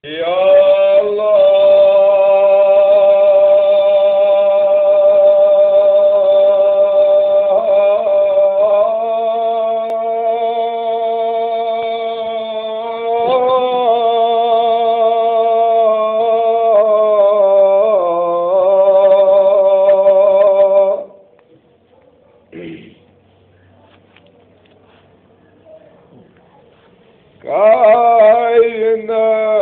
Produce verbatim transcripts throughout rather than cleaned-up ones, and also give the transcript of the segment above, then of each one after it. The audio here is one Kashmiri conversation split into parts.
يا الله. کائنات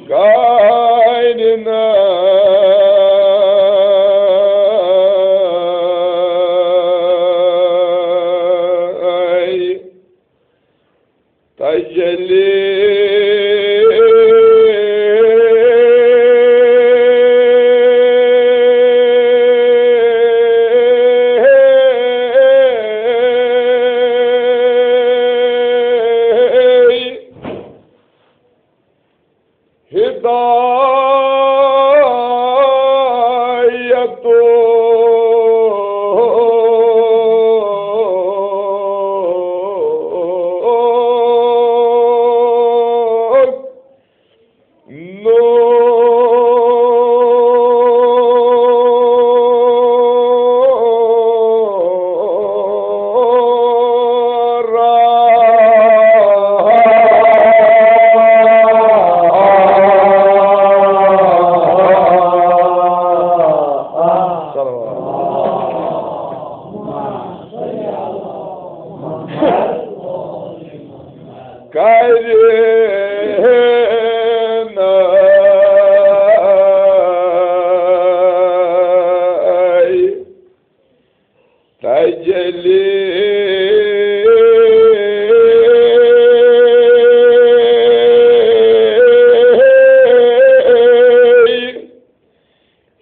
کائنات تجلی ہدایت کائنات تجلی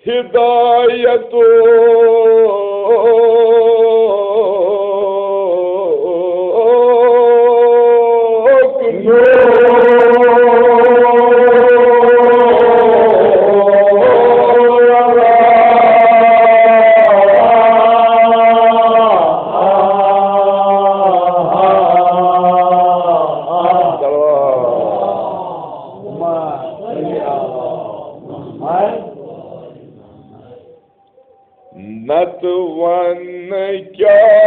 ہدایت نتہٕ وَن کیٛاہ،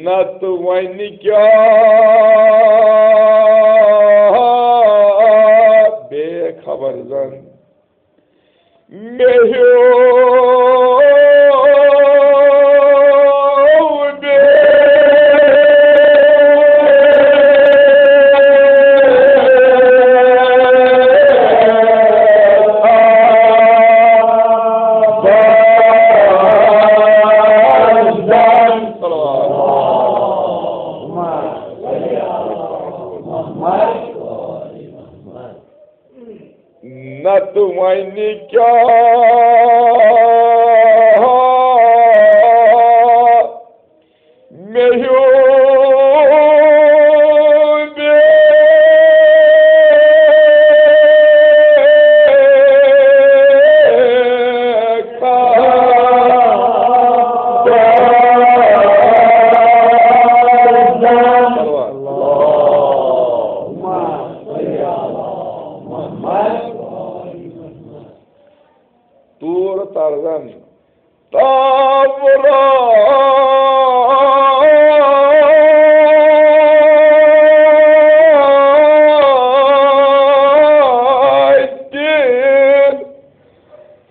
نتہٕ وَنہِ کیٛاہ، بے خبر زن۔ مےٚ ہیوٚو بے نتہٕ وۄنۍ کیٛاہ مےٚ ہیوٚو بے خبر۔ طور ترزن۔ تورات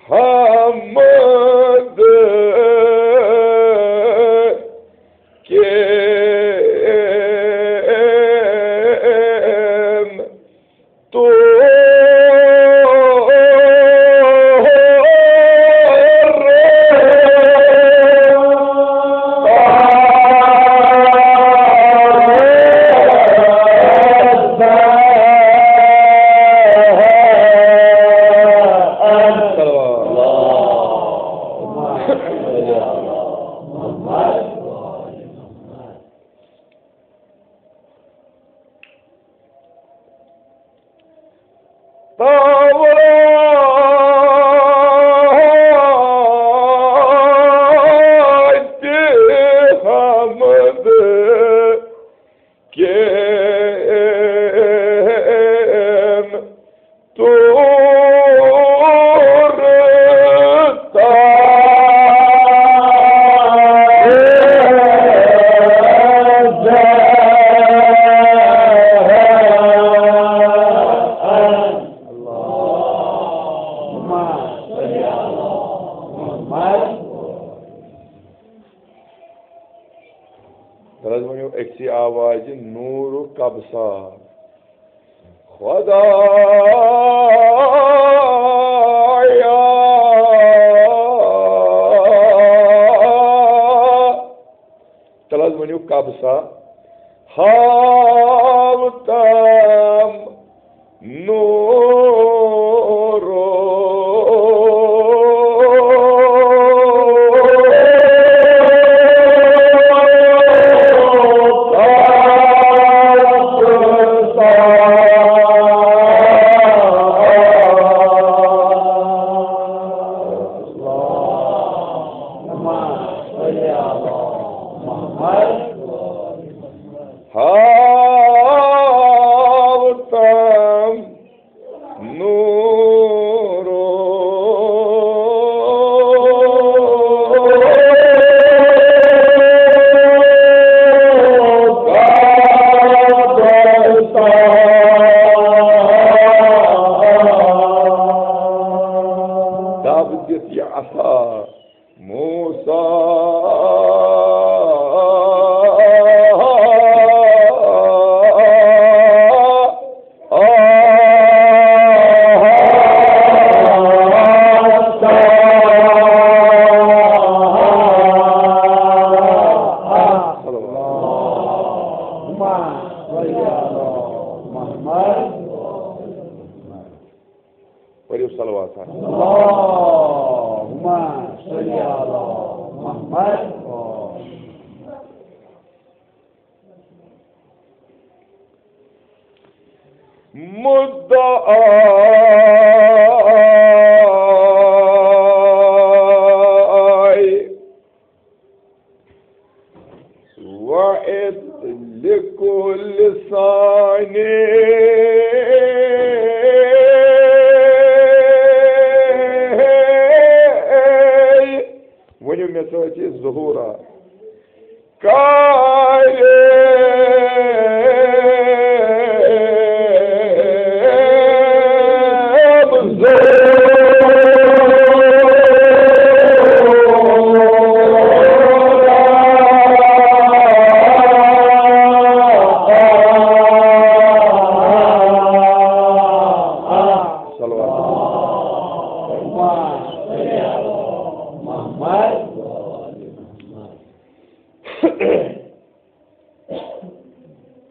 حمد کین طور۔ أکسٕے آوازِ نوٗر و کبسا۔ خدایا۔ تَلہٕ حظ ؤنِو کبسا۔ ہاوتم نورو۔ ہاوتم نورو۔ دب دِتھ یہِ عصا۔ موسیٰ۔ پٔرِو صلوات۔ اللہم صل علی محمد۔ مدعای وعد لکل ثانی۔ ؤنِو مےٚ سۭتۍ ظہورا۔ کارِ صلوات۔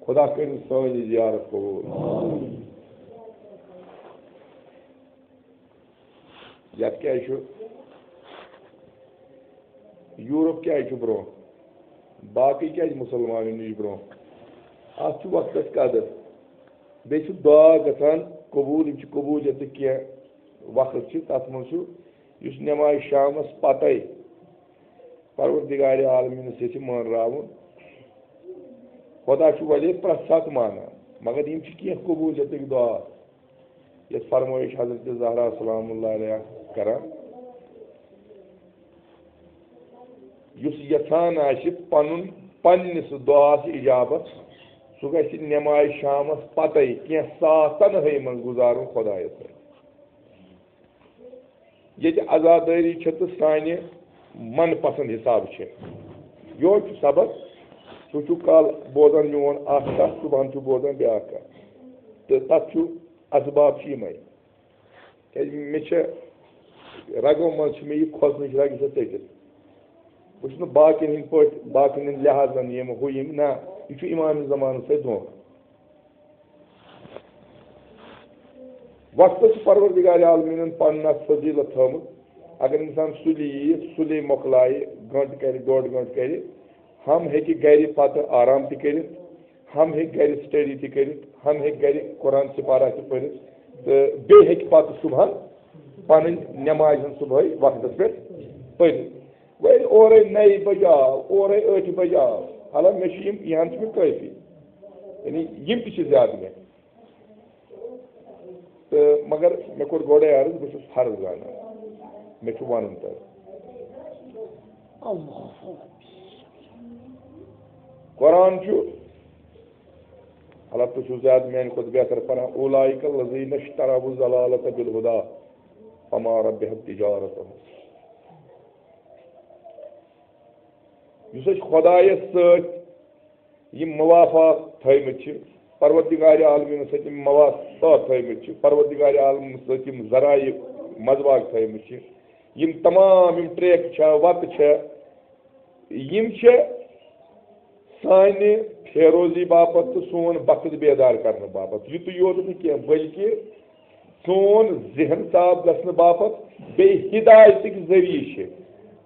خدا کٔرِن سٲنۍ یہِ زیارت قبوٗل۔ یَتھ کیٛازِ چھُ، یوٗروپ کیٛازِ چھُ برٛونٛہہ؟ باقٕے کیٛازِ مُسلمانَن نِش برٛونٛہہ؟ اَتھ چھُ وقتَس قدر۔ بیٚیہِ چھُ دُعا گژھان قبوٗل، یِم چھِ قبوٗلیتٕکۍ کینٛہہ وقت چھِ، تَتھ منٛز چھُ یُس نٮ۪مازِ شامَس پَتَے پروردگارِ عالمیٖنَس ییٚژھِ مٲنراوُن۔ خۄدا چھُ وَلے پرٛٮ۪تھ ساتہٕ مانان، مگر یِم چھِ کینٛہہ قبوٗلیتٕکۍ دُعا، یَتھ فرمٲیِش حضرت زہرا سلام اللہ علیہا کران۔ یُس یَژھان آسہِ پَنُن، پنٛنِس دُعاہَس اِجابت، سُہ گژھِ نٮ۪مازِ شامَس پَتَے کینٛہہ ساعت تنہٲیی منٛز گُزارُن خۄدایَس سۭتۍ۔ ییٚتہِ عزادٲری چھِ تہٕ سانہِ من پسند حساب چھِ۔ یورٕ چھُ سبق، تُہۍ چھِو کالہٕ بوزان میون اکھ کتھ، صبحن چھِو بوزان بیٛاکھ کتھ۔ تہٕ تتھ چھُ اسباب چھِ یِمے۔ کیازِ مےٚ چھِ رگو منٛز چھِ مےٚ یہِ کھۄژنٕچ رگ، یہِ چھےٚ ژٔٹِتھ۔ بہٕ چھُس نہٕ باقین ہٕنٛدۍ پٲٹھۍ، باقین ہٕنٛدۍ لحاظن یِم ہُہ یِم، نہ، یہِ چھُ امام زمانس سۭتۍ دھوکہٕ۔ وقتس چھُ پروردگار عالمیٖنن پنُن اکھ فضیلت تھٲومٕژ۔ اگر انسان سُلہِ یِیہِ، سُلے مۄکلایہِ، گنٹہٕ کرِ، ڈوٚڈ گنٹہٕ کرِ، ہم ہیٚکہِ گرِ پتہٕ آرام تہِ کٔرِتھ، ہم ہیٚکہِ گرِ study تہِ کٔرِتھ، ہم ہیٚکہِ گرِ قرآن سپارہ تہِ پٔرِتھ، تہٕ بیٚیہِ ہیٚکہِ پتہٕ صبحن پنٕنۍ نمازِ ہٕنٛز صبحٲے وقتس پٮ۪ٹھ پٔرِتھ۔ وۄنۍ ییٚلہِ اورَے نَیہِ بجہِ آو، اورَے ٲٹھِ بجہِ آو، حالانکہ مےٚ چھِ یِم، یِہَن چھِ مےٚ کٲفی۔ یعنی یِم تہِ چھِ زیادٕ مےٚ۔ تہٕ مگر مےٚ کوٚر گۄڈَے عرض، بہٕ چھُس فرض زانان، مےٚ چھُ وَنُن تۄہہِ۔ قرآن چھُ، اللہ، تُہۍ چھِو زیادٕ میٛانہِ کھۄتہٕ بہتر پَران، "اولئک الذین اشتروا الضلالۃ بالہدی فما ربحت تجارتہم۔" یُس أسۍ خۄدایَس سۭتۍ یِم موافات تھٲومٕتۍ چھِ، پروردگار عالمینَس سۭتۍ یِم موافات تھٲومٕتۍ چھِ، پروردگار عالمینَس سۭتۍ یِم ذرایع مزواج تھٲومٕتۍ چھِ، یِم تمام یِم ٹریک چھےٚ، وَتہٕ چھےٚ، یِم چھِ سانہِ فیروزی باپتھ تہٕ سون بخت بیدار کرنہٕ باپتھ۔ یُتُے یوت نہٕ کینٛہہ، بلکہِ سون ذہن صاف گژھنہٕ باپتھ بیٚیہِ ہدایتٕکۍ ذٔریعہٕ چھِ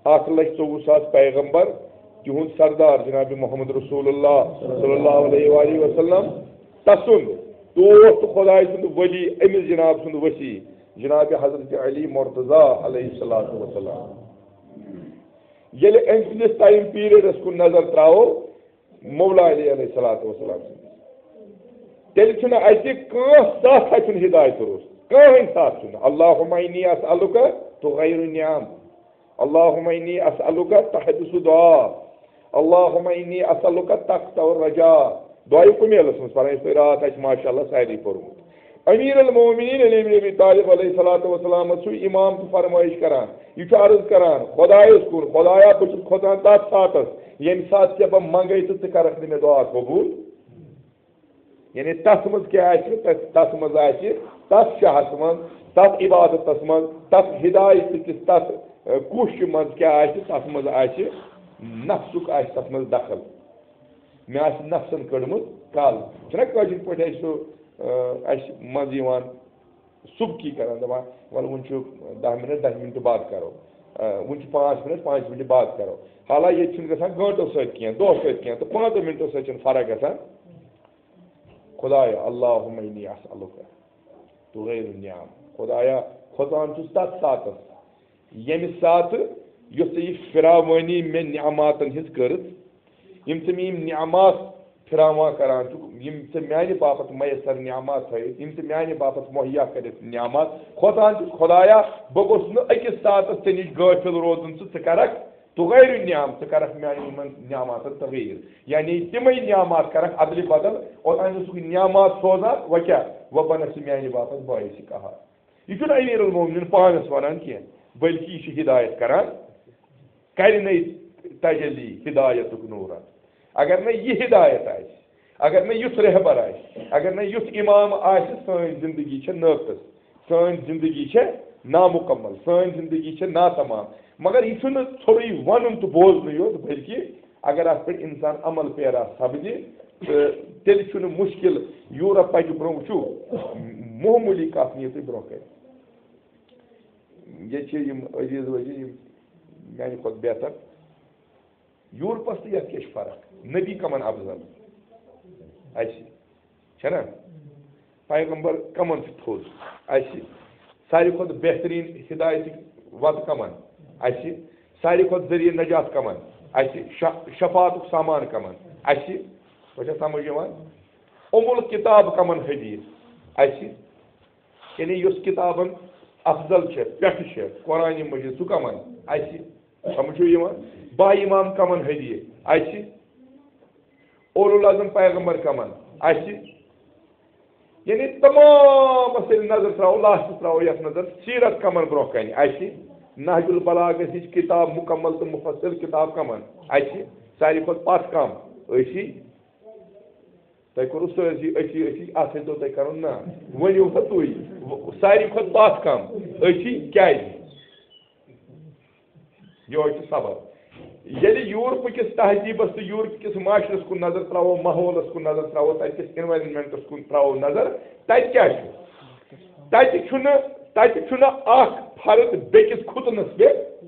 اکھ لچھ ژوٚوُہ ساس پیغمبر، تِہُنٛد سردار جناب محمد رسول اللہ صلی اللہ علیہ وآلہ وسلم، تسُنٛد دوست، خداے سُنٛد ولی، أمِس جناب سُنٛد وصی جناب حضرت علی مرتضیٰ علیہ الصلوۃ والسلام۔ ییٚلہِ أمۍ سٕنٛدِس ٹایم پیریڈس کُن نظر ترٛاوو، مولا علی علیہ الصلوۃ والسلام سٕنٛدِس، تیٚلہِ چھُنہٕ اَتہِ کانٛہہ ساتھا چھُنہٕ ہدایت روٚس، کٕہٕنۍ ساتھ چھُنہٕ۔ اللہم انی اسألک تغیر النعم، اللہم انی اسألک تحبس الدعاء، اللہم انی اسألک تقطع الرجاء۔ دعایہِ کمیلس منٛز پران، یِتھ پٲٹھۍ راتھ اَسہِ ماشاء اللہ سارے پوٚرمُت۔ امیر المومنین علی ابن ابی طالب علیہ الصلوۃ والسلام چھُ امام تہٕ فرمٲیش کران، یہِ چھُ عرض کران خدایس کُن، خدایا، بہٕ چھُس کھوژان تتھ ساتس، ییٚمہِ ساتہٕ ژےٚ بہٕ منگے تہٕ ژٕ کرکھ نہٕ مےٚ دعا قبول۔ یعنی تتھ منٛز کیٛاہ آسہِ؟ تتھ، تتھ منٛز آسہِ، تتھ شاہس منٛز، تتھ عبادتس منٛز، تتھ ہدایت کِس، تتھ، ٲ، کوٗششہِ منٛز کیٛاہ آسہِ؟ تتھ منٛز آسہِ نفسُک، آسہِ تتھ منٛز دخل۔ مےٚ آسہِ نفسن کٔڑمٕژ کل۔ چھُنہ کٲشِر پٲٹھۍ اَسہِ سُہ، ٲ، اَسہِ منٛز یِوان سُبکی کران، دپان، "وَلہٕ وُنہِ چھُ دَہ مِنٹ، دَہہِ مِنٹہِ بعد کرو۔ ٲ، وُنہِ چھُ پانٛژھ مِنٹ، پانٛژِ مِنٹہِ بعد کرو۔" حالانکہِ ییٚتہِ چھُنہٕ گژھان گٲنٹو سۭتۍ کینٛہہ، دۄہ سۭتۍ کینٛہہ، تہٕ پانٛژو مِنٹو سۭتۍ چھَنہٕ فرق گژھان۔ خدایا، اللہم انی اسألک تغیر النعم۔ خدایا، کھوژان چھُس تَتھ ساتَس، ییٚمہِ ساتہٕ یۄس ژےٚ یہِ فراوٲنی مےٚ نعماتن ہٕنٛز کٔرٕتھ، یِم ژےٚ مےٚ یِم نعمات فراوان کران چھُکھ، یِم ژےٚ میانہِ باپتھ میسر نعمات تھٲیِتھ، یِم ژےٚ میانہِ باپتھ مہیا کٔرِتھ نعمات، کھوژان چھُس خدایا، بہٕ گوٚژھ نہٕ أکِس ساتَس ژےٚ نِش غٲفِل روزُن، ژٕ، ژٕ کرکھ تغیر النعم، ژٕ کرکھ میانٮ۪ن یِمن نعماتن تغیٖر، یعنی تِمے نعمات کرکھ ادلہِ بدل۔ اوتام اوسُکھ نعمات سوزان، وۄنۍ کیٛاہ؟ وۄنۍ بنکھ ژٕ میانہِ باپتھ باعث قہر۔ یہِ چھُنہٕ امیر المومنین پانس ونان کینٛہہ، بلکہِ یہِ چھُ ہدایت کران، کرِ نے تجلی ہدایتُک نوٗرن۔ اگر نہٕ یہِ ہدایت آسہِ، اگر نہٕ یُتھ رہبر آسہِ، اگر نہٕ یُتھ امام آسہِ، سٲنۍ زندگی چھےٚ نٲقص، سٲنۍ زندگی چھےٚ نامکمل، سٲنۍ زندگی چھےٚ ناتمام۔ مگر یہِ چھُنہٕ ژھوٚرُے ونُن تہٕ بوزنُے یوت، بلکہِ اگر اتھ پٮ۪ٹھ انسان عمل پیرا سپدِ، تہٕ تیٚلہِ چھُنہٕ مُشکل۔ یورپ پکہِ برونٛہہ، وٕچھِو، معموٗلی کتھ نِیِو تُہۍ برونٛہہ کنہِ۔ ییٚتہِ چھِ یِم عزیز وزیز، یِم میانہِ کھۄتہٕ بہتر۔ یورپس تہٕ یتھ کیٛاہ چھِ فرق؟ نبی کمن افضل؟ اسہِ۔ چھنا؟ پیغمبر کمن چھُ تھوٚد؟ اسہِ۔ ساروی کھۄتہٕ بہتریٖن ہدایتٕکۍ وتہٕ کمن؟ اسہِ۔ ساروی کھۄتہٕ ذٔریعہٕ نجات کمن؟ اسہِ۔ شا-، شفاعتُک سامان کمن؟ اسہِ۔ وۄنۍ چھا سمجھ یِوان؟ ام الکتاب کمن حدیث؟ اسہِ۔ یعنی یۄس کتابن افضل چھےٚ، پٮ۪ٹھٕ چھےٚ، قرآن مجید، سُہ کمن؟ اسہِ۔ سمجھ چھُ یِوان؟ با امام کمن حدیث؟ اسہِ۔ اولو العزم پیغمبر کمن؟ اسہِ۔ یعنی تمامس ییٚلہِ نظر ترٛاوو، لاسٹس ترٛاوو یتھ نظر، سیرت کمن برونٛہہ کنہِ؟ اسہِ۔ نہج البلاغہ ہِش کتاب مکمل تہٕ مفصل کتاب کمن؟ اسہِ۔ ساروی کھۄتہٕ پتھ کم؟ أسی۔ تۄہہِ کوٚروٕ سٲرسٕے أسی، أسی، اتھ ہیٚژیو تۄہہِ کرُن نا۔ ؤنِو سا تُہۍ، ساروی کھۄتہٕ پتھ کم؟ أسی۔ کیٛازِ؟ یہوے چھُ سبب۔ ییٚلہِ یورپہٕ کِس تہذیٖبس تہٕ یورپہٕ کِس معاشرس کُن نظر ترٛاوو، ماحولس کُن نظر ترٛاوو، تتہِ کِس environmentس کُن ترٛاوو نظر، تتہِ کیٛاہ چھُ؟ تتہِ چھُنہٕ، تتہِ چھُنہٕ اکھ فرد بیٚکِس کھُتنس پٮ۪ٹھ،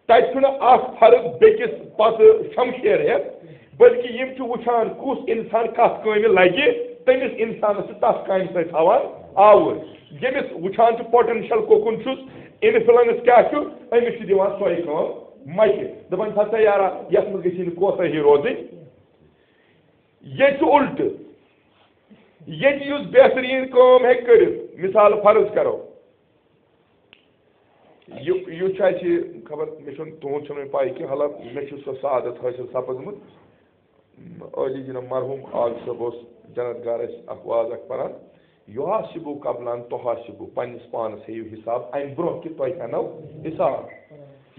تتہِ چھُنہٕ اکھ فرد بیٚکِس پتہٕ شمشیر ہٮ۪تھ، بلکہِ یِم چھِ وٕچھان کُس انسان کتھ کامہِ لگہِ، تٔمِس انسانس چھِ تتھ کامہِ سۭتۍ تھاوان آوُر۔ ییٚمِس وٕچھان چھُ potential کوٚکُن چھُس، influence کیٛاہ چھُ، أمِس چھِ دِوان سۄے کٲم مشہِ۔ دپان چھِ، "ہسا یارا، یتھ منٛز گژھِ نہٕ کوتاہی روزٕنۍ۔" ییٚتہِ چھُ الٹہٕ۔ ییٚتہِ یُس بہتریٖن کٲم ہیٚکہِ کٔرِتھ، مثال فرض کرو، یہِ، یُس چھُ اَسہِ، خبر، مےٚ چھُنہٕ، تُہُنٛد چھُنہٕ مےٚ پَے کینٛہہ، حالانکہ مےٚ چھُ سۄ سعادت حٲصِل سپٕزمٕژ۔ عٲلی جناب مرحوٗم آغ صٲب اوس جنت گارَس اکھ واز اکھ پران، "یحاسبو قبل ان تحاسبو"، پننِس پانَس ہیٚیِو حساب اَمہِ برونٛہہ کہِ تۄہہِ ہٮ۪نو حساب۔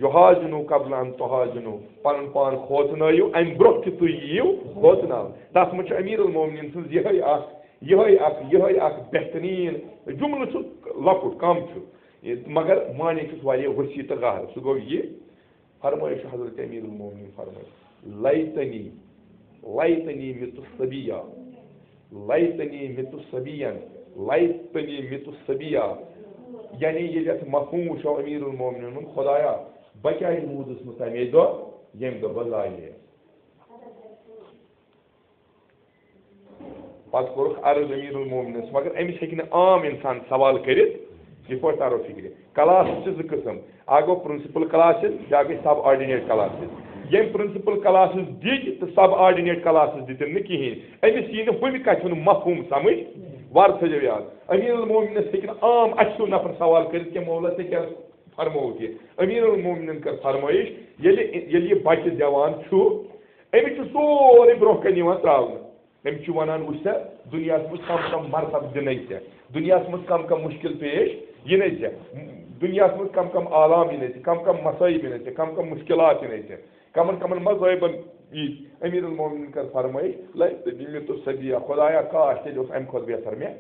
یحازنوا قبل ان تحازنوا، پنُن پان کھوژنٲیِو امہِ برونٛہہ کہِ تُہۍ یِیِو کھوژناونہٕ۔ تتھ منٛز چھُ امیر المومنین سٕنٛز یِہے اکھ، یِہے اکھ، یِہے اکھ بہترین جملہٕ چھُ، لۄکُٹ کم چھُ، مگر معنی چھُس واریاہ وسیع تہٕ گہرٕ۔ سُہ گوٚو یہِ، فرمٲیِش چھُ حضرت امیر المومنین فرمٲیِش، لیتنی، لیتنی مت صبیا، لیتنی مت صبیا، لیتنی مت صبیا۔ یعنی ییٚلہِ اتھ مفہوم وٕچھو امیر المومنین ہُنٛد، خدایا، بہٕ کیازِ موٗدُس نہٕ تمے دۄہ ییٚمہِ دۄہ بہٕ زایے۔ پتہٕ کوٚرُکھ عرض امیر المومنینس، مگر أمِس ہیٚکہِ نہٕ عام انسان سوال کٔرِتھ۔ یِتھ پٲٹھۍ ترو فکرِ، کلاسز چھِ زٕ قٕسم، اکھ گوٚو پرنسپل کلاسز، بیاکھ گٔے سب آرڈینیٹ کلاسز۔ ییٚمۍ پرنسپل کلاسز دِتۍ تہٕ سب آرڈینیٹ کلاسز دِتِن نہٕ کِہیٖنۍ، أمِس یی نہٕ ہُمہِ کتھِ ہُنٛد مفہوم سمجھ۔ وَر تھٲیزیو یاد، امیر المومنینس ہیٚکہِ نہٕ عام اَسہِ ہیوٗ نفر سوال کٔرِتھ کینٛہہ، مولا ژےٚ کیٛاہ فرمووُتھ یہِ؟ امیر المومنین کٔر فرمٲیش، ییٚلہِ، ییٚلہِ یہِ بچہِ زٮ۪وان چھُ، أمِس چھُ سورُے برونٛہہ کنہِ یِوان تراونہٕ۔ أمِس چھُ ونان، وٕچھ سا، دُنیاہس منٛز کم کم مرتبہٕ دِنے ژےٚ، دُنیاہس منٛز کم کم مُشکل پیش یِنے ژےٚ، دُنیاہس منٛز کم کم آلام یِنے ژےٚ، کم کم مصٲیب یِنے ژےٚ، کم کم مُشکلات یِنے ژےٚ، کمن کمن مصٲیبن یی۔ امیر المومنین کٔر فرمٲیش، لیتنی مت صبیا، خدایا، کاش تیٚلہِ اوس امہِ کھۄتہٕ بہتر مےٚ۔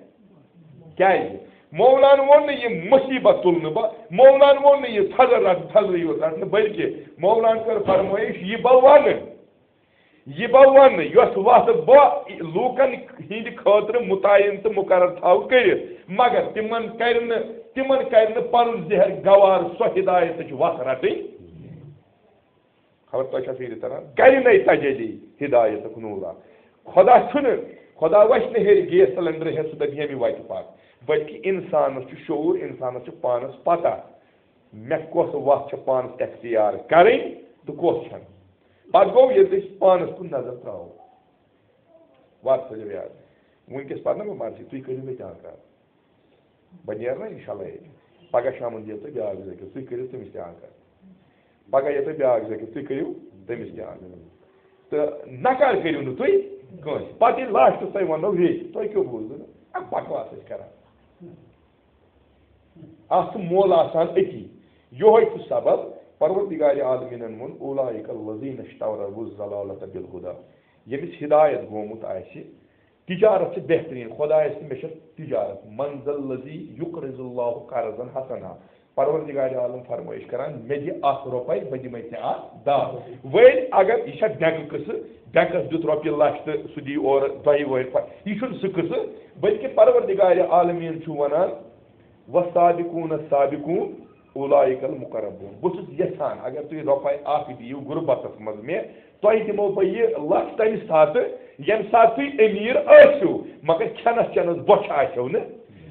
کیازِ؟ مولان ووٚن نہٕ یہِ مُصیبت تُل نہٕ بہٕ، مولان ووٚن نہٕ یہِ تھزر رٹہٕ، تھزرٕے یوت رٹہٕ نہٕ، بلکہِ مولان کٔر فرمٲیش، یہِ بہٕ ونہٕ، یہِ بہٕ ونہٕ، یۄس وتھ بہٕ لوٗکن ہٕنٛدِ خٲطرٕ متعین تہٕ مقرر تھاوٕ کٔرِتھ، مگر تِمن کرِ نہٕ، تِمن کرِ نہٕ پنُن زہر گوار سۄ ہدایتٕچ وتھ رٹٕنۍ۔ خبر تۄہہِ چھا فِکرِ تران؟ گرِ نَے تجلی ہدایتُک نوٗرا۔ خدا چھُنہٕ، خدا وَچھِ نہٕ ہیٚرِ گیس سلنڈر ہیٚتھ سُہ دَپہِ ییٚمہِ وَتہِ پَکھ، بلکہِ اِنسانَس چھُ شعوٗر، اِنسانَس چھُ پانَس پَتہ مےٚ کۄس وَتھ چھےٚ پانَس اختیار کَرٕنۍ تہٕ کۄس چھَنہٕ۔ پَتہٕ گوٚو ییٚلہِ أسۍ پانَس کُن نظر ترٛاوو، وَتھ تھٲیِو یاد، وٕنکیٚس پَرٕ نہ بہٕ مرضی، تُہۍ کٔرِو مےٚ تہِ آنکار۔ بہٕ نیرٕ نا اِنشاءاللہ ییٚتہِ۔ پگاہ شامَن دِیِو تُہۍ بیٛاکھ ذٲکِر، تُہۍ کٔرِو تٔمِس تہِ آنکار۔ پگاہ یِیِو تُہۍ بیٛاکھ ذٲکِر، تُہۍ کٔرِو تٔمِس تہِ آنکار۔ تہٕ نکار کٔرِو نہٕ تُہۍ کٲنٛسہِ۔ پتہٕ ییٚلہِ لاسٹَس تۄہہِ وَنو، ہے، تۄہہِ کیٛاہ بوٗزوٕ نہٕ؟ اَ، بکواس ٲسۍ کران۔ اَتھ چھُ مول آسان أتی۔ یِہوٚے چھُ سبب، پروردگار عالمیٖنَن ووٚن، "اولئک الذین اشتروا الضلالۃ بالہدی"۔ ییٚمِس ہدایت گوٚمُت آسہِ، تجارت چھِ بہتریٖن، خدایَس تہٕ مےٚ چھِ تجارت۔ من ذا الذی یقرض اللہ قرضا حسنا۔ پروردگار عالم فرمٲیش کران، مےٚ دِ اکھ رۄپے، بہٕ دِمے ژےٚ اکھ دہ۔ وۄنۍ اگر یہِ چھا بینک قصہٕ، بینکس دیُت رۄپیہِ لچھ تہٕ سُہ دی اورٕ دۄیہِ وٕہٕرۍ پتہٕ، یہِ چھُنہٕ سُہ قصہٕ، بلکہِ پروردگار عالمیٖن چھُ ونان، "والسابقون السابقون اولئک المقربون"۔ بہٕ چھُس یژھان، اگر تُہۍ رۄپے اکھ دِیِو غربتس منٛز مےٚ، تۄہہِ دِمو بہٕ یہِ لَچھ تَمہِ ساتہٕ، ییٚمہِ ساتہٕ تُہۍ أمیٖر ٲسِو، مگر کھٮ۪نَس چٮ۪نَس بۄچھِ آسٮ۪و نہٕ۔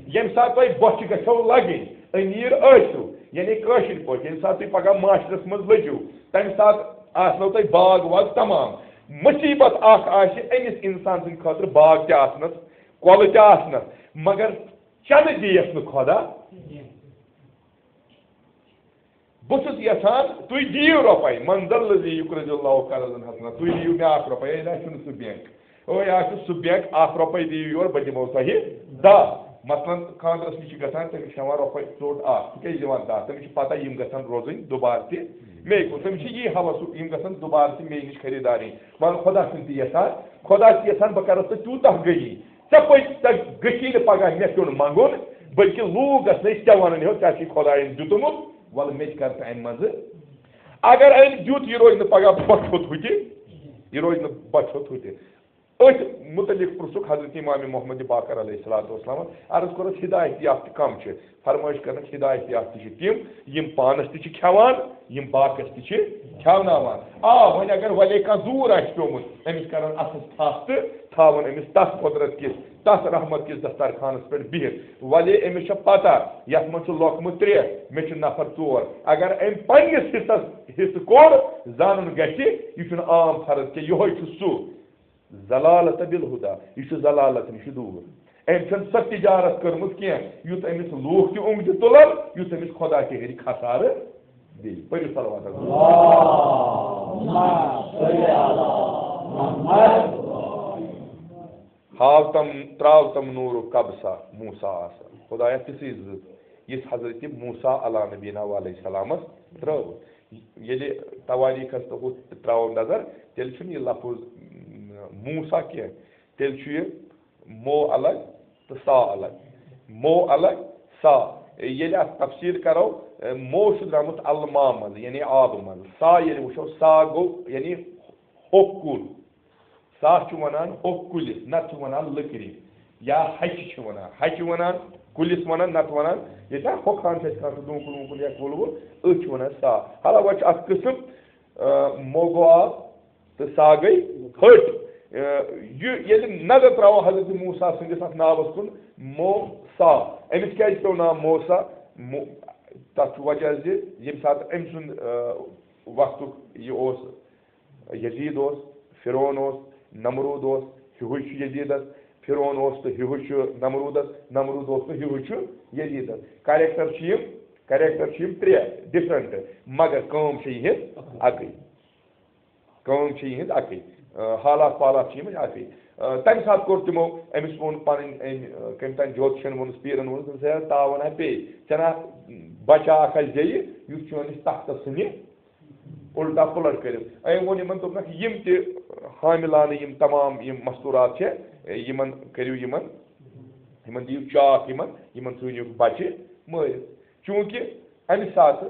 ییٚمہِ ساتہٕ تۄہہِ بۄچھِ گژھٮ۪و لَگٕنۍ، أمیٖر ٲسِو، یعنی کٲشِرۍ پٲٹھۍ، ییٚمہِ ساتہٕ تُہۍ پَگاہ معاشرَس منٛز لٔگِو، تَمہِ ساتہٕ آسنو تۄہہِ باغ واغ تمام۔ مُصیٖبت اَکھ آسہِ أمِس اِنسان سٕنٛدِ خٲطرٕ باغ تہِ آسنَس، کۄلہٕ تہِ آسنَس، مگر چٮ۪نہٕ دِیَس نہٕ خۄدا۔ بہٕ چھُس یژھان تُہۍ دِیِو رۄپَے، من ذا الذی یقرض اللہ قرضا حسنا، تُہۍ دِیِو مےٚ اکھ رۄپَے، ہے، نہ، چھُنہٕ سُہ بینک۔ اوے، اَتھ چھُ سُہ بینک، اکھ رۄپَے دِیِو یور، بہٕ دِمو تۄہہِ دہ۔ مثلاً، خانٛدرَس نِش چھِ گژھان، تٔمِس چھِ ہٮ۪وان رۄپَے ژوٚٹ اکھ، تِکیٛازِ دِوان دہ، تٔمِس چھِ پَتہ یِم گژھن روزٕنۍ دُبارٕ تہِ مے کُن، تٔمِس چھِ یی ہوس، یِم گژھن دُبارٕ تہِ مے نِش خریٖدار یِنۍ۔ مگر خۄدا چھُنہٕ تہِ یَژھان، خۄدا چھُ یَژھان بہٕ کَرَس ژٕ تیوٗتاہ غنی، ژےٚ پٔزۍ، ژےٚ گژھی نہٕ پگاہ مےٚ پیوٚن منٛگُن، بلکہِ لوٗکھ گژھنَے ژےٚ وَنُن، ہیو، ژےٚ چھُے خۄدایَن دیُتمُت، وَلہٕ مےٚ تہِ کر ژٕ اَمہِ منٛزٕ۔ اگر أمۍ دیُت، یہِ روزِ نہٕ پگاہ بۄچھِ ہوٚت ہُتہِ، یہِ روزِ نہٕ بۄچھِ ہوٚت ہُتہِ۔ أتھۍ مُتعلِق پرٛژھُکھ حضرت امام محمد باقر علیہ الصلوۃ والسلام، عرض کوٚرُس، ہدایت یافتہٕ کم چھِ؟ فرمٲیش کٔرنَکھ، ہدایت یافتہٕ چھِ تِم، یِم پانَس تہِ چھِ کھٮ۪وان، یِم باقیَس تہِ چھِ کھٮ۪وناوان۔ آ، وۄنۍ اگر وَلے کانٛہہ زوٗر آسہِ پیوٚمُت، أمِس کَرَن اَتھَس تھَپھ تہٕ تھاوَن أمِس تَتھ قۄدرت کِس، تَتھ رحمت کِس دسترخانَس پٮ۪ٹھ بِہِتھ۔ وَلے أمِس چھےٚ پَتہ، یَتھ منٛز چھُ لۄقمہٕ ترٛےٚ، مےٚ چھِ نفر ژور۔ اگر أمۍ پنٛنِس حصَس، حصہٕ کوٚر، زانُن گژھِ، یہِ چھُنہٕ عام فرض کینٛہہ، یِہوٚے چھُ سُہ۔ ضلالت بالہدی، یہِ چھُ ضلالت نِش دوٗر۔ أمۍ چھَنہٕ سۄ تجارت کٔرمٕژ کینٛہہ، یُتھ أمِس لوٗکھ تہِ اوٚنٛگجہِ تُلَن، یُتھ أمِس خۄدا تہِ ہیٚرِ خسارٕ بیٚیہِ۔ پٔرِو صلوات۔ اللہم صل علی محمد۔ ہاو تم، ترٛاو تم نوٗرُک قبضہ موسیٰ آسا۔ خۄدایا، تِژھٕے زٕ، یِژھ حضرت موسیٰ علیٰ نبینا علیہ السلامس ترٛٲو۔ ییٚلہِ توٲریٖخس تہٕ ہُتھ تہِ ترٛاوو نظر، تیٚلہِ چھُنہٕ یہِ لفظ، م، موسیٰ کینٛہہ، تیٚلہِ چھُ یہِ مو الگ تہٕ سا الگ۔ مو الگ، سا۔ ییٚلہِ اتھ تفسیٖر کرو، مو چھُ درٛامُت الما منٛز، یعنی آبہٕ منٛز۔ سا ییٚلہِ وٕچھو، سا گوٚو یعنی ہوٚکھ کُل۔ سا چھُ وَنان ہوٚکھ کُلِس، نَتہٕ چھُ وَنان لٔکرِ، یا ہَچہِ چھِ وَنان۔ ہَچہِ وَنان کُلِس وَنان، نَتہٕ وَنان ییٚتہِ ہا ہوٚکھان چھِ اَسہِ کانٛہہ سُہ ڈوٗنۍ کُل ووٗنۍ کُل یا کُل وُل، أتھۍ چھِ وَنان سا۔ حالانکہ وۄنۍ چھُ اَتھ قٕسٕم، آ، موگو آب تہٕ سا گٔے ۂٹ۔ آ، یہِ ییٚلہِ نظر ترٛاوو حضرت موسیٰ سٕنٛدِس اَتھ ناوَس کُن، موسیٰ، أمِس کیٛازِ پیوٚو ناو موسیٰ؟ مو-، تَتھ چھُ وجہ زِ ییٚمہِ ساتہٕ أمۍ سُنٛد، آ، وقتُک یہِ اوس، یزید اوس، فرعون اوس، نمرود اوس، ہیُوٕے چھُ یزیدس۔ فرعون اوس تہٕ ہیُوٕے چھُ نمرودس، نمرود اوس تہٕ ہیُوٕے چھُ یزیدس۔ کریکٹر چھِ یِم، کریکٹر چھِ یِم ترٛےٚ ڈفرنٹ، مگر کٲم چھِ یِہنٛز اکٕے۔ کٲم چھِ یِہنٛز اکٕے۔ آ، حالات پالات چھِ یِمن اکٕے۔ آ، تمہِ ساتہٕ کوٚر تِمو، أمِس ووٚن پنٕنۍ أمۍ، آ، کٔمۍ تام جوتشن ووٚنُس، پیرن ووٚنُس، دوٚپُس، "ہے، تاوان ہا پیٚیہِ، ژےٚ نا بچہ اکھ آسہِ زیٚیہِ، یُس چٲنِس تختس ژھٕنہِ الٹا پلٹ کٔرِتھ۔" أمۍ ووٚن یِمن، دوٚپنکھ، یِم تہِ حاملانہٕ، یِم تمام یِم مستورات چھِ، یِمن کٔرِو یِمن، یِمن دِیِو چاک، یِمن، یِمن ژھٕنِو بچہِ مٲرِتھ۔ چوٗنکہِ امہِ ساتہٕ،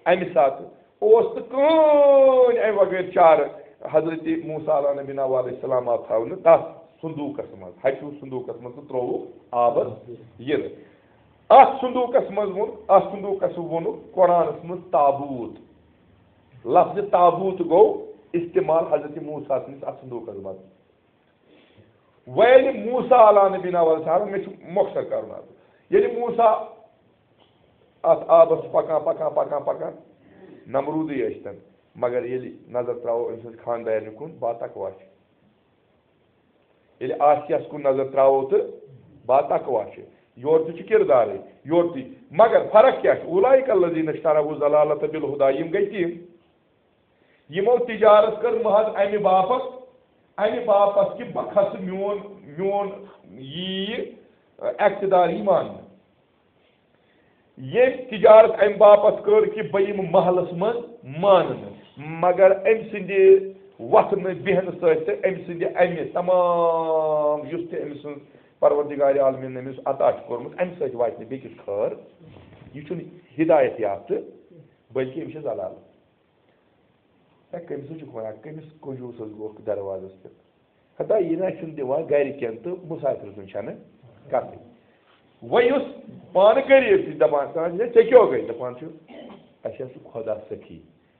امہِ ساتہٕ اوس نہٕ کٕہٕنۍ امہِ وغٲر چارٕ۔ حضرت موسیٰ علیہ نبینا علیہ السلام آو تھاونہٕ تتھ صندوقس منٛز، ہَچوٗ صندوقس منٛز، تہٕ ترووُکھ آبس یِرٕ۔ اتھ صندوقس منٛز ووٚن، اتھ صندوقس ووٚنُکھ قرآنس منٛز تابوت۔ لفظ تابوت گوٚو استعمال حضرت موسیٰ سٕنٛدِس اتھ صندوقس منٛز۔ وۄنۍ ییٚلہِ موسیٰ علیہ نبینا علیہ السلام، مےٚ چھُ مۄخصر کرُن آز، ییٚلہِ موسیٰ اتھ آبس پکان، پکان، پکان، پکان، نمروٗدٕے ٲسۍتن، مگر ییٚلہِ نظر ترٛاوو أمۍ سٕنٛز خاندارنہِ کُن، با تقوا چھِ۔ ییٚلہِ آسیاہس کُن نظر ترٛاوو تہٕ با تقوا چھِ۔ یورٕ تہِ چھُ کردارٕے، یورٕ تہِ۔ مگر فرق کیٛاہ چھُ؟ "اولئک الذین اشتروا الضلالۃ بالہدی"، یِم گٔے تِم، یِمو تجارت کٔر محض امہِ باپتھ، امہِ باپتھ کہِ بہٕ کھسہٕ، میون، میون یی اقتدار یی ماننہٕ۔ ییٚمۍ تجارت امہِ باپتھ کٔر کہِ بہٕ یِمہٕ محلس منٛز ماننہٕ، مگر أمۍ سٕنٛدِ وۄتھنہٕ بیہنہٕ سۭتۍ تہٕ أمۍ سٕنٛدِ امہِ تمام یُس تہِ أمۍ سٕنٛز پروردگار عالمین أمِس عطا چھُ کوٚرمُت، امہِ سۭتۍ واتہِ نہٕ بیٚکِس خٲر۔ یہِ چھُنہٕ ہدایت یافتہٕ، بلکہِ أمِس چھِ ضلالت۔ ہے، کٔمِس حظ چھُکھ وَنان؟ کٔمِس کنجوٗسَس گوٚکھ دروازَس پٮ۪ٹھ؟ ہتا یہِ نہ چھُنہٕ دِوان گَرِکٮ۪ن تہٕ مُسافِر سُنٛد چھَنہٕ کَتھٕے۔ وۄنۍ یُس پانہٕ غریٖب چھُ دَپان، دَپان چھُ، "ژےٚ کیٛاہ گٔے؟" دَپان چھُ، "اَسہِ حظ چھُ خۄدا سخی،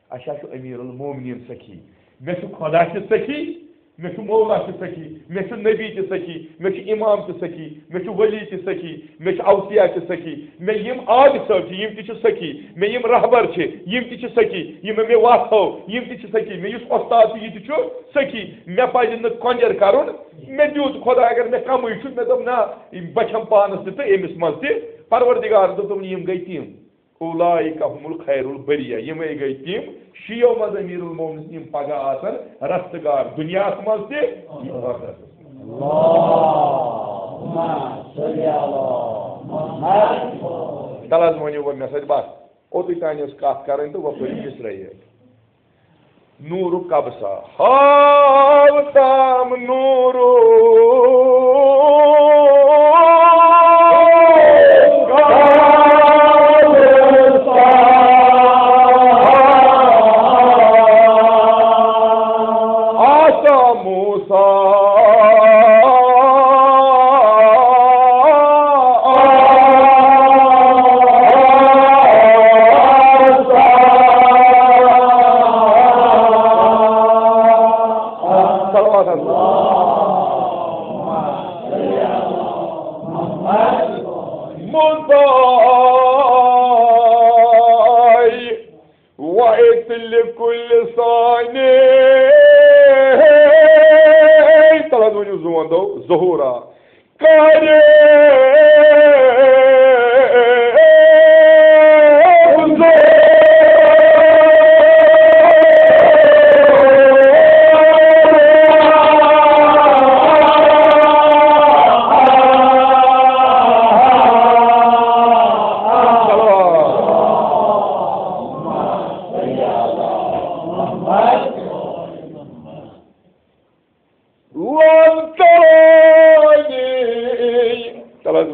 اَسہِ حظ چھُ أمیٖر المومنیٖن سخی، مےٚ چھُ خۄدا تہِ سخی۔" مےٚ چھُ مولا تہِ سخی، مےٚ چھُ نبی تہِ سخی، مےٚ چھُ امام تہِ سخی، مےٚ چھُ ولی تہِ سخی، مےٚ چھُ اوصیا تہِ سخی، مےٚ یِم عابد صٲب چھِ، یِم تہِ چھِ سخی، مےٚ یِم رہبر چھِ، یِم تہِ چھِ سخی، یِم مےٚ وَتھ ہٲو، یِم تہِ چھِ سخی، مےٚ یُس وۄستاد چھُ، یہِ تہِ چھُ سخی۔ مےٚ پَزِ نہٕ کۄنجَر کَرُن، مےٚ دیُت خۄداے، اگر مےٚ کَمٕے چھُ، مےٚ دوٚپ، نہ، یِم بَچھَم پانَس تہِ تہٕ أمِس منٛز تہِ۔ پروردگارَن دوٚپ، دوٚپُن، یِم گٔے تِم۔ اولئک هم الخیر البریہ، یِمے گٔے تِم شیو منٛز امیر المومنین، یِم پگاہ آسن رستگار دُنیاہس منٛز تہِ۔ اللہم صل علی محمد۔ تَلہٕ حظ ؤنِو وۄنۍ مےٚ سۭتۍ بس، اوٚتُے تانۍ ٲس کتھ کرٕنۍ تہٕ وۄنۍ پٔرِو مصرعی یٲتۍ۔ نورُک قبضہ ہاو تام نورُک قبضہ۔ آسا موسیٰ صلوات حضرت۔ مدعی وعد لکل ثانی۔ تَلہٕ حظ ؤنِو زُوَن دۄہ ظہوٗرا۔ کرے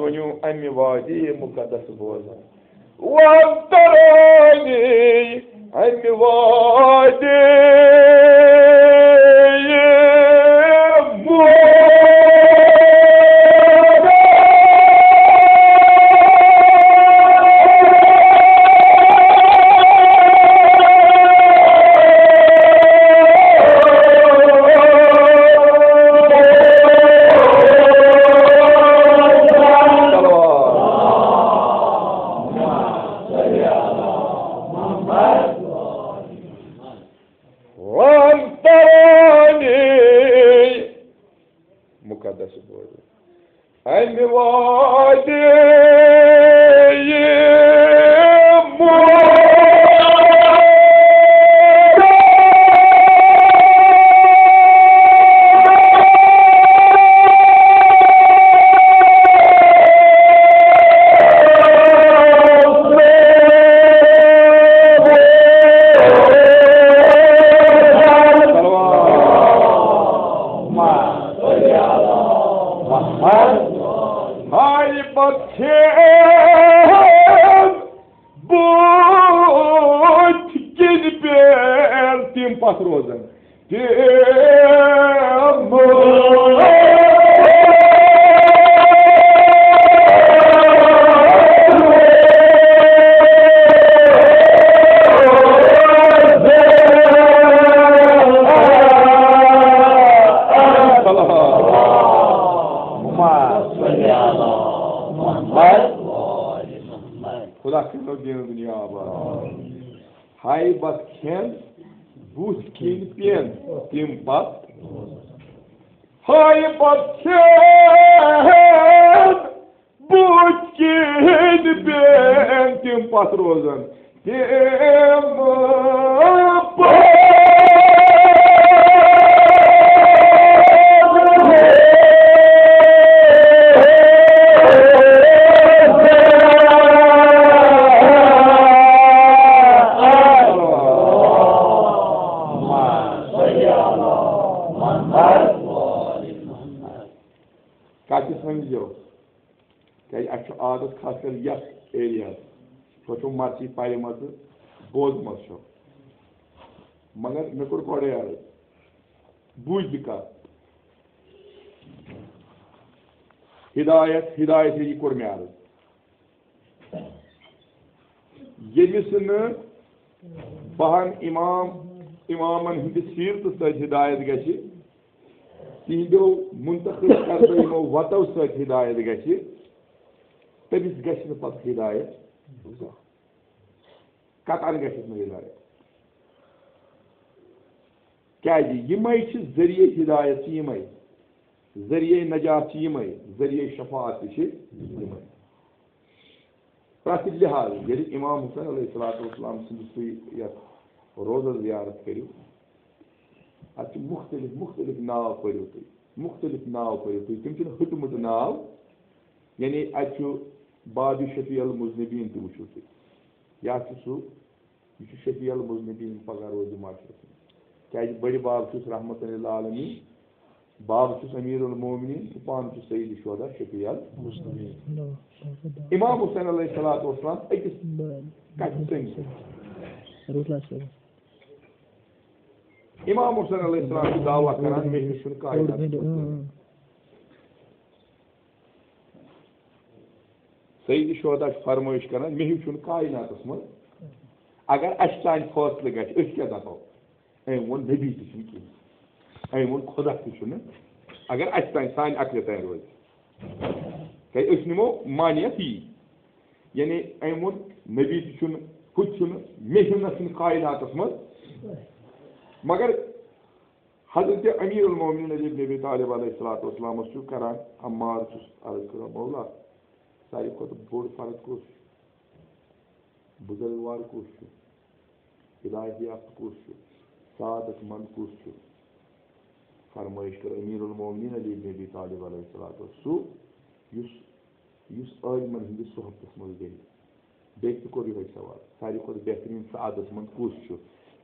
ؤنِو اَمہِ وادی مُقدس بوزان۔ وۄنۍ ترٲنی اَمہِ وادی مُقدس۔ مُقدس بوزُن۔ اَمہِ وادی ہاے بخشن بُتھۍ کِنۍ پٮ۪ن تِم پتھ روزن۔ تِم خدا کٔرِنو دیٖن دُنیا آباد۔ ہاے بتہٕ کھٮ۪ن بُتھۍ کِنۍ پٮ۪ن تِم پتہٕ۔ ہاے بتہٕ کھٮ۪ن بُتھۍ کِنۍ پٮ۪ن تِم پتہٕ روزن۔ تِم پتہٕ۔ کتہِ سمجھو؟ کیازِ اَسہِ چھُ عادت خاص کر یَتھ ایریاہَس، تۄہہِ چھو مرثی پَرِ منٛزٕ بوزمٕژ چھو، مگر مےٚ کوٚر گۄڈَے عرض، بوٗزۍ تہِ کَتھ۔ ہدایت، ہدایت یہِ کوٚر مےٚ عرض۔ ییٚمِس نہٕ بَہَن امام، امامن ہٕنٛدِ سیرتہٕ سۭتۍ ہدایت گژھِ، تِہنٛدیو منتخب کردٕ یِمو وتو سۭتۍ ہدایت گژھِ، تٔمِس گژھِ نہٕ پتہٕ ہدایت۔ قطعاً گژھٮ۪س نہٕ ہدایت۔ کیازِ؟ یِمے چھِ ذٔریعہٕ ہدایت چھِ یِمے، ذٔریعہٕ نجات چھِ یِمے، ذٔریعہٕ شفاعت تہِ چھِ یِمے۔ پرٛٮ۪تھ لحاظ ییٚلہِ امام حسین علیہ الصلوۃ والسلام سٕنٛدِس تُہۍ یَتھ روزس زیارت کٔرِو، اَتھ چھِ مُختٔلِف مُختٔلِف ناو پٔرِو تُہۍ، مُختٔلِف ناو پٔرِو تُہۍ، تِم چھِنہٕ ہُٹہٕ مُٹہٕ ناو، یعنی اَتہِ چھُ باب شفیع المذنبین تہِ وٕچھِو تُہۍ، یا چھُ سُہ یہِ چھُ شفیع المذنبین، پگاہ روزِ معاشرس منٛز۔ کیازِ بٔڑِ باب چھُس رحمتن للعالمین، باب چھُس امیر المومنین تہٕ پانہٕ چھُ سید شہدا شفیع المذنبین۔ امام حسین علیہ الصلوۃ والسلام أکِس کتھِ سٔنٛدۍ۔ امام حسین علیہ السلام چھُ دعویٰ کران، مےٚ ہیوٗ چھُنہٕ کائناتس منٛز کٕہٕنۍ۔ سید شہدا چھُ فرمٲیش کران، مےٚ ہیوٗ چھُنہٕ کائناتس منٛز۔ اگر اَسہِ تانۍ فٲصلہٕ گژھِ، أسۍ کیٛاہ دَپو؟ أمۍ ووٚن، نبی تہِ چھُنہٕ کِہیٖنۍ۔ أمۍ ووٚن، خدا تہِ چھُنہٕ۔ اگر اَسہِ تانۍ، سانہِ عقلہِ تانۍ روزِ، تیٚلہِ أسۍ نِمو مانِیَت یی۔ یعنی أمۍ ووٚن، نبی تہِ چھُنہٕ، ہُہ تہِ چھُنہٕ، مےٚ ہیوٗ نہ چھُنہٕ کائناتس منٛز۔ مگر حضرت امیر المومنین علی ابن ابی طالب علیہ الصلوۃ والسلامس چھُ کران، عمار چھُس عرض کران، مولا، ساروی کھۄتہٕ بوٚڑ فرد کُس چھُ؟ بزرگوار کُس چھُ؟ ہدایت یافتہٕ کُس چھُ؟ سعادت مند کُس چھُ؟ فرمٲیش کٔر امیر المومنین علی ابن ابی طالب علیہ الصلوۃ والسلام، سُہ یُس، یُس عٲلمن ہٕنٛدِس صحبتس منٛز بیٚہہِ۔ بیٚیہِ تہِ کوٚر یِہوٚے سوال، ساروی کھۄتہٕ بہتریٖن سعادت مند کُس چھُ؟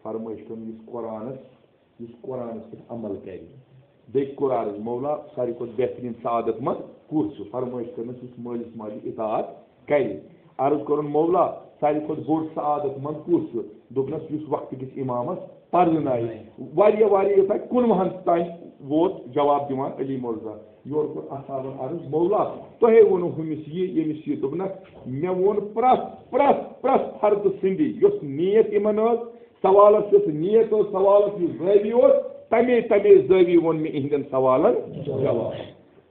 فرمٲیش کٔرٕن، یُس قرآنس، یُس قرآنس پٮ۪ٹھ عمل کرِ۔ بیٚیہِ کوٚر عرض، مولا، ساروی کھۄتہٕ بہتریٖن سعادت مند کُس چھُ؟ فرمٲیش کٔرمٕژ، یُس مٲلِس ماجہِ اطاعت کرِ۔ عرض کوٚرُن، مولا، ساروی کھۄتہٕ بوٚڑ سعادت مند کُس چھُ؟ دوٚپنَس، یُس وقتہٕ کِس اِمامَس پَرنایہِ۔ واریاہ، واریاہ، یوٚتام کُنوُہَن تام ووت جواب دِوان علی مرزا۔ یورٕ کوٚر اصحابن عرض، مولا، تۄہے ووٚنوٕ ہُمِس یہِ، ییٚمِس یہِ۔ دوٚپنَکھ، مےٚ ووٚن پرٛٮ۪تھ، پرٛٮ۪تھ، پرٛٮ۪تھ فردٕ سٕنٛدِ، یۄس نیت یِمن ٲس، سوالس یۄس نیت ٲس، سوالس یُس زٲوی اوس، تَمے، تَمے زٲوی ووٚن مےٚ یِہنٛدٮ۪ن سوالن جواب۔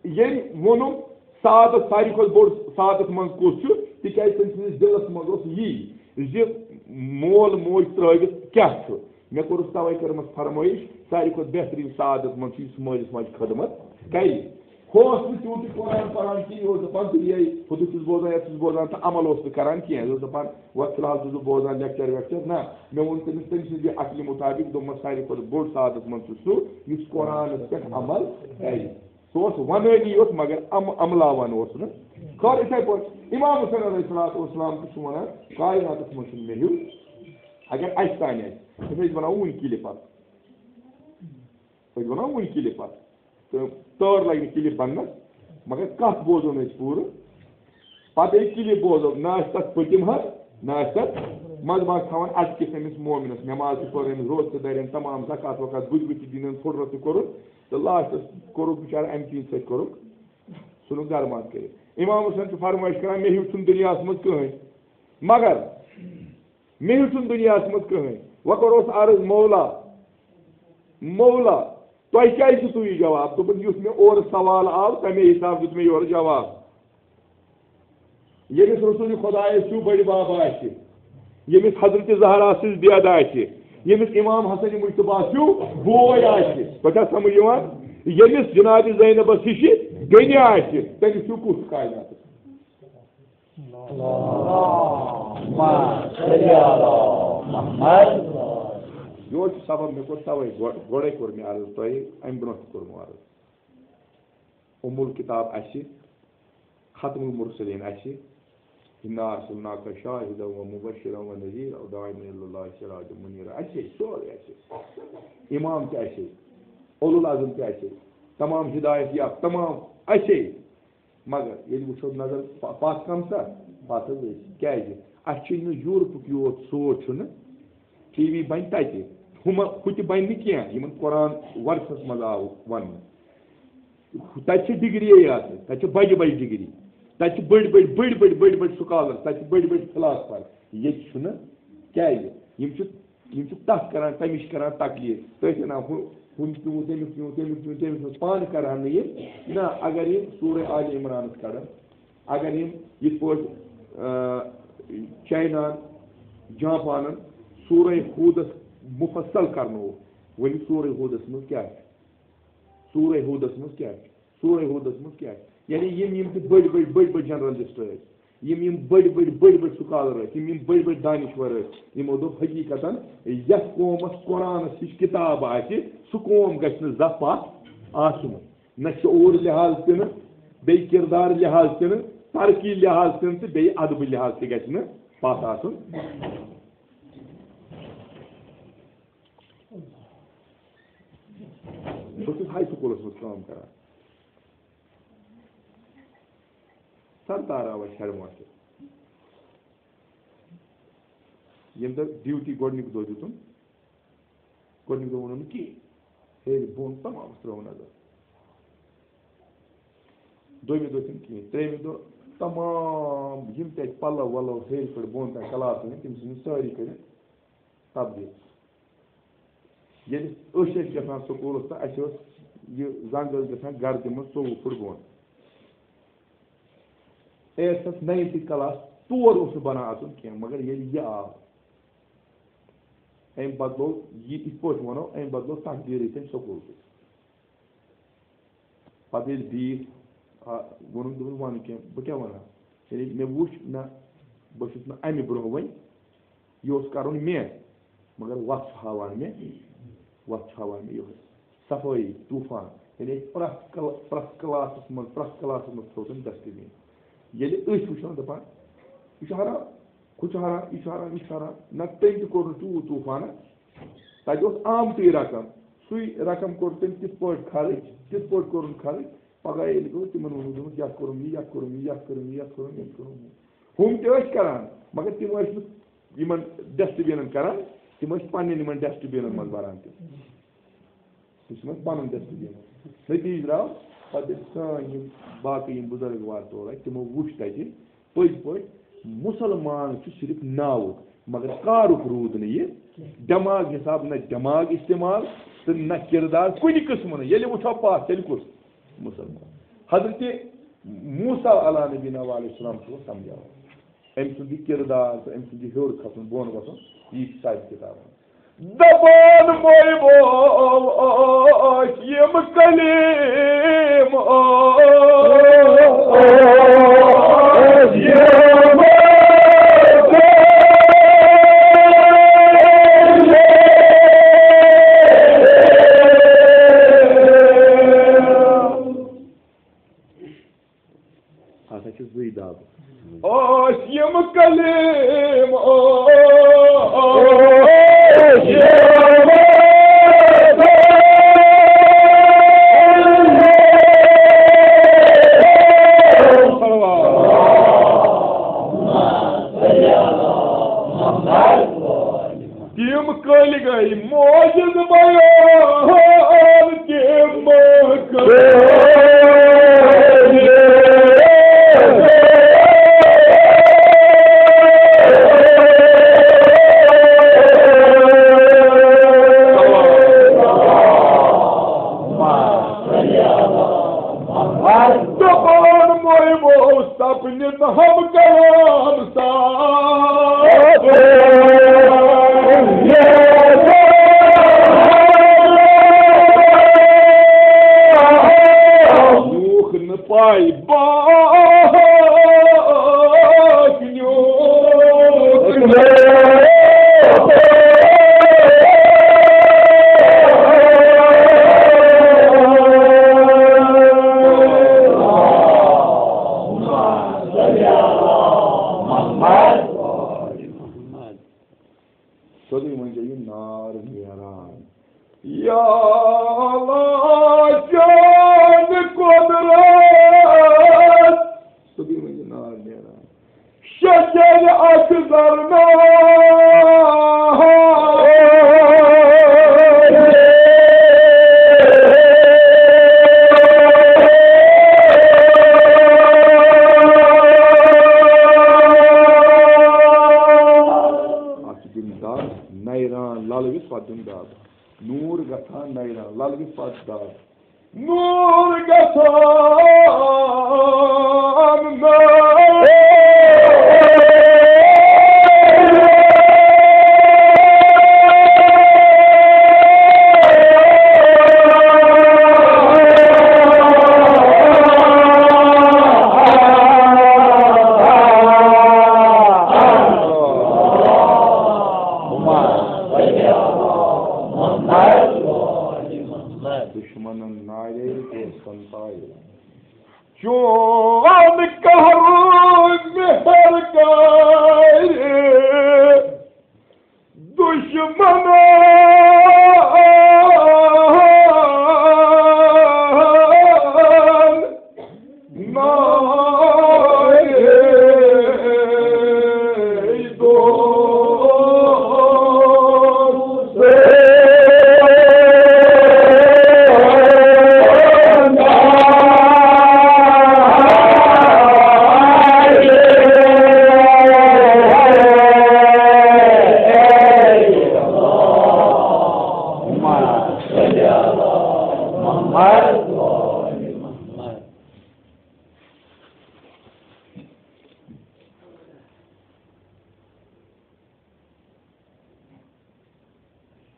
ییٚلہِ ووٚنُم، سعادت، ساروی کھۄتہٕ بوٚڑ سعادت منٛز کُس چھُ؟ تِکیازِ تٔمۍ سٕنٛدِس دِلس منٛز اوس یی زِ مول موج ترٲوِتھ کیٛاہ چھُ۔ مےٚ کوٚرُس توے کٔرمٕژ فرمٲیش، ساروی کھۄتہٕ بہتریٖن سعادت منٛز چھُ یُس مٲلِس ماجہِ خدمت کرِ۔ ہُہ اوس نہٕ تیوٗت تہِ قرآن پران کینٛہہ، یہِ اوس دپان، دُنیاہٕے ہُتُتھ چھُس بوزان، یتھ چھُس بوزان، تہٕ عمل اوس نہٕ کران کینٛہہ۔ یہِ اوس دپان، وۄتھ، فی الحال چھُس بہٕ بوزان لیکچر ویکچر۔ نہ، مےٚ ووٚن تٔمِس، تٔمۍ سٕنٛزِ عقلہِ مُطابق، دوٚپمس، ساروی کھۄتہٕ بوٚڑ سعادت منٛد چھُ سُہ، یُس قرآنس پٮ۪ٹھ عمل کرِ۔ سُہ اوس ونٲنی یوت، مگر عم-، عملاوان اوس نہٕ۔ خٲر، یِتھے پٲٹھۍ امام حسین علیہ الصلوۃ والسلام تہِ چھُ ونان، کائناتس منٛز چھُنہٕ مےٚ ہیوٗ۔ اگر اسہِ تانۍ آسہِ، أسۍ ٲسۍ بناوو وُنہِ کِلِپ اکھ۔ أسۍ بناوو وُنہِ کِلِپ اکھ۔ تہٕ تٲر لگہِ نہٕ کِلِپ بننس، مگر کتھ بوزو نہٕ أسۍ پوٗرٕ۔ پتہٕ ییٚلہِ کِلِپ بوزو، نہ آسہِ تتھ پٔتِم حظ، نہ آسہِ تتھ منٛز باگ۔ تھاوان اَتہِ کِس أمِس مومنس، نماز تہِ پٔر أمِس، روزٕ تہِ دَرٮ۪ن، تمام زکات وکات، بُتۍ بُتۍ تہِ دِنَن، پھُٹرَتھ تہِ کوٚرُکھ، تہٕ لاسٹس کوٚرُکھ بِچارٕ اَمہِ چیٖز سۭتۍ کوٚرُکھ ژھُنُکھ گرٕ منٛز کٔرِتھ۔ امام حسین چھُ فرمٲیش کران، مےٚ ہیوٗ چھُنہٕ دُنیاہس منٛز کٕہٕنۍ، مگر مےٚ ہیوٗ چھُنہٕ دُنیاہس منٛز کٕہٕنۍ۔ وۄنۍ کوٚرُس عرض، مولا، مولا، تۄہہِ کیٛازِ دِتوٕ یہِ جواب؟ دوٚپُن، یُتھ مےٚ اورٕ سوال آو، تَمے حساب دیُت مےٚ یورٕ جواب۔ ییٚمِس رسول خۄدایَس ہیوٗ بٔڈِ بب آسہِ، ییٚمِس حضرت زہرا سٕنٛز بید آسہِ، ییٚمِس امام حسن مجتبیٰ ہیوٗ بوے آسہِ، تۄہہِ چھا سمجھ یِوان؟ ییٚمِس جناب زینبس ہِشہِ بیٚنہِ آسہِ، تٔمِس ہیوٗ کُس کائناتس؟ اللہم صل علی محمد۔ یور چھُ سبب، مےٚ کوٚر تَوَے گۄ-، گۄڈَے کوٚر مےٚ عرض تۄہہِ، اَمہِ برٛونٛہہ تہِ کوٚرمو عرض۔ اُم الکتاب اَسہِ، ختم المرسلین اَسہِ، انا ارسلناک شاہدا و مبشرا و نذیرا و داعیا الی اللہ سراجا منیرا، اَسہِ، سورُے اَسہِ۔ امام تہِ اَسہِ، اولو العزم تہِ اَسہِ، تمام ہدایت یافتہٕ تمام اَسے۔ مگر ییٚلہِ وٕچھو نظر پ-، پتھ کم سا، پتھ حظ أسۍ۔ کیٛازِ؟ اَسہِ چھُ نہٕ یورپُک یوت سوچ چھُنہٕ، ٹی وی بنہِ تَتہِ، ہُمہ، ہُہ تہِ بنہِ نہٕ کینٛہہ، یِمن قرآن ورثس منٛز آو وننہٕ۔ تَتہِ چھِ ڈگری یٲژ، تَتہِ چھِ بجہِ بجہِ ڈگری، تَتہِ چھِ بٔڑۍ بٔڑۍ، بٔڑۍ بٔڑۍ، بٔڑۍ بٔڑۍ سکالر، تَتہِ چھِ بٔڑۍ بٔڑۍ فلاسفر۔ ییٚتہِ چھُنہٕ۔ کیٛازِ؟ یِم چھِ یِم چھِ تَتھ کران، تَمِچ کران تقلید۔ تٔتھۍ وَنان، ہُہ، ہُمِس پیوٚو، تٔمِس پیوٚو، تٔمِس پیوٚو، تٔمِس پیوٚو۔ پانہٕ کران نہٕ یِم۔ نہ، اگر یِم سورہ آل عمرانَس کڑن، اگر یِم یِتھ پٲٹھۍ، آ، چیناہَن، جاپانَن سورہ ہودَس مُفصل کرنوو، ؤلِو سورہ ہودَس منٛز کیٛاہ چھُ؟ سورہ ہودَس منٛز کیٛاہ چھُ؟ سورہ ہودَس منٛز کیٛاہ چھُ؟ یعنی یِم، یِم تہِ بٔڑۍ، بٔڑۍ، بٔڑۍ، بٔڑۍ جرنلسٹ ٲسۍ، یِم، یِم بٔڑۍ، بٔڑۍ، بٔڑۍ، بٔڑۍ سکالر ٲسۍ، یِم، یِم بٔڑۍ، بٔڑۍ دانشور ٲسۍ، یِمو دوٚپ، حقیقتاً یَتھ قومَس قرآنَس ہِش کِتاب آسہِ، سُہ قوم گژھِ نہٕ زانٛہہ پَتھ آسُن۔ نہ شعور لحاظ تہِ نہٕ، بیٚیہِ کردار لحاظ تہِ نہٕ، ترقی لحاظ تہِ نہٕ تہٕ بیٚیہِ ادبہٕ لحاظ تہِ گژھِ نہٕ پَتھ آسُن۔ بہٕ چھُس ہاے سکوٗلَس منٛز کٲم کران۔ سردار آو اَسہِ ہیڈ ماسٹر۔ ییٚمہِ دۄہ ڈیوٹی گۄڈٕنیُک دۄہ دیُتُن، گۄڈٕنیُک دۄہ ووٚنُن نہٕ کِہیٖنۍ۔ ہیٚرِ بۄن تمامَس ترٲو نظر۔ دوٚیمہِ دۄہ تہِ نہٕ کِہیٖنۍ۔ ترٛیٚیِمہِ دۄہ تمام یِم تہِ اَتہِ پَلو وَلو ہیٚرِ پٮ۪ٹھ بۄن تام کلاس ٲسۍ، تِم ژھٕنۍ سٲری کٔرِتھ تبدیٖل۔ ییٚلہِ أسۍ ٲسۍ گژھان سکوٗلَس تہٕ اَسہِ اوس یہِ زنٛگ ٲس گژھان گردِ منٛز ژوٚوُہ فُٹ بۄن۔ ایٹتھَس، ناینتھٕ کلاس تور اوس نہٕ بَنان اَژُن کینٛہہ، مگر ییٚلہِ یہِ آو، أمۍ بدلو یہِ، یِتھ پٲٹھۍ وَنو، أمۍ بدلو تقدیٖرٕے تٔمۍ سکوٗلکُے۔ پتہٕ ییٚلہِ بیٖٹھ، آ، ووٚنُن، دوٚپُن، "وَن کینٛہہ، بہٕ کیٛاہ وَنہٕ ہا؟" یعنی مےٚ وُچھ نہ، بہٕ چھُس نہٕ اَمہِ برٛونٛہہ وۄنۍ، یہِ اوس کَرُن مےٚ، مگر وَتھ چھُ ہاوان مےٚ، وَتھ چھُ ہاوان مےٚ یِہوٚے۔ صفٲیی، طوٗفان، یعنی پرٛٮ۪تھ کلا-، پرٛٮ۪تھ کلاسَس منٛز، پرٛٮ۪تھ کلاسَس منٛز تھٲو تٔمۍ ڈسٹہٕ بِن۔ ییٚلہِ أسۍ وٕچھو دَپان، "یہِ چھُ حرام، ہُہ چھُ حرام، یہِ چھُ حرام، یہِ چھُ حرام"، نہ تٔمۍ تہِ کوٚر نہٕ تیوٗت طوٗفانہ۔ تَتہِ اوس آمتُے رقم، سُے رقم کوٚر تٔمۍ تِتھ پٲٹھۍ خرٕچ، تِتھ پٲٹھۍ کوٚرُن خرٕچ، پگاہ ییٚلہِ گوٚو، تِمن ووٚنُکھ، دوٚپُکھ، یَتھ کوٚرُم یہِ، یَتھ کوٚرُم یہِ، یَتھ کوٚرُم یہِ، یَتھ کوٚرُم یہِ۔ ہُم تہِ ٲسۍ کران، مگر تِم ٲسۍ نہٕ یِمن ڈسٹ بِنن کران، تِم ٲسۍ پننٮ۪ن یِمن ڈسٹ بِنن منٛز بران تِم۔ سُہ چھُ وۄنۍ پَنُن ڈسٹ بِن۔ نٔتیٖجہٕ درٛاو، پَتہٕ ییٚلہِ سٲنۍ یِم باقٕے یِم بُزرگ وار تور آے، تِمو وُچھ تَتہِ پٔزۍ پٲٹھۍ مُسلمان چھُ صرف ناوُک، مگر کارُک روٗد نہٕ یہِ۔ دٮ۪ماغ حِساب نہ دٮ۪ماغ استعمال تہٕ نہ کِردار کُنہِ قٕسمہٕ نہٕ۔ ییٚلہِ وٕچھو پَتھ، تیٚلہِ کُس مُسلمان؟ حضرت موسیٰ علیٰ نبینا علیہ السلام چھُ سمجھاوان۔ أمۍ سُنٛد یہِ کِردار تہٕ أمۍ سُنٛد یہِ ہیوٚر کھسُن، بۄن وَسُن، یہِ چھُ سانہِ کِتابَن۔ دَپان مۄے اوس یِم کلیم اوس یِم ہسا چھِ زٕے دب۔ اوس یِم کلیم اوس یِم تِم کٔلۍ گٔے موجز بیان، تِم کٔلۍ۔ دپان مۄے اوس سپنہِ تہٕ ہم کلام سان۔ لوٗکھ نہٕ پاے باقٕے نیوٗکھ۔ سیوٚدُے ؤنۍ زِ یہِ نار نیران۔ یا اللہ، چٲنۍ قۄدرت۔ سیوٚدُے ؤنۍ زِ نار نیران۔ شجر اخضر نار۔ اَتھ چھِ دِنۍ دَگ، نَیران لَلوِتھ پَتہٕ دیُن دَگ۔ نوٗر گژھان نَیران لَلوِتھ پَتہٕ دَگ۔ نوٗر گژھان نَیران۔ دُشمنن نارے دوستن تایہِ۔ چون قہر مہر کرِ دشمنن۔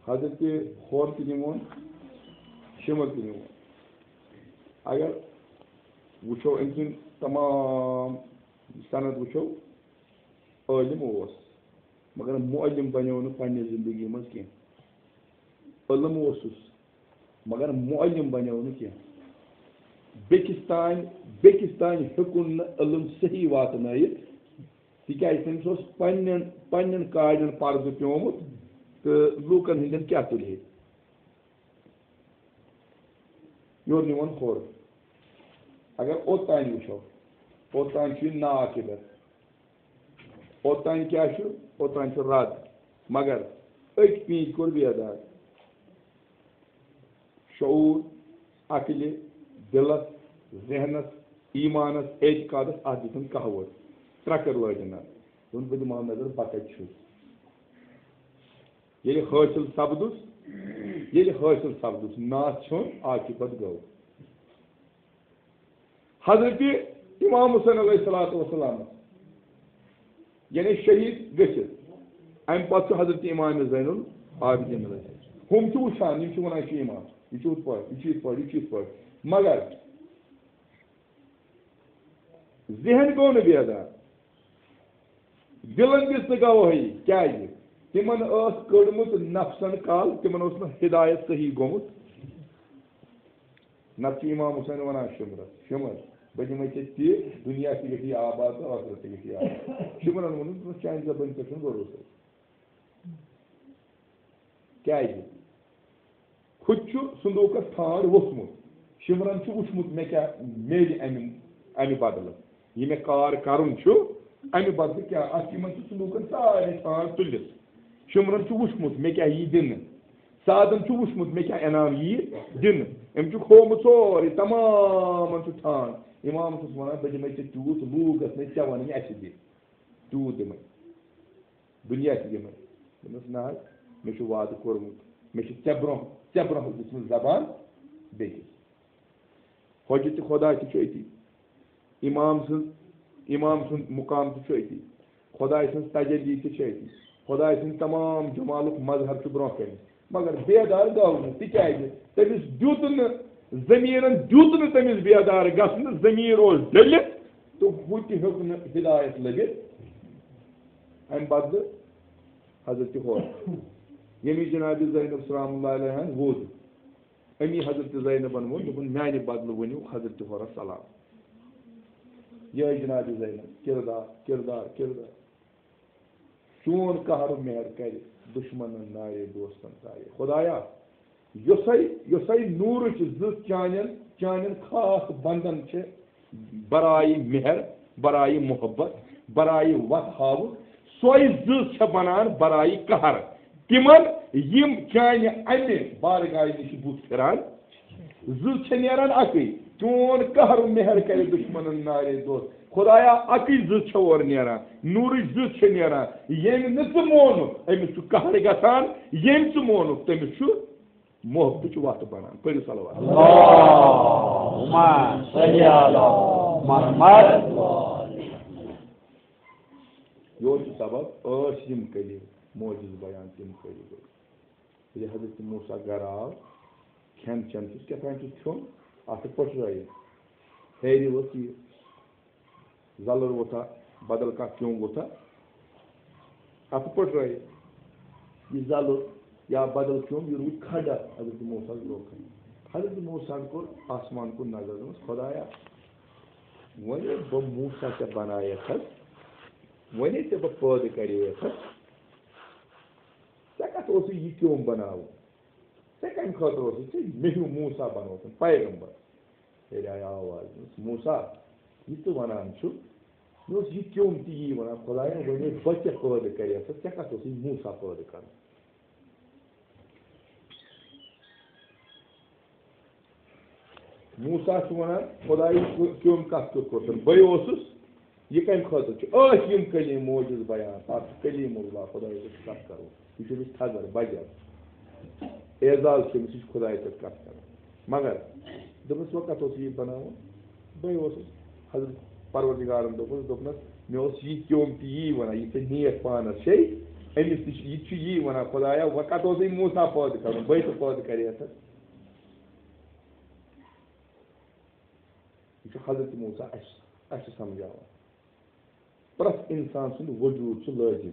حضرت ہور تہِ نِمون، شِمر تہِ نِمون۔ اگر وٕچھو أمۍ سٕنٛدۍ تمام سند وٕچھو، عٲلِم اوس، مگر معلم بنیو نہٕ پننہِ زندگی منٛز کینٛہہ۔ علم اوسُس، مگر معلم بنیو نہٕ کینٛہہ۔ بیٚکِس تام، بیٚکِس تام ہیوٚکُن نہٕ علم صحیح واتنٲیِتھ، تِکیٛازِ تٔمِس اوس پننٮ۪ن، پننٮ۪ن کاڑٮ۪ن پردٕ پیومُت تہٕ لوٗکن ہٕنٛدٮ۪ن کیٛاہ تُلہِ ہے۔ یورٕ نِوان کھوٚر۔ اگر اوٚتام وٕچھو، اوٚتام چھُ یہِ ناعاقبت۔ اوٚتام کیٛاہ چھُ؟ اوٚتام چھُ رد۔ مگر أکۍ پیٖنتۍ کوٚر بیدار۔ شعور، عقلہِ، دِلس، ذہنس، ایٖمانس، اعتقادس، اتھ دِتُن قہوٕ۔ ترٛکٕر لٲجِن اتھ۔ دوٚپُن، "بہٕ دِمہٕ ہاو نظر، بہٕ کتہِ چھُس؟" ییٚلہِ حٲصِل سپدُس، ییٚلہِ حٲصِل سپدُس، نعت ژھیوٚن، عاقبت گوٚو۔ حضرت امام حسین علیہ الصلوۃ والسلام، یعنی شہید گٔژھِتھ، امہِ پتہٕ چھُ حضرت امام زین العابدین علیہ السلام۔ ہُم چھِ وٕچھان، یِم چھِ وَنان، "یہِ چھُ امام، یہِ چھُ ہُتھ پٲٹھۍ، یہِ چھُ یِتھ پٲٹھۍ، یہِ چھُ یِتھ پٲٹھۍ۔" مگر ذہن گوٚو نہٕ بیدار۔ دِلن دِژ نہٕ گواہی۔ کیٛازِ؟ تِمن ٲس کٔڑمٕژ نفسن کل، تِمن اوس نہٕ ہدایت صحیح گوٚمُت۔ نتہٕ چھُ امام حسین ونان شِمرس، "شِمر، بہٕ دِمے ژےٚ تہِ، دُنیا تہِ گژھی آباد تہٕ ٲخرت تہِ گژھی آباد۔" شِمرن ووٚنُن، "دوٚپمَس، چانہِ زبٲنۍ پٮ۪ٹھ چھُنہٕ بھروسے۔" کیٛازِ؟ ہُتہِ چھُ صندوٗقس ٹھانڈ ووٚتھمُت۔ شِمرن چھُ وُچھمُت، مےٚ کیٛاہ میلہِ امہِ، امہِ بدلہٕ۔ یہِ مےٚ کار کرُن چھُ، امہِ بدلہٕ کیٛاہ؟ اتھ یِمن چھُ صندوٗقن سارے ٹھانڈ تُلِتھ۔ شِمرن چھُ وُچھمُت، مےٚ کیٛاہ یی دِنہٕ۔ سعدن چھُ وُچھمُت، مےٚ کیٛاہ انعام یی دِنہٕ۔ أمۍ چھُ ہوومُت سورُے، تمامن چھُ ٹھانڈ۔ امام چھُس ونان، بہٕ دِمے ژےٚ تیوٗت، لوٗکھ گژھنَے ژےٚ ونٕنۍ، اسہِ دِ، تیوٗت دِمے۔ دُنیا تہِ دِمے۔ دوٚپمَس، "نہ حظ، مےٚ چھُ وعدٕ کوٚرمُت، مےٚ چھِ ژےٚ برونٛہہ، ژےٚ برونٛہہ دِژمٕژ زبان بیٚکِس۔" حجت خدا تہِ چھُ أتی، امام سٕنٛز، امام سُنٛد مقام تہِ چھُ أتی، خداے سٕنٛز تجلی تہِ چھِ أتی، خداے سٕنٛدۍ تمام جمالُک مظہر چھُ برونٛہہ کَنہِ۔ مگر بیدار گوٚو نہٕ، تِکیٛازِ تٔمِس دیُت نہٕ، ضمیٖرن دیُت نہٕ تٔمِس بیدار گژھنہٕ، ضمیٖر اوس ڈٔلِتھ تہٕ ہُہ تہِ ہیوٚک نہٕ ہدایت لٔبِتھ۔ اَمہِ بدلہٕ حضرت حورہ، ییٚمِس جناب زینب سلام اللہ علیہ ووٚد، اَمی حضرت زینبن ووٚن، دوٚپُن، "میانہِ بدلہٕ ؤنِو حضرت حورس سلام۔" یِہوٚے جناب زینب، کردار، کردار، کردار۔ چون قہر و مہر کرِ دشمنن نارے دوستن تارے۔ خدایا، یۄسے، یۄسے نورٕچ زٕ چانٮ۪ن، چانٮ۪ن خاص بندن چھِ برائے مہر، برائے محبت، برائے وتھ ہاوُن، سۄے زٕ چھےٚ بنان برائے قہر۔ تِمن یِم چانہِ امہِ بارگاہہِ نِش بُتھ پھِران، زٕ چھےٚ نیران اکٕے۔ چون قہر و مہر کرِ دشمنن نارے دوست۔ خدایا، اکٕے زٕ چھےٚ اورٕ نیران، نورٕچ زٕ چھےٚ نیران۔ ییٚمۍ نہٕ ژٕ مونُکھ، أمِس چھُ قہر گژھان، ییٚمۍ ژٕ مونُکھ، تٔمِس چھُ محبتٕچ وَتھ بَنان۔ پٔرِو صلوات۔ اللہم صل علی محمد۔ یہِ اوس یہِ سبب، ٲسۍ یِم کٔلِم معجز بیان، تِم کٔلِم۔ ییٚلہِ حضرت موسیٰ گرٕ آو، کھٮ۪ن چٮ۪ن چھُس کیٛاہ تام چھُس کھیوٚن، اَتھٕ پٔٹھرٲیِتھ۔ ہیرِ ؤژھ یہِ زَلُر ووٚتھا، بدل کانٛہہ کیوٚم ووٚتھا، اَتھٕ پٔٹھرٲیِتھ۔ یہِ زَلُر یا بدل کیوٚم، یہِ روٗد کھڑا حضرت موسیٰ ہَس برونٛہہ کَنہِ۔ حضرت موسیٰ ہَن کوٚر آسمان کُن نظر، دوٚپمَس، "خدایا، وۄنۍ بہٕ موسیٰ ژےٚ بنایَتھ حظ، وۄنۍ ژےٚ بہٕ پٲدٕ کَرییَتھ حظ، ژےٚ کَتھ اوسُے یہِ کیوٚم بناوُن؟" ژےٚ کَمہِ خٲطرٕ اوسُے؟ ژےٚ مےٚ ہیوٗ موسیٰ بنووُتھ پیغمبر۔ تیٚلہِ آیہِ آواز، دوٚپمَس، "موسیٰ، یہِ ژٕ وَنان چھُکھ، مےٚ اوس یہِ کیوٚم تہِ یی وَنان، خدایا، وۄنۍ بہٕ ژےٚ پٲدٕ کَریتھ، ژےٚ کَتھ اوسُے موسیٰ پٲدٕ کَرُن؟" موسیٰ چھُ وَنان، "خدایہِ کیوٚم کَتھ کیُتھ کوٚرتَن؟ بَے اوسُس، یہِ کَمہِ خٲطرٕ چھُ؟" ٲسۍ یِم کلیم معجز بیان، پَتہٕ چھُ کلیم اللہ، خدایَس سۭتۍ کَتھ کَرو۔ یہِ چھُ أمِس تھزر بجر۔ اعزاز چھُ أمِس، یہِ چھُ خدایَس سۭتۍ کَتھ کَران۔ مگر دوٚپمَس، "وۄنۍ کَتھ اوس یہِ بَناوُن؟" بَے اوسُس۔ حضرت پروردگارَن دوٚپمَس، دوٚپنَس، "مےٚ اوس یہِ کیوٚم تہِ یی وَنان، یہِ ژےٚ نیک پانَس چھے، أمِس تہِ چھُ، یہِ تہِ چھُ یی وَنان، خدایا، وۄنۍ کَتھ اوسُے موسیٰ پٲدٕ کَرُن؟ بَے تہٕ پٲدٕ کَرے یَتھ۔" یہِ چھُ حضرت موسیٰ اَسہِ، اَسہِ سَمجھاوان۔ پرٛٮ۪تھ اِنسان سُنٛد وجوٗد چھُ لٲزِم۔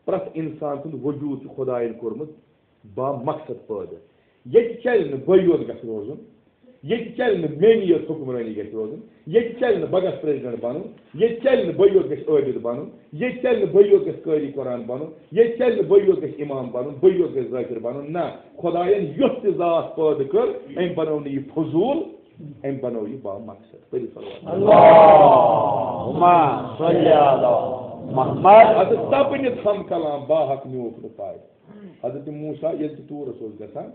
پرٛٮ۪تھ اِنسان سُنٛد وجوٗد چھُ خۄدایَن کوٚرمُت بامقصد پٲدٕ۔ ییٚتہِ چَلہِ نہٕ بٕے یوت گژھِ روزُن، ییٚتہِ چَلہِ نہٕ میٛٲنی یٲژ حُکمرٲنی گژھِ روزُن، ییٚتہِ چَلہِ نہٕ بہٕ گژھٕ پرٛٮ۪زِڈٮ۪نٛٹ بَنُن، ییٚتہِ چَلہِ نہٕ بٕے یوت گژھِ عٲبِد بَنُن، ییٚتہِ چَلہِ نہٕ بٕے یوت گژھِ قٲری قرآن بَنُن، ییٚتہِ چَلہِ نہٕ بٕے یوت گژھِ اِمام بَنُن، بٕے یوت گژھِ ذٲکِر بَنُن۔ نہ، خۄدایَن یۄس تہِ ذات پٲدٕ کٔر، أمۍ بَنٲو نہٕ یہِ فضوٗل، أمۍ بنوو یہِ با مقصد۔ پٔرِو صلوات۔ اللہم صل علی محمد۔ اَدٕ تَپنہِ تھم کلام با حق نیوٗکھ نہٕ پاے۔ حضرت موسیٰ ییٚلہِ تہِ طورس اوس گژھان،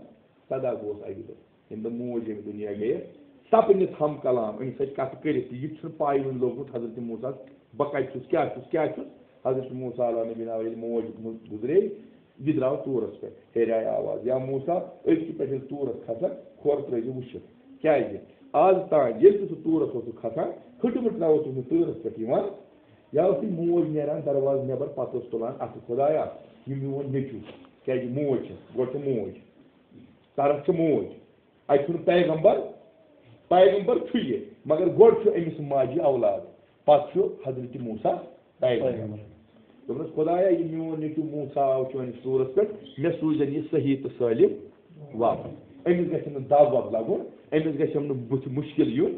سدا گوس اَکہِ دۄہ۔ ییٚمہِ دۄہ موج ییٚمہِ دُنیا گٔیَس، تَپنہِ تھم کلام، أمِس سۭتۍ کَتھ کٔرِتھ تہِ۔ یہِ تہِ چھُنہٕ پاے وُنہِ لوٚگمُت حضرت موسیٰ ہَس، بہٕ کَتہِ چھُس، کیٛاہ چھُس، کیٛاہ چھُس۔ حضرت موسیٰ علیہ نبینا ییٚلہِ موج گُ-، گُزرے، یہِ درٛاو طورس پٮ۪ٹھ۔ ہیٚرِ آیہِ آواز، یا موسیٰ، أزۍ کہِ پٮ۪ٹھ ییٚلہِ طورس کھسکھ، کھۄر ترٛٲوزِ وٕچھِتھ۔ کیٛازِ؟ آز تام ییٚلہِ تہِ سُہ طورس اوسُکھ کھسان، پھٕٹمُت نہ اوسُکھ نہٕ طورس پٮ۪ٹھ یِوان۔ یا ٲس یہِ موج نیران دروازٕ نٮ۪بر، پتہٕ اوس تُلان اَتھٕ، خۄدایا، یہِ میون نیٚچوٗ، کیٛازِ موج چھَس، گۄڈٕ چھِ موج، طرف چھِ موج، اَتہِ چھُنہٕ پیغمبر، پیغمبر چھُ یہِ، مگر گۄڈٕ چھُ أمِس ماجہِ اولاد، پتہٕ چھُ حضرت موسیٰ پیغمبر۔ پیغمبر۔ دوٚپنَس، خۄدایا، یہِ میون نیٚچوٗ موسیٰ آو چٲنِس طورس پٮ۪ٹھ، مےٚ سوٗزن یہِ صحیح تہٕ سٲلِم واپس۔ أمِس گژھِ نہٕ دب وب لگُن، أمِس گژھٮ۪م نہٕ بُتھِ مُشکِل یُن۔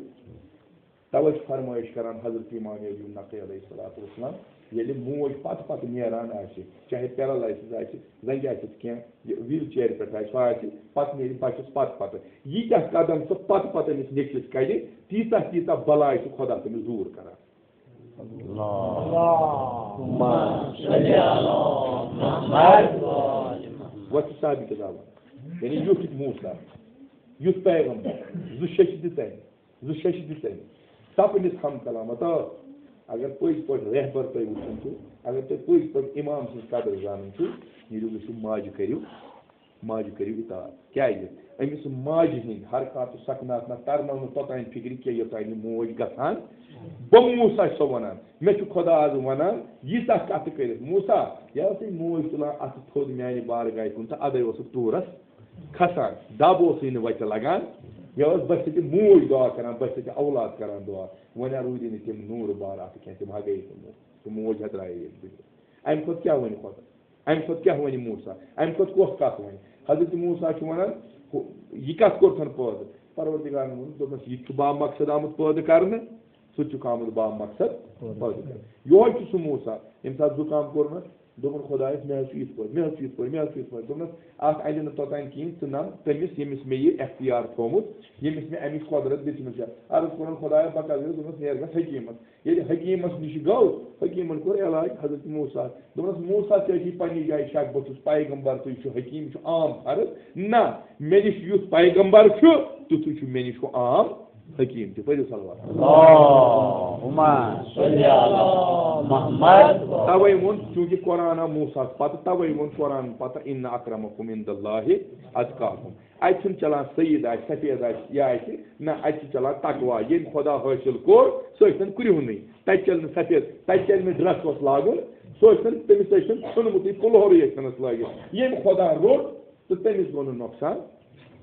توے چھِ فرمٲیش کران حضرت امام علی نقی علیہ الصلوۃ والسلام، ییٚلہِ موج پتہٕ پتہٕ نیران آسہِ، چاہے paralysis آسہِ، زنگہِ آسٮ۪س کینٛہہ، یہِ wheel chair پٮ۪ٹھ آسہِ، سُہ آسہِ، پتہٕ نیرِ بچس پتہٕ پتہٕ۔ ییٖتیٛاہ قدم سُہ پتہٕ پتہٕ أمِس نیٚچوِس کڑِ، تیٖژاہ تیٖژاہ بلاے چھُ خۄدا تٔمِس دوٗر کران۔ اللہم صل علی محمد۔ وۄنۍ چھُ صاحبِ کتابن، یعنی یُتھ موسیٰ، یُتھ پیغمبر، زٕ شیٚچھ دِتۍ أمۍ۔ زٕ شیٚچھ دِژ أمۍ۔ سپنِس ہم کلامت آ۔ اگر پٔزۍ پٲٹھۍ رہبر تُہۍ وٕچھُن چھُو، اگر تُہۍ پٔزۍ پٲٹھۍ اِمام سٕنٛز قدر زانُن چھُو، نیٖرِو گٔژھِو ماجہِ کٔرِو، ماجہِ کٔرِو اطاعت۔ کیٛازِ؟ أمِس ماجہِ ہِنٛدۍ حرکات و سکنات نہ ترنو نہٕ توٚتام فِکرِ کینٛہہ، یوٚتام یہِ موج گژھان۔ بہٕ موسیٰ چھُسو وَنان، مےٚ چھُ خۄدا آز وَنان، ییٖژاہ کَتھٕ کٔرِتھ، موسیٰ، یہِ ٲسٕے موج تُلان اَتھٕ تھوٚد میٛانہِ بارگاہہِ کُن تہٕ اَدَے اوسُکھ طورس کھسان، دب اوسُے نہٕ وَتہِ لگان، مےٚ ٲس بس سۭتۍ موج دعا کران، بس سۭتۍ اولاد کران دعا۔ وۄنۍ ہا روٗدی نہٕ تِم نوٗرٕ بار اَتھ کینٛہہ، تِم ہا گٔیے تِم نوٗر۔ تہٕ موج ہا درٛایے ییٚتہِ بِہِتھ۔ اَمہِ کھۄتہٕ کیٛاہ وَنہِ خۄدا؟ اَمہِ کھۄتہٕ کیٛاہ وَنہِ موسیٰ؟ اَمہِ کھۄتہٕ کۄس کَتھ وَنہِ؟ حضرت موسیٰ چھُ وَنان، ہُہ، یہِ کَتھ کوٚرتھَن پٲدٕ؟ پروردگارَن ووٚن، دوٚپنَس، یہِ تہِ چھُ با مقصد آمُت پٲدٕ کرنہٕ، سُہ تہِ چھُکھ آمُت با مقصد پٲدٕ کرنہٕ۔ یِہوٚے چھُ سُہ موسیٰ، ییٚمہِ ساتہٕ زُکام کوٚرنَس، دوٚپُن خۄدایَس، مےٚ حظ چھُ یِتھ پٲٹھۍ، مےٚ حظ چھُ یِتھ پٲٹھۍ، مےٚ حظ چھُ یِتھ پٲٹھۍ۔ دوٚپنَس، اَتھ اَندِ نہٕ توٚتام کِہیٖنۍ، ژٕ نَم تٔمِس، ییٚمِس مےٚ یہِ اختیار تھوٚومُت، ییٚمِس مےٚ اَمِچ قۄدرت دِژمٕژ چھےٚ۔ عرض کوٚرُن خۄدایا، بہٕ کَتھ گژھٕ؟ دوٚپنَس، نیر گژھ حکیٖمَس۔ ییٚلہِ حکیٖمَس نِش گوٚو، حکیٖمَن کوٚر علاج حضرت موسیٰ۔ دوٚپنَس، موسیٰ، ژےٚ چھُے پنٛنہِ جایہِ شک، بہٕ چھُس پیغمبر، تہٕ یہِ چھُ حکیٖم، یہِ چھُ عام فرض۔ نہ، مےٚ نِش یُتھ پیغمبر چھُ، تیُتھُے چھُ مےٚ نِش ہُہ عام حکیٖم تہِ۔ پٔرِو صلوات۔ اللہم صل علی محمد۔ توے ووٚن، چونکہ قرآن آو موسیٰ ہَس پتہٕ، توے ووٚن قرآن پتہٕ، ان اکرمکم عند اللہ اتقاکم۔ اتہِ چھُنہٕ چلان سید آسہِ، سفید آسہِ، یہِ آسہِ، نہ، اتہِ چھُ چلان تقویٰ۔ ییٚمۍ خۄدا حٲصِل کوٚر، سُہ ٲسۍتن کرٛہُنٕے، تتہِ چلہِ نہٕ سفید، تتہِ چلہِ نہٕ dress اوس لاگُن، سُہ ٲسۍتن، تٔمِس ٲسۍتن ژھُنمُتٕے پُلہورٕے ٲسۍتنس لٲگِتھ۔ ییٚمۍ خۄدا روٚٹ، تہٕ تٔمِس گوٚو نہٕ نۄقصان۔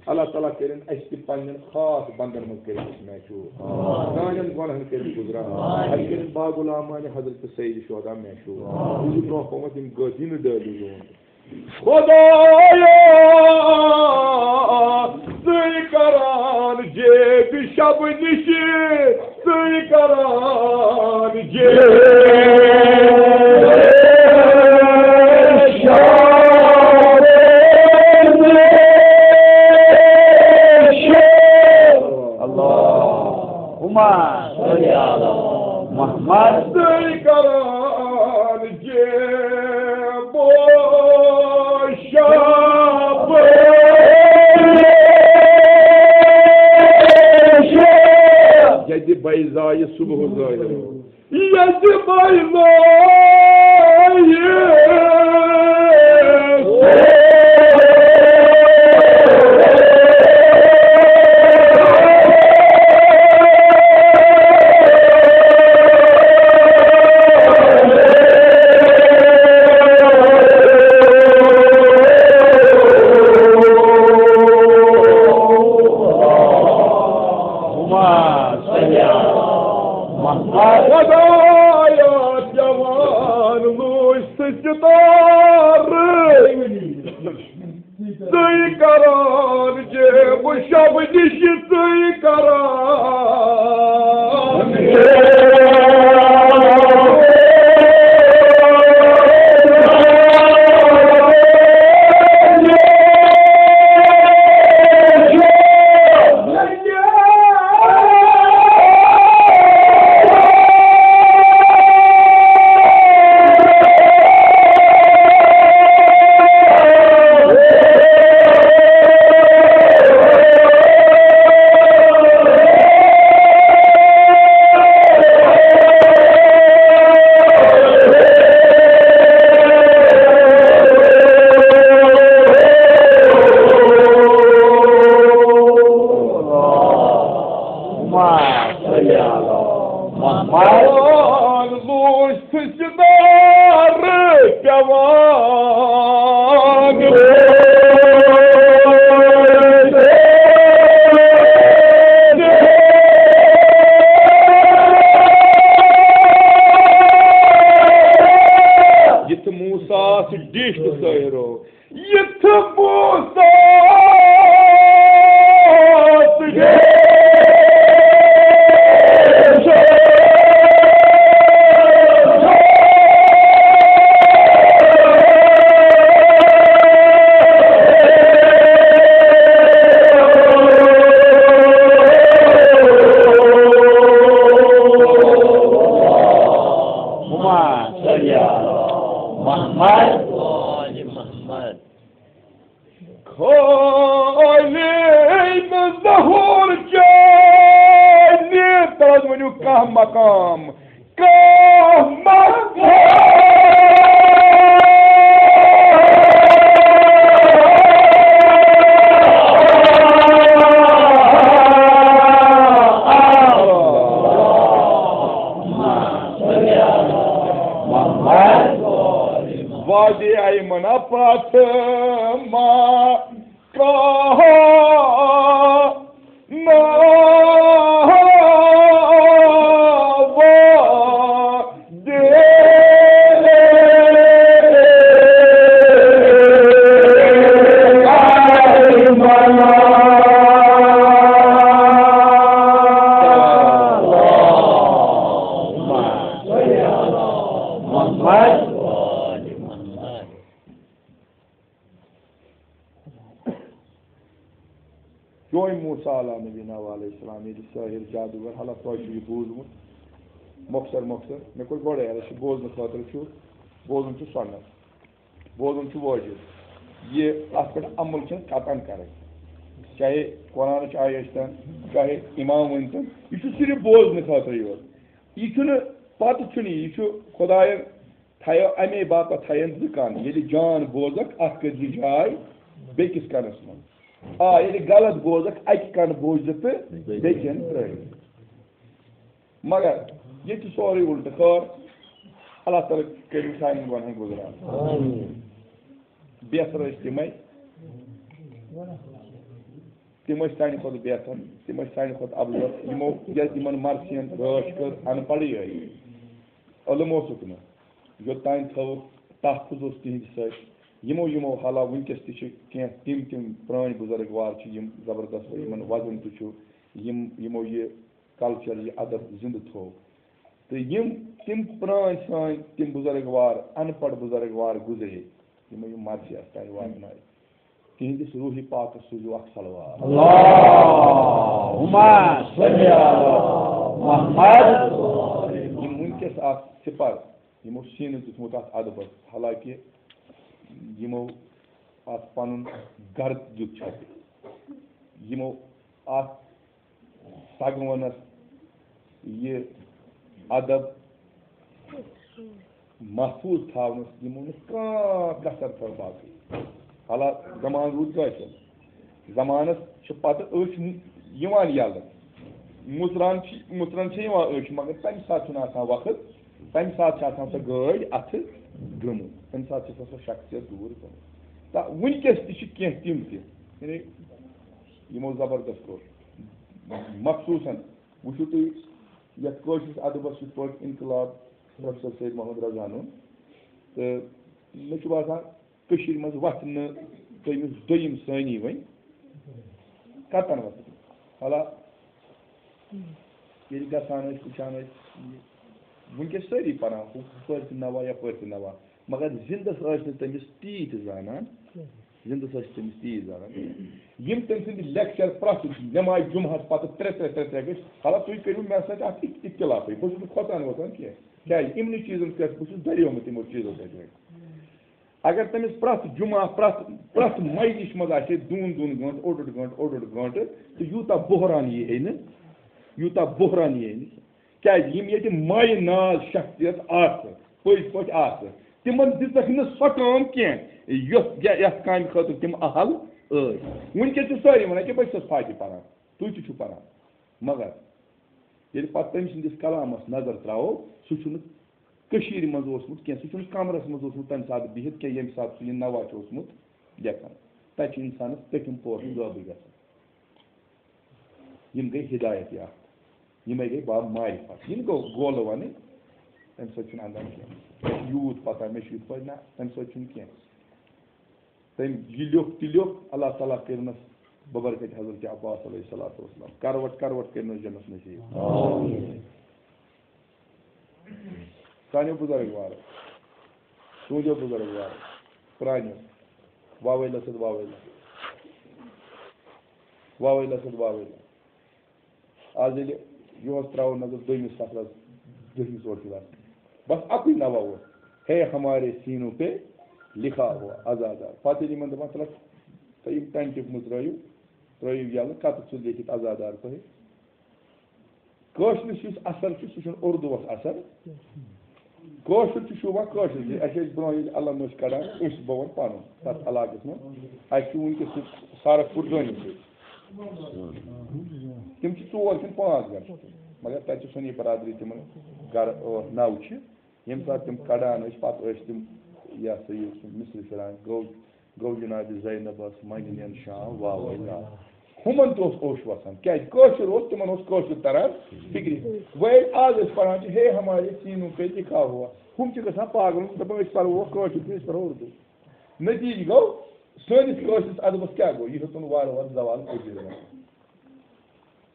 اللہ تعالیٰ کٔرِن اَسہِ تہِ پنٛنٮ۪ن خاص بنٛدن منٛز کٔرِن اَسہِ محشوٗر۔ سانٮ۪ن گۄنہن کٔرِن گُزران۔ اَسہِ کٔرِن باغ الامانِ حضرت سید شہدا محشوٗر۔ یہِ چھُ برٛونٛہہ پہمتھ یِم گٲ-، دِنہٕ ڈٲلِو یِوان۔ خۄدایا، ژٕے کران جیبہِ شب نِشہِ۔ ژٕے کران جے اللہم صل علی محمد۔ ژٕے کران جے بو شب۔ ییٚتہِ بیضایہِ صبح ظٲہِر۔ ییٚتہِ بیضایہِ۔ خۄدایا، جوان لوٗسۍ ستارٕ۔ ژٕے کران جے بہٕ شب نِش، ژٕے کران۔ اَتھ ڈِش تہٕ سٲرو۔ یِتھ موسیٰ خٲلی نہٕ ظہوٗر چٲنۍ، تَلہٕ حظ ؤنِو کانٛہہ مقام، کانٛہہ مقام۔ وادی ایمن پتھ ما کہا نہ وادی ایمن۔ چون موسیٰ علیٰ نبینا و علیہ السلام ییٚلہِ سٲحر جادوگر، حالانکہ تۄہہِ چھُ یہِ بوٗزمُت مۄخصر مۄخصر، مےٚ کوٚر گۄڈَے عرض، یہِ بوزنہٕ خٲطرٕ چھُ، بوزُن چھُ سُنت، بوزُن چھُ وٲجِب۔ یہِ اَتھ پٮ۪ٹھ عمل چھُنہٕ قطعاً کَرٕنۍ، چاہے قرآنٕچ آیہِ ٲسۍتَن، چاہے امام ؤنۍتَن، یہِ چھُ صرف بوزنہٕ خٲطرٕ یوت۔ یہِ چھُنہٕ، پَتہٕ چھُنہٕ یہِ، یہِ چھُ خۄدایَن تھایو اَمے باپتھ تھایَن زٕ کَن، ییٚلہِ جان بوزَکھ، اَتھ کٔرۍ زِ جاے بیٚکِس کَنَس منٛز۔ آ، ییٚلہِ غلط بوزَکھ، اَکہِ کَنہٕ بوٗزِ تہٕ بیٚکِس کَنہٕ ترٛٲوِتھ۔ مگر ییٚتہِ چھُ سورُے اُلٹہٕ۔ خٲر، اللہ تعالیٰ کٔرِو سانٮ۪ن گۄنہَن گُزران۔ آمیٖن۔ بہتر ٲسۍ تِمَے۔ تِم ٲسۍ سانہِ کھۄتہٕ بہتر، تِم ٲسۍ سانہِ کھۄتہٕ افضل۔ یِمو ییٚلہِ یِمن مرثین رٲچھ کٔر، ان پڑھٕے ٲسۍ، علم اوسُکھ نہٕ۔ یوٚتام تھٲوُکھ تحفظ اوس تِہنٛدِ سۭتۍ۔ یِمو یِمو حالا وٕنکیٚس تہِ چھِ کینٛہہ تِم تِم پرٛٲنۍ بُزرگ وار چھِ، یِم زبردست پٲٹھۍ یِمن وزن تہِ چھُ، یِم یِمو یہِ کلچر، یہِ ادب زِندٕ تھوو۔ تہٕ یِم تِم پرٛٲنۍ سٲنۍ تِم بُزرگ وار، ان پڑھ بُزرگ وار گُزرے، یِمو یِم مرثی اَسہِ تام واتنٲے۔ تِہنٛدِس روحِ پاکس سوٗزِو اکھ صلوات۔ اللہم صل علی محمد۔ یِم وٕنکیٚس اکھ سِپر، یِمو سیٖنہٕ دیُتمُت اتھ ادبس، حالانکہِ یِمو اتھ پنُن گرد دیُت چھۄپہِ، یِمو اتھ سگونس یہِ ادب محفوظ تھاونس یِمو نہٕ کانٛہہ کسر تھٲو باقٕے۔ حالانکہ زمانہٕ روٗد قٲصِر، زمانس چھِ پتہٕ أچھ یِوان یلہٕ، مُژران چھِ، مُژران چھِ یِوان أچھ، مگر تمہِ ساتہٕ چھُنہٕ آسان وقت، تمہِ ساتہٕ چھِ آسان سۄ گٲڑۍ اتھٕ گٔمٕژ، تمہِ ساتہٕ چھِ آسان سۄ شخصیت دوٗر گٔمٕژ۔ تہٕ وٕنکیٚس تہِ چھِ کینٛہہ تِم تہِ، یعنی یِمو زبردست کوٚر۔ مخصوٗصن وٕچھِو تُہۍ یَتھ کٲشرِس ادبس یِتھ پٲٹھۍ انقلاب پروفیسر سید محمد رضا نُن، تہٕ مےٚ چھُ باسان کٔشیٖرِ منٛز وَتھِ نہٕ تٔمِس دوٚیِم ثٲنی وۄنۍ قطعاً وَتھِ۔ حالا ییٚلہِ گژھان ٲسۍ، وٕچھان ٲسۍ، وٕنکیٚس سٲری پَران، ہُہ ہُپٲرۍ تہِ نوا، یَپٲرۍ تہِ نوا، مگر زِندَس ٲسۍ نہٕ تٔمِس تیٖتۍ زانان۔ زِندٕ سۭتۍ چھِ تٔمِس تیٖژ زانان۔ یِم تٔمۍ سٕنٛدۍ لیکچر پرٛٮ۪تھ نٮ۪مازِ جُمعہس پتہٕ ترٛےٚ ترٛےٚ ترٛےٚ ترٛےٚ گٔژھۍ، حالانکہ تُہۍ کٔرِو مےٚ سۭتۍ اَتھ اِخ-، اِختِلافٕے، بہٕ چھُس نہٕ کھۄژان وۄژان کینٛہہ۔ کیٛازِ؟ یِمنٕے چیٖزن پٮ۪ٹھ بہٕ چھُس دٔریومُت یِمو چیٖزو سۭتۍ وۄنۍ۔ اگر تٔمِس پرٛٮ۪تھ جُمعہ، پرٛٮ۪تھ، پرٛٮ۪تھ مجلِس منٛز آسہِ ہے دوٗن دوٗن گٲنٛٹہٕ، اوٚڑ اوٚڑ گٲنٛٹہٕ، اوٚڑ اوٚڑ گٲنٛٹہٕ، تہٕ یوٗتاہ بحران یی ہے نہٕ، یوٗتاہ بحران یی ہے نہٕ۔ کیٛازِ؟ یِم ییٚتہِ مایہِ ناز شخصیت آسہٕ، پٔزۍ پٲٹھۍ آسہٕ، تِمن دِژکھ نہٕ سۄ کٲم کینٛہہ، یۄس، یا-، یَتھ کامہِ خٲطرٕ تِم اہل ٲسۍ۔ وٕنکیٚس چھِ سٲری وَنان کہِ بہٕ چھُس فاتح پَران، تُہۍ تہِ چھِو پَران، مگر ییٚلہِ پَتہٕ تٔمۍ سٕنٛدِس کلامَس نظر ترٛاوو، سُہ چھُنہٕ کٔشیٖرِ منٛز اوسمُت کینٛہہ، سُہ چھُنہٕ کَمرَس منٛز اوسمُت تَمہِ ساتہٕ بِہِتھ کینٛہہ، ییٚمہِ ساتہٕ سُہ یہِ نوحہٕ چھُ اوسمُت لیکھان۔ تَتہِ چھُ اِنسانَس پٔتِم پوش غٲبٕے گژھان۔ یِم گٔے ہدایت یافتہٕ، یِمے گٔے باب معرفت۔ یِم گوٚو گولہٕ وَنٕنۍ، تَمہِ سۭتۍ چھُنہٕ اَندان کینٛہہ۔ مےٚ چھُ یوٗت پَتہ، مےٚ چھُ یِتھ پٲٹھۍ نہ، تَمہِ سۭتۍ چھُنہٕ کینٛہہ۔ تٔمۍ یہِ لیوٚکھ تہِ لیوٚکھ، اللہ تعالیٰ کٔرنَس ببرکت حضرت عباس علیہ الصلوۃ والسلام۔ کروٹ کروٹ کٔرنَس جنت نصیب۔ سانیو بزرگ وارو، تُہنٛدیو بزرگ وارو، پرٛانیو، واویلا سۭتۍ واویلا، واویلا سۭتۍ واویلا۔ آز ییٚلہِ یُہُس ترٛاوو نظر دوٚیمِس فصلس، دٔہمِس اوس یہِ وَسان۔ بس اَکُے نوہ اوس، ہے ہمارے سینوں پہ لکھا ہوا عزادار۔ پتہٕ ییٚلہِ یِمن دَپان، تَلہ سا یِم ٹنٹہِ مٔژرٲیِو، ترٛٲیِو یَلہٕ، کَتَتھ چھُ لیکھِتھ عزادار تۄہہِ؟ کٲشرِس یُس اثر چھُ، سُہ چھُنہٕ اُردوَس اثر۔ کٲشُر چھُ شوٗبان کٲشرِسٕے۔ اَسہِ ٲسۍ برٛونٛہہ ییٚلہِ علم ٲسۍ کَڑان، أسۍ بہٕ وَنہٕ پَنُن، تَتھ علاقَس منٛز۔ اَسہِ چھُ وٕنکیٚس سُہ سارَس پوٗر زٲنِتھ۔ تِم چھِ ژور کِنہٕ پانٛژھ گَرٕ، مگر تَتہِ چھِ سۄنی برادری تِمَن گَرٕ ٲٹھ نَو چھِ۔ ییٚمہِ ساتہٕ تِم کَڑان ٲسۍ، پَتہٕ ٲسۍ تِم، یہِ ہسا یہِ، سُہ مِصرِ پھِران، گوٚو، گوٚو جِنابِ زینبَس، مَنہِ نٮ۪ن شام واوَے نا۔ ہُمَن تہِ اوس اوٚش وَسان، کیٛازِ کٲشُر اوس، تِمَن اوس کٲشُر تَران فِکرِ۔ وۄنۍ ییٚلہِ آز أسۍ پَران چھِ، ہے ہمارے سینوں پہ لکھا ہوا، ہُم چھِ گژھان پاگل، ہُم چھِ دَپان، أسۍ پَرو کٲشُر کِنہٕ أسۍ پَرو اُردو؟ نتیٖجہٕ گوٚو، سٲنِس کٲشرِس اَدبَس کیٛاہ گوٚو؟ یہِ ہیوٚتُن وارٕ وارٕ زوال پٔزیٖر گژھُن۔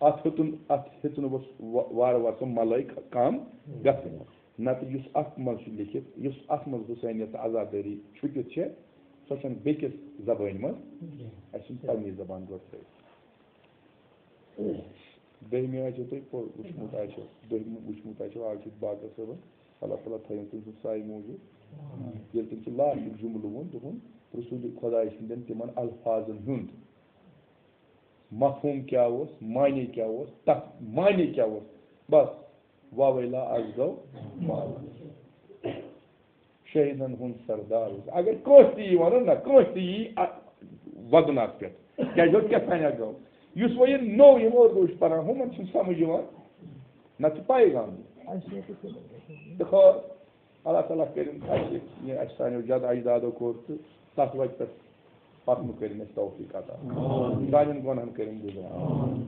اَتھ ہیوٚتُن، اَتھ ہیٚژٕن وۄنۍ وارٕ وارٕ سۄ مَلٲے کَم گژھٕنۍ۔ نَتہٕ یُس اَتھ منٛز چھُ لیٚکھِتھ، یُس اَتھ منٛز حسینیت تہٕ عزادٲری چھُپِتھ چھےٚ، سۄ چھَنہٕ بیٚکِس زبٲنۍ منٛز، اَسہِ چھِنہٕ پنٛنی زبان گۄڈٕ تھٲوِتھ۔ دٔہمہِ آسیو تۄہہِ پوٚر وٕچھمُت آسیو، دٔہمہِ وٕچھمُت آسیو عاقب باقر صٲبَن، اللہ تعالیٰ تھٲیِن تٔمۍ سُنٛد سایہِ موٗجوٗد۔ ییٚلہِ تٔمۍ سُہ لاسٹُک جُملہٕ ووٚن، دوٚپُن، رسوٗلِ خۄداے سٕنٛدٮ۪ن تِمَن الفاظَن ہُنٛد مفہوٗم کیٛاہ اوس، معنی کیٛاہ اوس، تَتھ معنی کیٛاہ اوس؟ بس، واویلا از گوٚو مال۔ شہیدن ہُنٛد سردار اوس۔ اگر کٲنٛسہِ تہِ یی وَنُن نہ، کٲنٛسہِ تہِ یی اَ-، وَدُن اَتھ پٮ۪ٹھ، کیٛازِ ہیوٚت کیٛاہ تام گوٚو۔ یُس وۄنۍ یہِ نوٚو یِم اُردو چھِ پَران، ہُمَن چھُنہٕ سَمٕجھ یِوان، نہ چھُ پیغام۔ تہٕ خٲر، اللہ تعالیٰ کٔرِن اَسہِ، یہِ اَسہِ سانیو جد اجدادو کوٚر تہٕ تَتھ وَتہِ پٮ۪ٹھ پَکنُک کٔرِن اَسہِ توفیٖق عطا۔ سانٮ۪ن گۄنہَن کٔرِن گُزران۔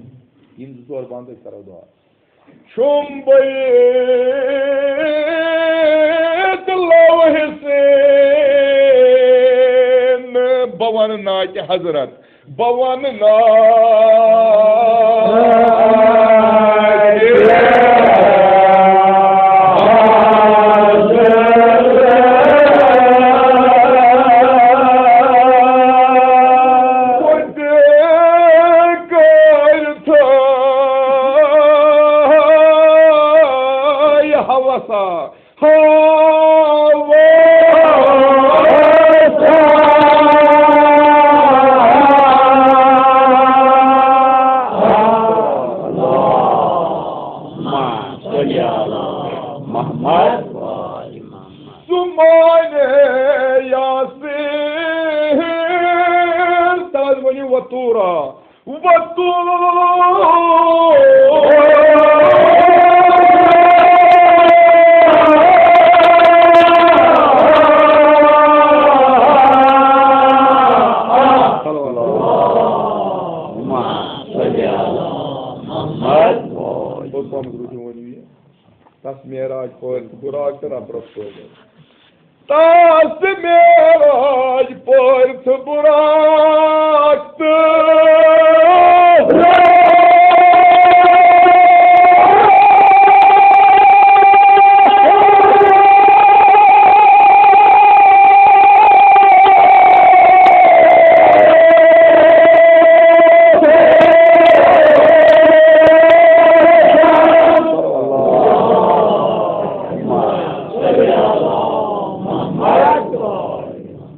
یِم زٕ ژور بنٛد أسۍ کَرو دُعا۔ شومبیت لوح سین بون ناتِ حضرت۔ بہٕ وَنہٕ نا۔ ہوسا۔ اللهم صل على محمد وآل محمد۔ سُہ مانے یاسین، تَتھ ؤنِو وَتوٗرا۔ وَتُورَ۔ اللهم صل على محمد۔ تَس معراج پٲٹھۍ تہٕ بُراق تہٕ رَبرَس پٲٹھۍ۔ تَس معراج پٲٹھۍ تہٕ بُراق تہٕ۔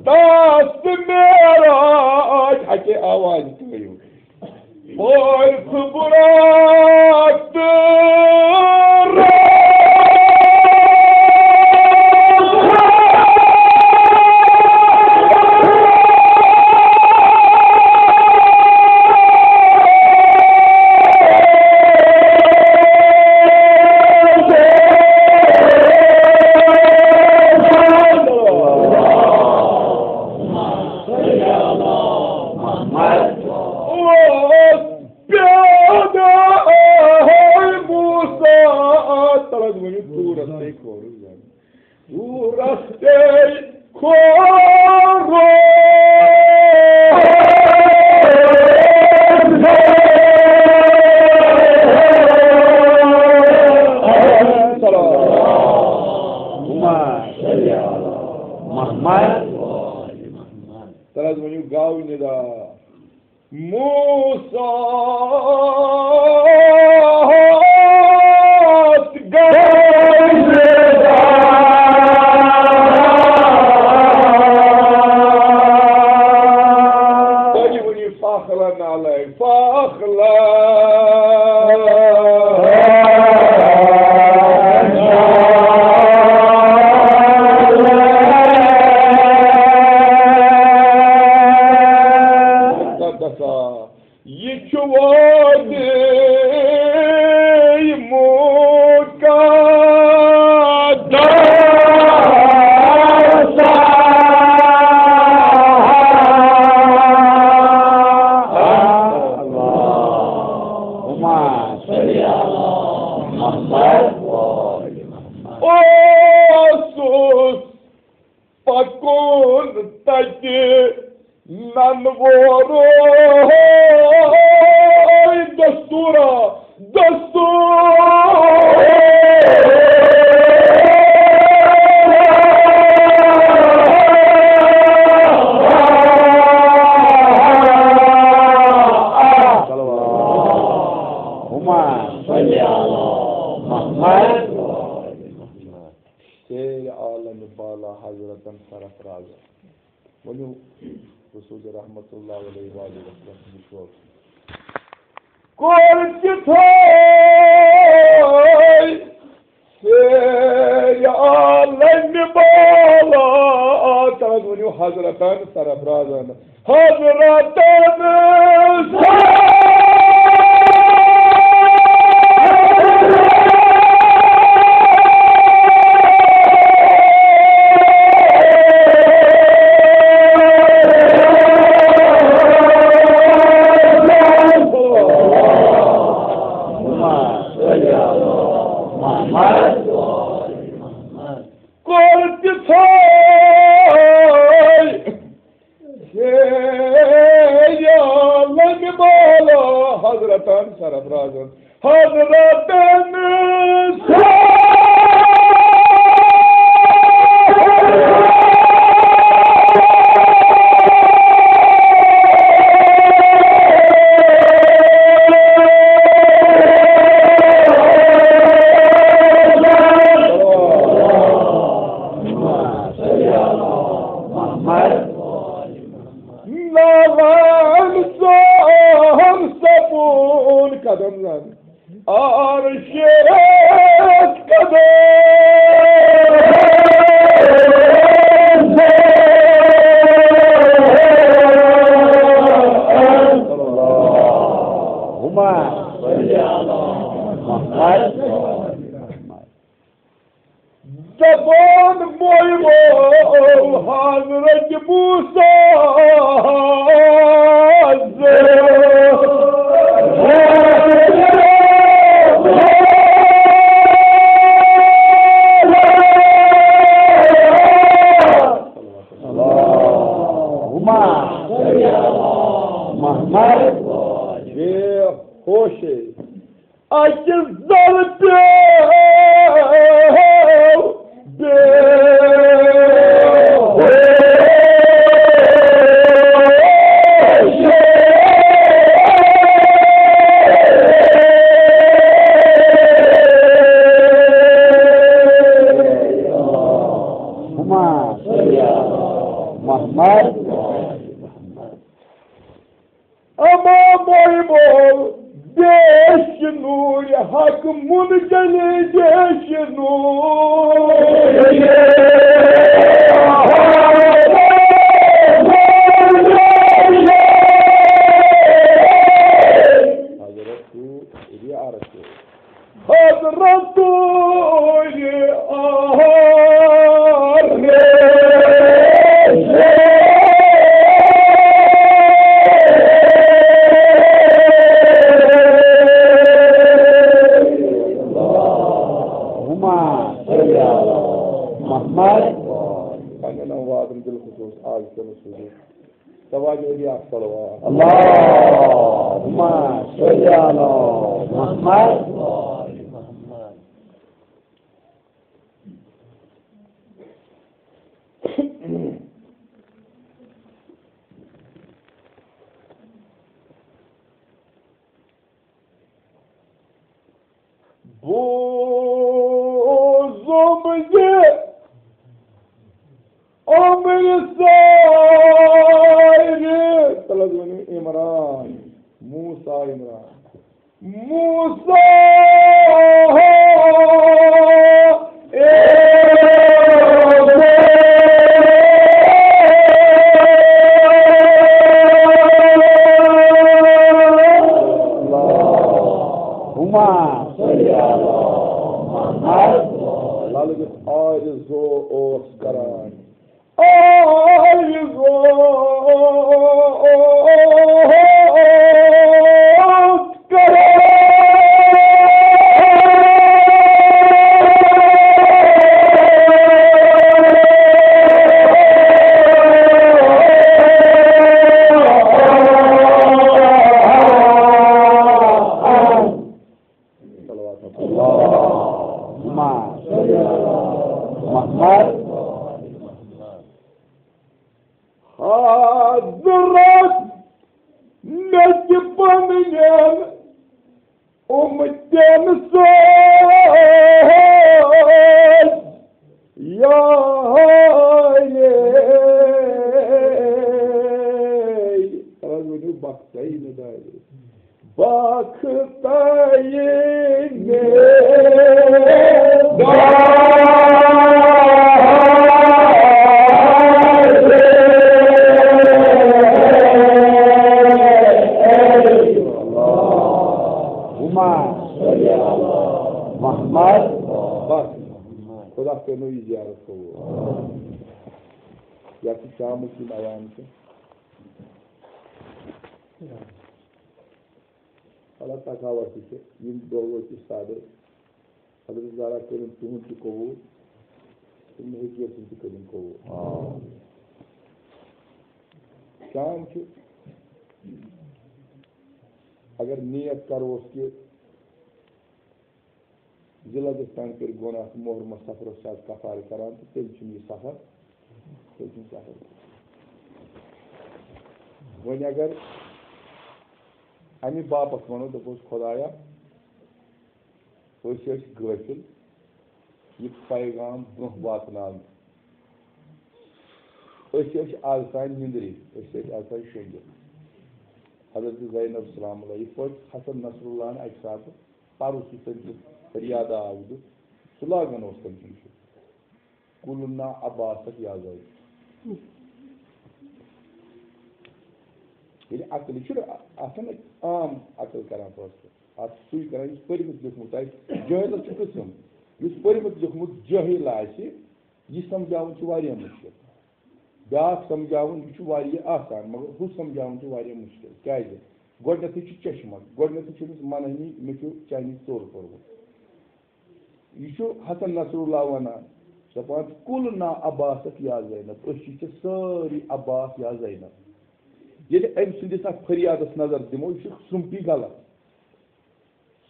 تَس تہٕ معراج، اَکے آواز تھٲیِو۔ دوٗرس پیٚیہِ کھورُن۔ محمد۔ تَلہٕ حظ ؤنِو، گاو نِدا۔ موسیٰ گژھِ تُہۍ ؤنِو فخرن علی فخرن۔ یہِ چھُ وادی مقدس۔ اللہم صل علی محمد۔ اوسُس پکُن تتہِ ننہٕ وورُے دستوٗرا، دستوٗر۔ اللہم صل علی محمد۔ شیر عالم بالا حضرتن سرفراز۔ ؤنِو، رسول رحمت اللہ علیہ وآلہ وسلم سٕنٛدِ شوق۔ کوٚر تِتھُے سیر عالم بالا۔ تَتھ ؤنِو حضرتن سرفرازن۔ حضرتن کوٚر تِتھُے ہے یا لنگہِ بالا حضرتن سرفرازن، حضرتن سرفرازن۔ نالان زن سپون قدم زن عرشس قدم۔ اللہم صل علی محمد۔ دپان مویو حضرت موسیٰ۔ اللہم صل علی محمد۔ بے ہوشے۔ اکہِ زلہٕ پیٚو بے ہوش۔ اللہم صل علی محمد۔ اما مول مول، بیش نور حق منجلی، بیش نور۔ حضرت تو ادی عرش۔ حضرت آل اللہم صل علی محمد۔ پننٮ۪ن امواتن بالخصوص آز کٮ۪ن سوٗزِو توجہ دِ اکھ صلوات۔ اللہم صل علی محمد۔ بوزم زِ عمر سارِ، تَلہٕ حظ ؤنِو عمران، موسیٰ عمران، موسیٰ اللہم صل علی محمد۔ لالہٕ گژھِ آرزو اوس کران۔ آرزو اوس کران۔ صلوات۔ اللہم صل علی محمد۔ حضرت مےٚ تہِ پننٮ۪ن اُمتٮ۪ن سۭتۍ۔ یا رے، تَلہٕ حظ ؤنِو بختَے نہٕ دارِ۔ بختَے نہٕ دارِ۔ محمد۔ بس۔ خدا کٔرِنو یہِ زیارت قبوٗل۔ یَتھ چھِ شامٕچ یِم عیام چھِ۔ اللہ تھاوَس تہِ چھِ یِم دۄہ وٲتۍ سادٕ۔ حضرت زہرا کٔرِن تُہُنٛد تہِ قبوٗل، تہٕ مےٚ ہیٚکہِ یَژھُن تہِ کٔرِن قبوٗل۔ شام چھُ، اگر نیت کَروس کہِ ذی الحجس تام کٔرۍ گۄناہ تہٕ محرمس سفرس چھِ از کفارٕ کران تہٕ تیٚلہِ چھُنہٕ یہِ سفر، تیٚلہِ چھُنہٕ سفر۔ وۄنۍ اگر اَمہِ باپتھ وَنو، دوٚپُس، خۄدایا، أسۍ ٲسۍ غٲفِل، یہِ پیغام برٛونٛہہ واتناونہٕ۔ أسۍ ٲسۍ از تام نِندرِ، أسۍ ٲسۍ از تام شۄنٛگِتھ۔ حضرت زینب سلام اللہ، یِتھ پٲٹھۍ حسن نصر اللہ ہن اَکہِ ساتہٕ پَرُس یُس تٔمۍ سُنٛد فریاد آو دیُت، سُہ لاگان اوس تٔمۍ سُنٛد سُہ۔ قُلْ نَا عَبَاسَكَ يَا زَيْنَبُ۔ ییٚلہِ عقل، یہِ چھُنہٕ آسان عام عقل کران فٲصلہٕ۔ اَتھ چھُ سُے کران یُس پٔرمُت لیوٚکھمُت آسہِ۔ جٲہلَس چھُ قٕسم۔ یُس پٔرمُت لیوٚکھمُت جٲہِل آسہِ، یہِ سمجھاوُن چھُ واریاہ مُشکِل۔ بیٛاکھ سمجھاوُن، یہِ چھُ واریاہ آسان، مگر ہُہ سمجھاوُن چھُ واریاہ مُشکِل۔ کیٛازِ؟ گۄڈٕنیتھٕے چھُ چشمہ، گۄڈٕنیتھٕے چھُ أمِس منٲنی، مےٚ چھُ چاینی ژوٚر کوٚرمُت۔ یہِ چھُ حسن نصر اللہ وَنان، دَپان، "قُلْ نَا عَبَّاسَكَ يَا زَيْنَبُ"، أسۍ چھِ ژےٚ سٲری عباس یا زینب۔ ییٚلہِ أمۍ سٕنٛدِس اَتھ فریادَس نظر دِمو، یہِ چھُ سرٛمپی غلط۔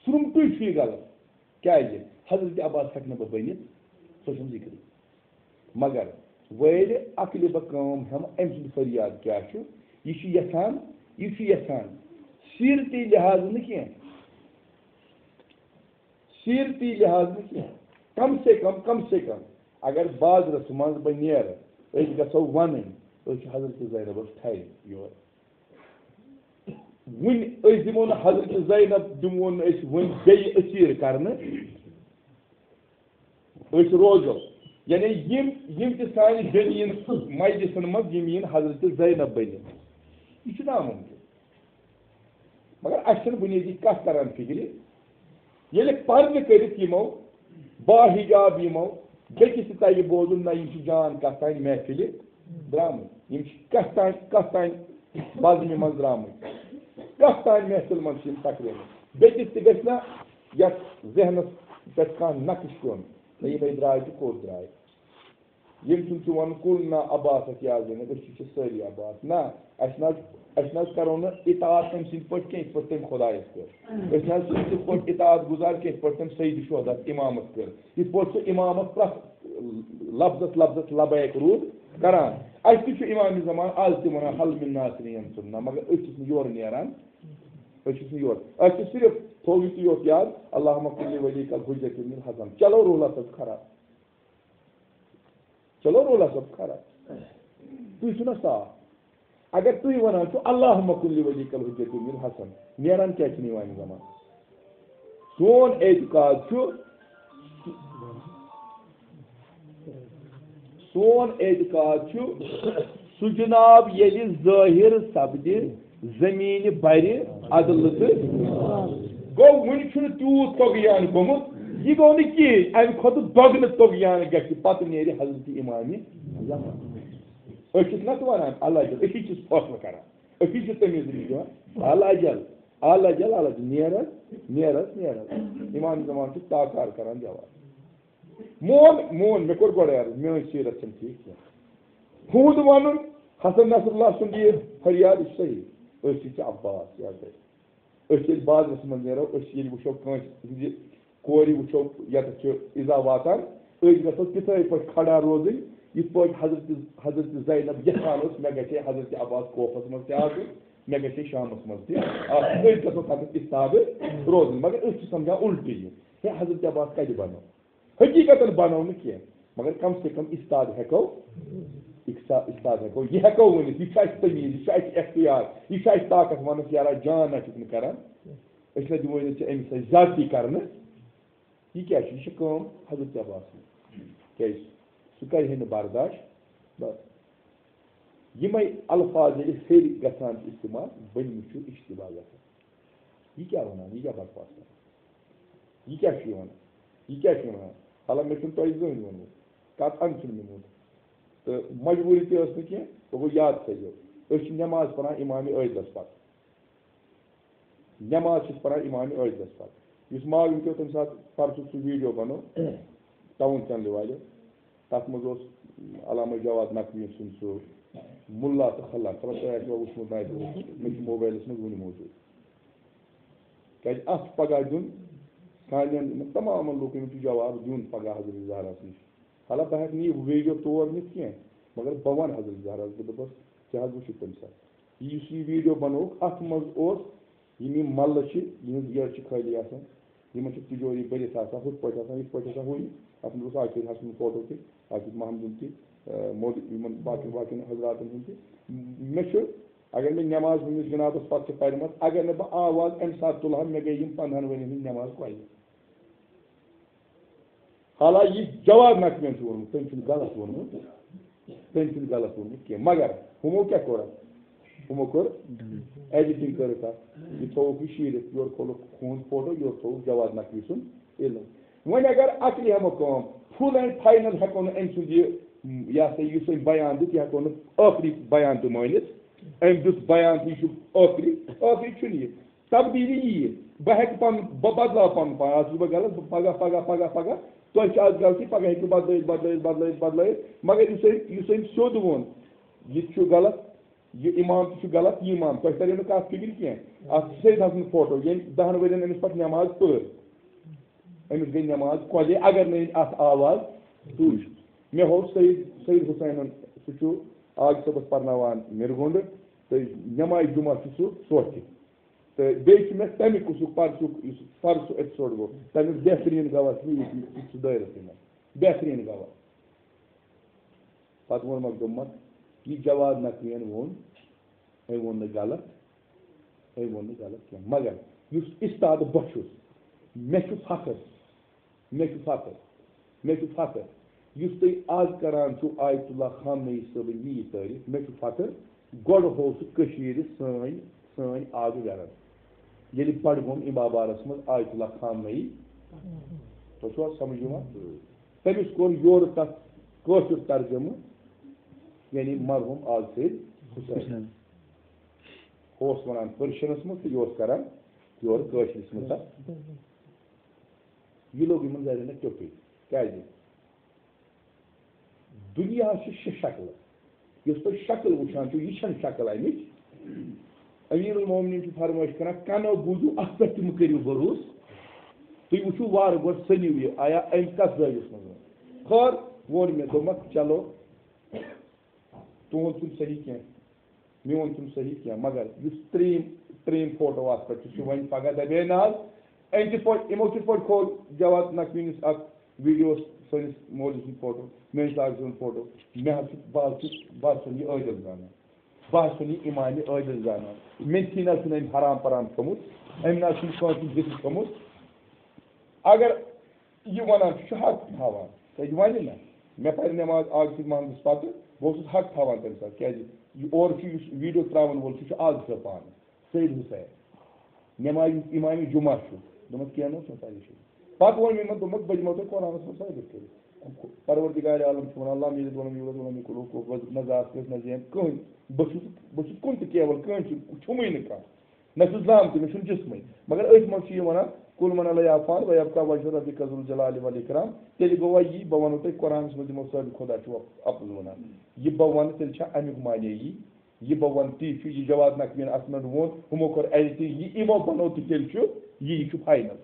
سرٛمپی چھُ یہِ غلط۔ کیٛازِ؟ حضرت عباس ہٮ۪کہٕ نہٕ بہٕ بٔنِتھ، سۄ چھَم ذِکرٕے۔ مگر وۄنۍ ییٚلہِ عقلہِ بہٕ کٲم ہٮ۪مہٕ، أمۍ سُنٛد فریاد کیٛاہ چھُ؟ یہِ چھُ یَژھان، یہِ چھُ یَژھان سیٖرتی لحاظہٕ نہٕ کینٛہہ، سیٖرتی لحاظ نہٕ کینٛہہ، کم سے کم، کم سے کم اگر بازرس منٛز بہٕ نیرٕ، أسۍ گژھو ونٕنۍ، أسۍ چھِ حضرت زینبس ٹھرِ یور۔ وُنہِ أسۍ دِمو نہٕ حضرت زینب، دِمو نہٕ أسۍ وُنہِ بیٚیہِ أسیٖر کرنہٕ، أسۍ روزو۔ یعنی یِم، یِم تہِ سانہِ بیٚنہِ یِن مجلسن منٛز، یِم یِن حضرت زینب بٔنِتھ، یہِ چھُ ناممکن۔ مگر اَسہِ چھَنہٕ بُنیٲدی کَتھ تَران فِکرِ۔ ییٚلہِ پَردٕ کٔرِتھ یِمو، باحجاب یِمو، بیٚکِس تہِ تَگہِ بوزُن، نہ، یِم چھِ جان کَتھ تانۍ محفِلہِ درٛامٕتۍ۔ یِم چھِ کَتھ تانۍ، کَتھ تانۍ بزمہِ منٛز درٛامٕتۍ، کَتھ تانۍ محفِل منٛز چھِ یِم تقریٖباً۔ بیٚکِس تہِ گژھِ نہ یَتھ ذہنَس پٮ۪ٹھ کانٛہہ نقٕش پیوٚن، نہ، یِمَے درٛاے تہٕ کوٚت درٛاے۔ ییٚمۍ سُنٛد چھُ وَنُن، "قلنا عباسک یا زینب"، أسۍ چھِ سٲری عباس۔ نہ، اَسہِ نہ حظ، اَسہِ نہ حظ کَرو نہٕ اطاعت تٔمۍ سٕنٛدۍ پٲٹھۍ کینٛہہ، یِتھ پٲٹھۍ تٔمۍ خۄدایَس کٔر۔ أسۍ نہ حظ چھِ تِتھ پٲٹھۍ اطاعت گُزار کینٛہہ، یِتھ پٲٹھۍ تٔمۍ سید شہدا امامت کٔر۔ یِتھ پٲٹھۍ سُہ امامت پرٛٮ۪تھ لفظس لفظس لبیک روٗد کران۔ اَسہِ تہِ چھُ امام زمان آز تہِ وَنان، "حل من ناصر ینصرنا"، مگر أسۍ چھِس نہٕ یورٕ نیران۔ أسۍ چھِس نہٕ یورٕ۔ اَسہِ چھُ صرف تھوٚو یُتُے یوت یاد، "اللہم کن لولیک الحجت ابن الحسن"۔ چلو، روٗحلا صٲب خراب۔ چلو، روٗحلا صٲب خراب۔ تُہۍ چھِو نا صاف۔ اگر تُہۍ وَنان چھِو، "اللہم کن لولیک الحجت ابن الحسن"، نیران کیٛازِ چھِنہٕ یِوان یہِ زمان؟ سون اعتقاد چھُ، سون اعتقاد چھُ، سُہ جناب ییٚلہِ ظٲہِر سپدِ، زٔمیٖنہِ بَرِ عدلہٕ تہٕ۔ گوٚو، وُنہِ چھُنہٕ تیوٗت طغیان گوٚمُت، یہِ گوٚو نہٕ کِہیٖنۍ، اَمہِ کھۄتہٕ دۄگنہٕ طغیان گژھِ، پَتہٕ نیرِ حضرت امام زمان۔ أسۍ چھِس نہ تہٕ وَنان، اللہ جل، أسی چھِس فٲصلہٕ کران، أسی چھِ تٔمِس نِش دِوان، اللہ جل، اللہ جل، اللہ جل، نیر حظ، نیر حظ، نیر حظ۔ امام زمان چھُ تاکار کران جواب۔ مون، مون، مےٚ کوٚر گۄڈَے عرض، میٲنۍ سیرت چھَنہٕ ٹھیٖک کینٛہہ۔ ہُہُنٛد وَنُن، حسن نصر اللہ سُنٛد یہِ فریاد، یہِ چھُ صحیح۔ أسۍ چھِ عباس، یاد تھٲیِو۔ أسۍ ییٚلہِ بازرَس منٛز نیرو، أسۍ ییٚلہِ وٕچھو کٲنٛسہِ ہٕنٛزِ کورِ، وٕچھو یَتَتھ چھُ ایٖزا واتان، أسۍ گژھو تِتھَے پٲٹھۍ کھڑا روزٕنۍ، یِتھ پٲٹھۍ حضرت، حضرت زینب یَژھان ٲس، مےٚ گژھِ ہے حضرت عباس کوفَس منٛز تہِ آسُن، مےٚ گژھِ ہے شامَس منٛز تہِ آسُن۔ أسۍ گژھو تَتَتھ اِستادٕ روزٕنۍ، مگر أسۍ چھِ سَمجھان اُلٹہٕ یہِ۔ ہے، حضرت عباس کَتہِ بَنو؟ حقیٖقتاً بَنو نہٕ کینٛہہ، مگر کم سے کم اِستاد ہٮ۪کو، اِکسا-، اِستاد ہٮ۪کو، یہِ ہٮ۪کو ؤنِتھ، یہِ چھُ اَسہِ تٔمیٖز، یہِ چھُ اَسہِ اختیار، یہِ چھُ اَسہِ طاقت، وَنَس یارا جان نہ چھُکھ نہٕ کَران، أسۍ نہ دِمو نہٕ ژےٚ أمِس سۭتۍ زیادتی کَرنہٕ۔ یہِ کیٛاہ چھُ؟ یہِ چھِ کٲم حضرت عباس سٕنٛز۔ کیٛازِ؟ سُہ کَرِ ہے نہٕ برداش۔ بَس۔ یِمَے الفاظ ییٚلہِ ہیٚرِ گژھان چھِ استعمال، بٔنمہِ چھُ اشتباہ گژھان۔ یہِ کیٛاہ وَنان؟ یہِ کیٛاہ بکواس کران؟ یہِ کیٛاہ چھُ یہِ وَنان؟ یہِ کیٛاہ چھُ یہِ وَنان؟ حالانکہ مےٚ چھُنہٕ تۄہہِ زٕہٕنۍ ووٚنمُت، قطعاً چھُنہٕ مےٚ ووٚنمُت۔ تہٕ مجبوٗری تہِ ٲس نہٕ کینٛہہ، وۄنۍ گوٚو یاد تھٲیزیو۔ أسۍ چھِ نٮ۪ماز پَران اِمامِ عٲدلَس پَتہٕ۔ نٮ۪ماز چھِ أسۍ پَران اِمامِ عٲدلَس پَتہٕ۔ یُس ماگمہٕ کیو تَمہِ ساتہٕ پَرسُک سُہ ویٖڈیو بَنوو، ٹاوُن چَنلہِ والیو، تَتھ منٛز اوس علامہ جواد نقوی سُنٛد سُہ مُلا تہٕ خلق، خبر تۄہہِ آسِوا وٕچھمُت نہ آسِوٕ وٕچھمُت، مےٚ چھُ موبایلَس منٛز وُنہِ موٗجوٗد۔ کیٛازِ اَتھ چھُ پَگاہ دیُن سانٮ۪ن یِمَن تَمامَن لُکَن، یِمَن چھُ جواب دیُن پَگاہ حضرت زہراہَس نِش۔ حالانکہ بہٕ ہٮ۪کہٕ نہٕ یہِ ویٖڈیو تور نِتھ کینٛہہ، مگر بہٕ وَنہٕ حضرت زہراہَس، بہٕ دَپَس، "ژےٚ حظ وٕچھُتھ تَمہِ ساتہٕ یُس یہِ ویٖڈیو بَنووُکھ، اَتھ منٛز اوس یِم یِم مَلہٕ چھِ، یِہٕنٛز یٔڈ چھِ خٲلی آسان، یِمَن چھِ تِجوری بٔرِتھ آسان، ہُتھ پٲٹھۍ آسان، یِتھ پٲٹھۍ آسان، ہُہ یہِ۔" اَتھ منٛز اوس عاقب حسنُن فوٹو تہِ، عاقب محمدُن تہِ، اَ، مود-، یِمَن باقٕے، باقٕے حضراتَن ہُنٛد تہِ۔ مےٚ چھُ، اگر مےٚ نٮ۪ماز ہُنٛدِس جِنابَس پَتہٕ چھِ پَرِمَژ، اگر نہٕ بہٕ آواز اَمہِ ساتہٕ تُلہٕ ہا، مےٚ گٔے یِم پنٛدہَن ؤرِین ہِنٛز نٮ۪ماز کۄلہِ۔ حالانکہ یہِ جواد نقویَن چھُ ووٚنمُت، تٔمۍ چھُنہٕ غلط ووٚنمُت، تٔمۍ چھُنہٕ غلط ووٚنمُت کینٛہہ۔ مگر ہُمو کیٛاہ کوٚر اَتھ؟ ہُمو کوٚر ایڈیٹنگ کٔرٕکھ اَتھ، یہِ تھووُکھ یہِ شیٖرِتھ، یورٕ کھولُکھ ہُہُنٛد فوٹو، یورٕ تھووُکھ جواد نقوی سُنٛد علم۔ وۄنۍ اگر عقلہِ ہٮ۪مو کٲم، full and final ہٮ۪کو نہٕ أمۍ سُنٛد یہِ، یہِ ہسا یُس أمۍ بیان دیُت، یہِ ہٮ۪کو نہٕ ٲخری بیان تہِ مٲنِتھ۔ أمۍ دیُت بیان تہٕ یہِ چھُ ٲخری، ٲخری چھُنہٕ یہِ۔ تبدیٖلی یِیہِ۔ بہٕ ہٮ۪کہٕ پَنُن، بہٕ بدلاو پَنُن پان۔ آز چھُس بہٕ غلط، بہٕ پَگاہ، پَگاہ، پَگاہ، پَگاہ۔ تۄہہِ چھِ آز غلطی، پَگاہ ہیٚکِو بدلٲیِتھ، بدلٲیِتھ، بدلٲیِتھ، بدلٲیِتھ۔ مگر یُس أمۍ، یُس أمۍ سیوٚد ووٚن، یہِ تہِ چھُ غلط، یہِ اِمام تہِ چھُ غلط، یہِ اِمام۔ تۄہہِ تَریو نہٕ کَتھ فِکرِ کینٛہہ۔ اَتھ چھُ سید حسنُن فوٹو، ییٚمۍ دَہَن ؤرِین أمِس پٮ۪ٹھ نٮ۪ماز پٔر۔ أمِس گٔے نٮ۪ماز کۄلہِ، اگر نہٕ أمۍ اَتھ آواز تُج۔ مےٚ ہوو سید، سید حسینُن، سُہ چھُ عاقب صٲبَس پَرناوان مِرگونٛڈٕ، تہٕ نٮ۪مازِ جُمعہ چھُ سُہ سوچہِ۔ تہٕ بیٚیہِ چھُ مےٚ تَمہِ قٕصُک پَرسُک، یُس پَرسُک ایپیسوڈ گوٚو، تَمیُک بہتریٖن گواہ چھُ مےٚ ییٚتہِ، یہِ چھُ دٲیرَسٕے منٛز۔ بہتریٖن گواہ۔ پَتہٕ ووٚنمَکھ، دوٚپمَکھ، یہِ جواد نقویَن ووٚن، أمۍ ووٚن نہٕ غلط، أمۍ ووٚن نہٕ غلط کینٛہہ۔ مگر یُس اِستاد بہٕ چھُس، مےٚ چھُ فخر، مےٚ چھُ فخر، مےٚ چھُ فخر۔ یُس تُہۍ آز کران چھِو آیت اللہ خامنہی صٲبٕنۍ یہِ تعریٖف، مےٚ چھُ فخر۔ گۄڈٕ ہوو سُہ کٔشیٖرِ سٲنۍ، سٲنۍ آبہٕ ویرن۔ ییٚلہِ بڈگوم امبابارس منٛز آیت اللہ خامنہی، تۄہہِ چھُوا سمجھ یِوان؟ تٔمِس کوٚر یورٕ تتھ کٲشُر ترجمہٕ، یعنی مرحوم آل سید حسین۔ ہُہ اوس ونان پٔرشنس منٛز تہٕ یہِ اوس کران یورٕ کٲشرِس منٛز تتھ۔ یہِ لوٚگ یِمن زرٮ۪ن نہٕ ٹیوٚٹھُے۔ کیازِ؟ دُنیا چھِ شےٚ شکلہٕ۔ یۄس تُہۍ شکل وٕچھان چھِو، یہِ چھَنہٕ شکل اَمِچ۔ امیر المومنین چھُ فرمٲیش کران، کنو بوٗزِو، اتھ پٮ۪ٹھ تہِ مہٕ کٔرِو بھروسہٕ۔ تُہۍ وٕچھِو وارٕ گۄڈٕ، سٔنِو یہِ، آیا أمۍ کتھ زٲوِس منٛز ووٚن۔ خٲر، ووٚن مےٚ، دوٚپمکھ، چلو، تُہُنٛد چھُنہٕ صحیح کینٛہہ، میون چھُنہٕ صحیح کینٛہہ، مگر یُس ترٛیٚیِم، ترٛیٚیِم فوٹو اتھ پٮ۪ٹھ چھُ، سُہ وۄنۍ پگاہ دپے نہ حظ، أمۍ کِتھ پٲٹھۍ، یِمو کِتھ پٲٹھۍ کھول جواد نقوی نِس اتھ ویڈیوس، سٲنِس مولوی سُنٛد فوٹو، میٲنِس آقا سُنٛد فوٹو؟ مےٚ حظ چھُ، بہٕ حظ چھُس، بہٕ حظ چھُس یہِ عٲدِل زانان، بہٕ حظ چھُس یہِ اِمامِ عٲدِل زانان۔ مےٚ تھی نہ حظ چھُنہٕ أمۍ حرام پرام کھیوٚمُت، أمۍ نہ حظ چھُنہٕ کٲنٛسہِ ہُنٛد بُتھ کھیوٚمُت۔ اگر یہِ وَنان چھُ، چھُ حق تھاوان۔ تَتہِ وَنہِ نہ، مےٚ پَرِ نٮ۪ماز عاقب محمدَس پَتہٕ، بہٕ اوسُس حق تھاوان تَمہِ ساتہٕ۔ کیٛازِ؟ یہِ اورٕ چھُ، یُس ویٖڈیو ترٛاوَن وول چھُ، چھُ عاقب صٲب پانہٕ، سید حسین، نٮ۪مازِ اِمامِ جُمعہ چھُ۔ دوٚپمَس، "کینٛہہ نہ اوس نہٕ پریشٲنی۔" پَتہٕ ووٚن مےٚ یِمَن، دوٚپمَکھ، "بہٕ دِمو تۄہہِ قرآنَس منٛز ثٲبِت کٔرِتھ۔" پروردگار عالم چھُ وَنان، "لم یلد ولم یولد ولم یکن لہ کفوا احد"، نہ زاس کٲنٛسہِ، نہ زینہِ کٕہٕنۍ۔ بہٕ چھُس، بہٕ چھُس کُنہِ تہِ کیوَل، کٕہٕنۍ چھُ، چھُمٕے نہٕ کانٛہہ۔ نہ چھُس زامتُے، مےٚ چھُنہٕ جسمٕے۔ مگر أتھۍ منٛز چھُ یہِ وَنان، "قل من علیہ فان ویبقی وجہ ربک ذو الجلال والاکرام"۔ تیٚلہِ گوٚوا یی، بہٕ وَنو تۄہہِ، قرآنَس منٛز دِمو ثٲبِت، خۄدا چھُ اَپُز وَنان۔ یہِ بہٕ وَنہٕ، تیٚلہِ چھا اَمیُک معنی یی؟ یہِ بہٕ وَنہٕ، تی چھُ، یہِ جواد نقویَن اَتھ منٛز ووٚن، ہُمو کوٚر ایڈِٹِنٛگ، یہِ یِمو بَنوو تہٕ تیٚلہِ چھُ، یی، یہِ چھُ فاینَل۔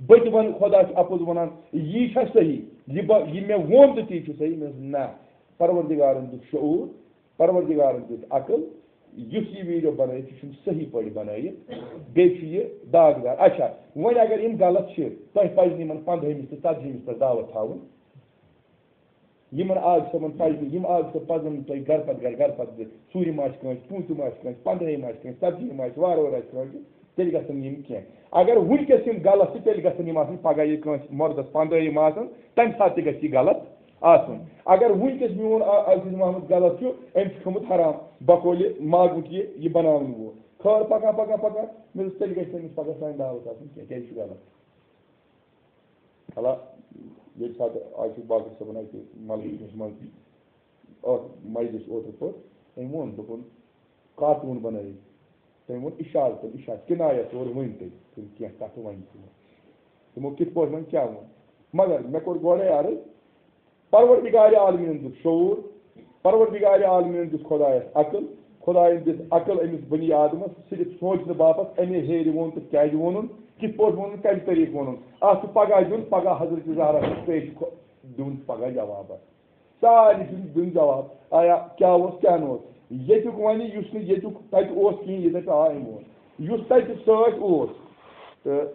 بہٕ تہِ وَنہٕ، خۄدا چھُ اَپُز وَنان، یی چھا صحیح؟ یہِ بہٕ، یہِ مےٚ ووٚن تہٕ تی چھُ صحیح؟ مےٚ دوٚپُس، نہ، پروردگارَن دیُت شعوٗر، پروردگارن دیُت عقل، یُس یہِ ویڈیو بنٲیِتھ، یہِ چھُنہٕ صحیح پٲٹھۍ بنٲیِتھ، بیٚیہِ چھُ یہِ داغدار۔ اچھا، وۄنۍ اگر یِم غلط چھِ، تۄہہِ پزِ نہٕ یِمن پندہٲیمِس تہٕ ژتجیٖہمِس پٮ۪ٹھ دعوت تھاوُن۔ یِمن آز صٲبن پزِ نہٕ، یِم آز صٲب پزن نہٕ تۄہہِ گرٕ پتہٕ گرٕ، گرٕ پتہٕ گرٕ، ژوٗرِ ما آسہِ کٲنٛسہِ، پوٗنٛژِ ما آسہِ کٲنٛسہِ، پندہٲیمہِ ما آسہِ کٲنٛسہِ، ژتجیٖہمہِ ما آسہِ، وارٕ وارٕ آسہِ کٲنٛسہِ۔ تیٚلہِ گژھن یِم کینٛہہ۔ اگر وٕنکیٚس یِم غلط چھِ، تیٚلہِ گژھن یِم آسٕنۍ پگاہ، ییٚلہِ کٲنٛسہِ مردس پندٲیی ما آسن، تمہِ ساتہٕ تہِ گژھِ یہِ غلط آسُن۔ اگر وٕنکیٚس میون آ-، عزیز محمد غلط چھُ، أمۍ چھُ کھیوٚمُت حرام، بقولِ ماگمُک یہِ، یہِ بناونہٕ وول۔ خٲر، پکان، پکان، پکان، مےٚ دوٚپ، تیٚلہِ گژھِ تٔمِس پگاہ سانہِ دعوت آسٕنۍ کینٛہہ، کیٛازِ یہِ چھُ غلط؟ حالا، ییٚمہِ ساتہٕ عاشق باقر صٲبن اَتہِ ملکس منٛز ٲس مجلس اوترٕ پٲٹھۍ، تٔمۍ ووٚن، دوٚپُن، کارٹوٗن بنٲیِتھ۔ تٔمۍ ووٚن اِشارٕ، تٔمۍ اِشارٕ، کِنایت طور ؤنۍ تٔمۍ، تٔمۍ کینٛہہ کَتھٕ وَنہِ تِمو۔ تِمو کِتھ پٲٹھۍ وَنہِ، کیٛاہ ووٚن؟ مگر مےٚ کوٚر گۄڈَے عرض، پروردگار عالمیٖنَن دیُت شعوٗر، پروردگار عالمیٖنَن دیُت خۄدایَس عقل، خۄدایَن دِژ عقل أمِس بنی آدمَس صرف سونٛچنہٕ باپتھ، اَمے ہیرِ ووٚن تہٕ کیٛازِ ووٚنُن، کِتھ پٲٹھۍ ووٚنُن، کَمہِ طریٖقہٕ ووٚنُن۔ اَتھ چھُ پگاہ دیُن، پگاہ حضرت زہرا چھُ پیش خۄ-، دیُن پگاہ جواب اَتھ۔ سارنٕے چھُ دیُن جواب، آیا کیٛاہ اوس، کیٛاہ نہٕ اوس۔ ییٚتیُک وَنہِ یُس نہٕ ییٚتیُک تَتہِ اوس کِہیٖنۍ، یہِ دَپہِ، آ، أمۍ ووٚن۔ یُس تَتہِ سۭتۍ اوس، تہٕ